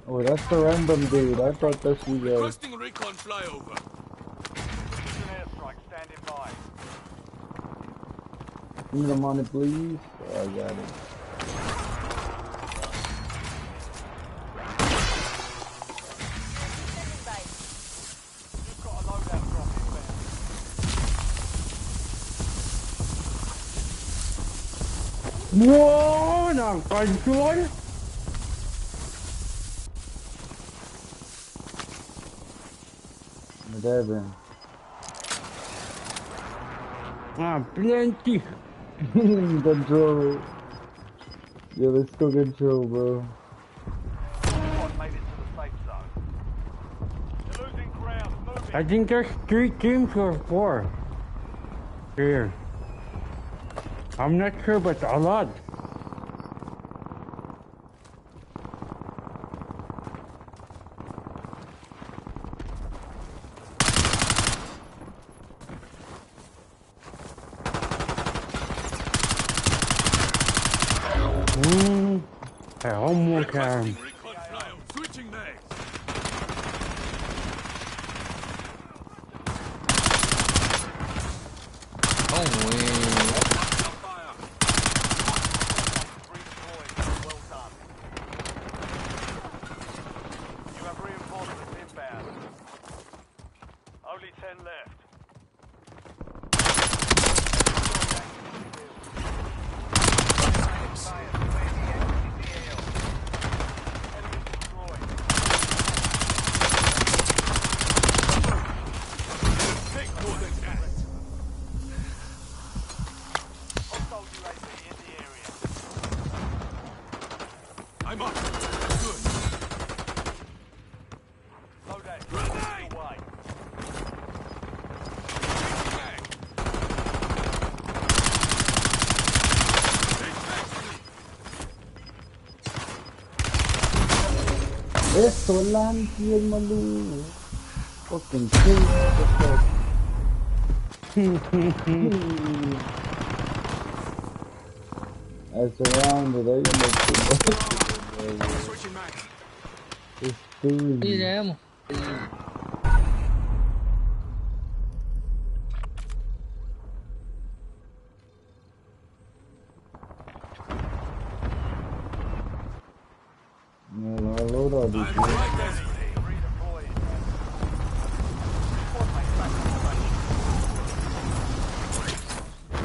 Oh, that's the random dude. I thought that's you guys. Requesting recon flyover. Precision airstrike standing by. Give me the money, please. Oh, I got it. You've got a loadout drop inbound. Whoa, now control. Whatever. Ah, plenty. Control. Yeah, let's go control, bro. Squad made it to the safe zone. You're losing ground. Move it. I think there's three teams or four here. I'm not sure, but a lot. Mm. Hey, one more time. Recon flyover. Switching mags. Holy. Redeployed. Well done. You have reinforcements inbound. Only ten left. Take more than that. I'm up. Good. Loadout. Away. Esto lan kiel malu. Fucking kill the fuck. I surrounded, I gonna make Switching mags. It's three. Need ammo. Yeah, I load up this one.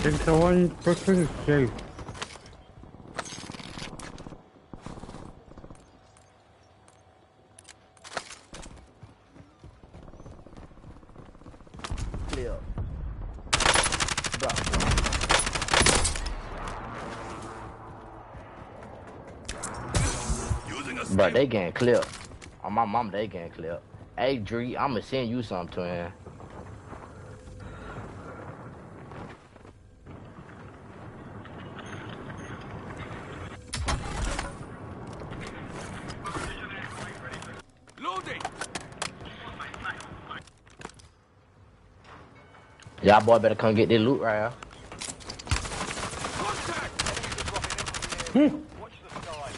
Think the one person is safe. Clear. Drop. Using a Bro, stim. They getting clear. On my mom, they getting clear. Hey, Dree, I'ma send you some, twin. Loading. Y'all boy better come get this loot right here. Contact. Watch the sky.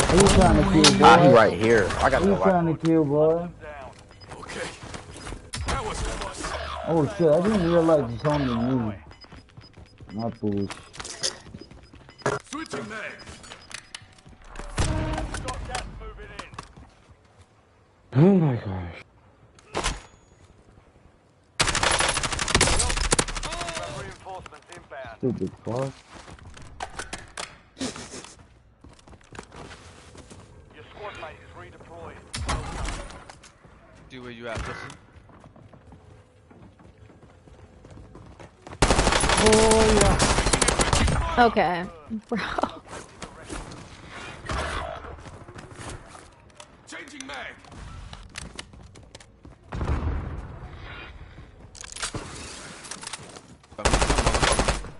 Who you trying to kill, boy? Ah, he right here. I got Who you the trying to kill, boy? Okay. That was a bust. Oh shit, I didn't realize it's only me. My boots. Switching mags. Got gas moving in. Oh my gosh. Reinforcements inbound. Stupid fuck. Your squad mate is redeployed. See where you at, pussy. Oh, Okay, bro. Changing mag.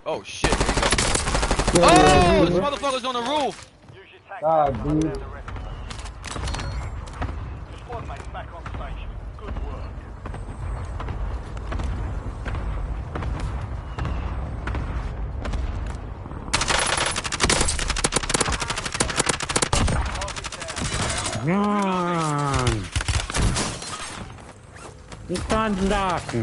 Oh shit, here you go. Yeah, Oh, yeah, this yeah. Motherfucker's on the roof! God, dude. Squad mates back on station. Good work. Run! He's gone dark.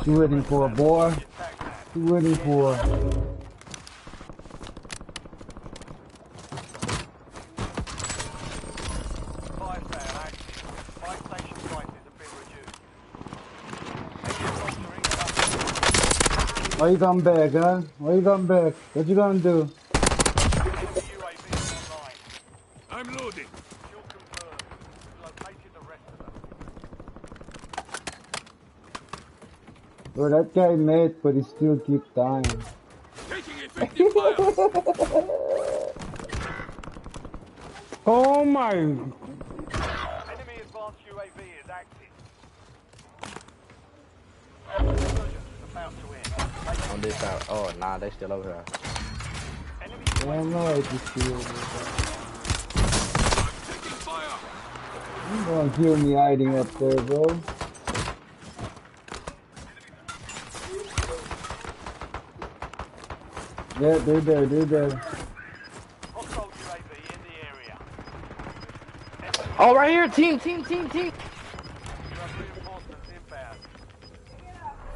You waiting for, boy? You waiting for? Why you come back, huh? Why you come back? What you gonna do? I'm loading. Bro, that guy mad, but he still keep dying. Taking effective fire. Oh my. Enemy advanced U A V is active. Resurgence is about to end. On this side. Oh, nah, they still over here. Enemy Yeah, I know I just feel. Taking fire. You gonna kill me hiding up there, bro? Yeah, they're there, they're there. Hostile U A V in the area. Oh, right here, team, team, team, team. You have reinforcements inbound.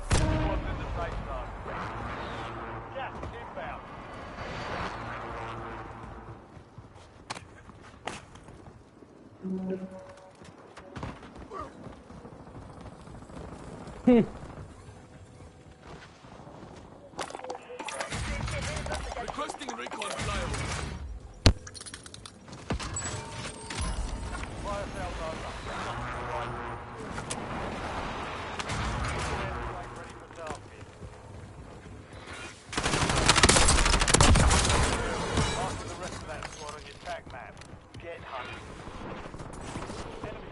Squad's in the safe zone. Gas is inbound. Requesting recon flyover. Fire sales over. Ready for tasking. Marking the rest of that squad on your tac map. Get hunting. Enemy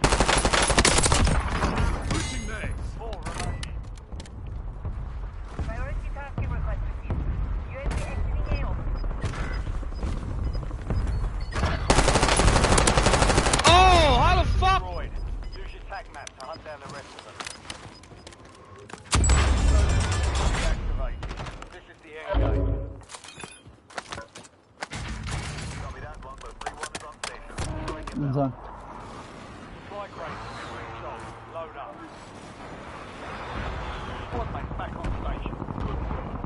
Switching mags. Four remaining. Priority tasking request received. U A V exiting A O. Oh, how the fuck? Destroyed. Use your tac map to hunt down the rest of them. Activate. This is the end game. It's on. Supply crates have been restocked. Load up. Squad mates back on station. Good work.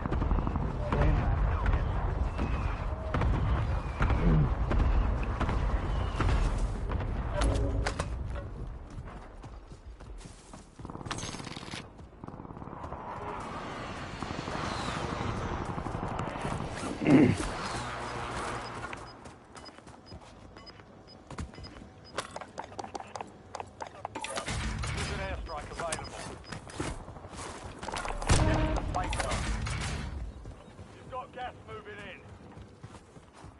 There's an airstrike available. Get to the safe zone. You've got gas moving in.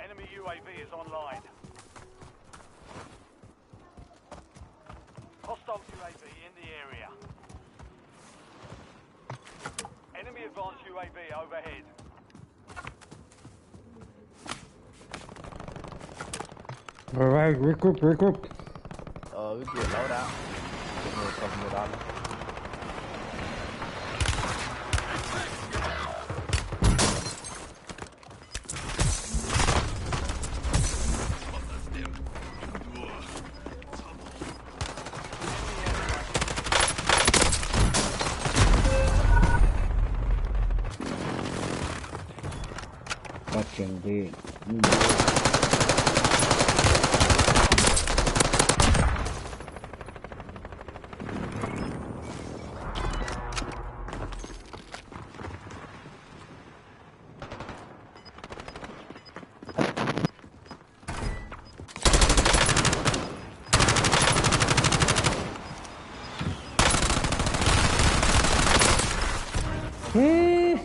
Enemy U A V is online. Hostile U A V in the area. Enemy advanced U A V overhead. Alright, regroup, regroup. Uh, we get loadout. Give me a couple more dollars. Fucking dude. Eh.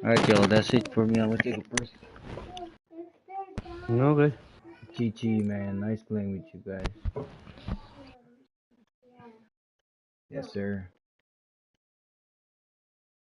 All right, y'all, that's it for me. I'm gonna take a break. Okay. G G, man. Nice playing with you guys. Yes, sir.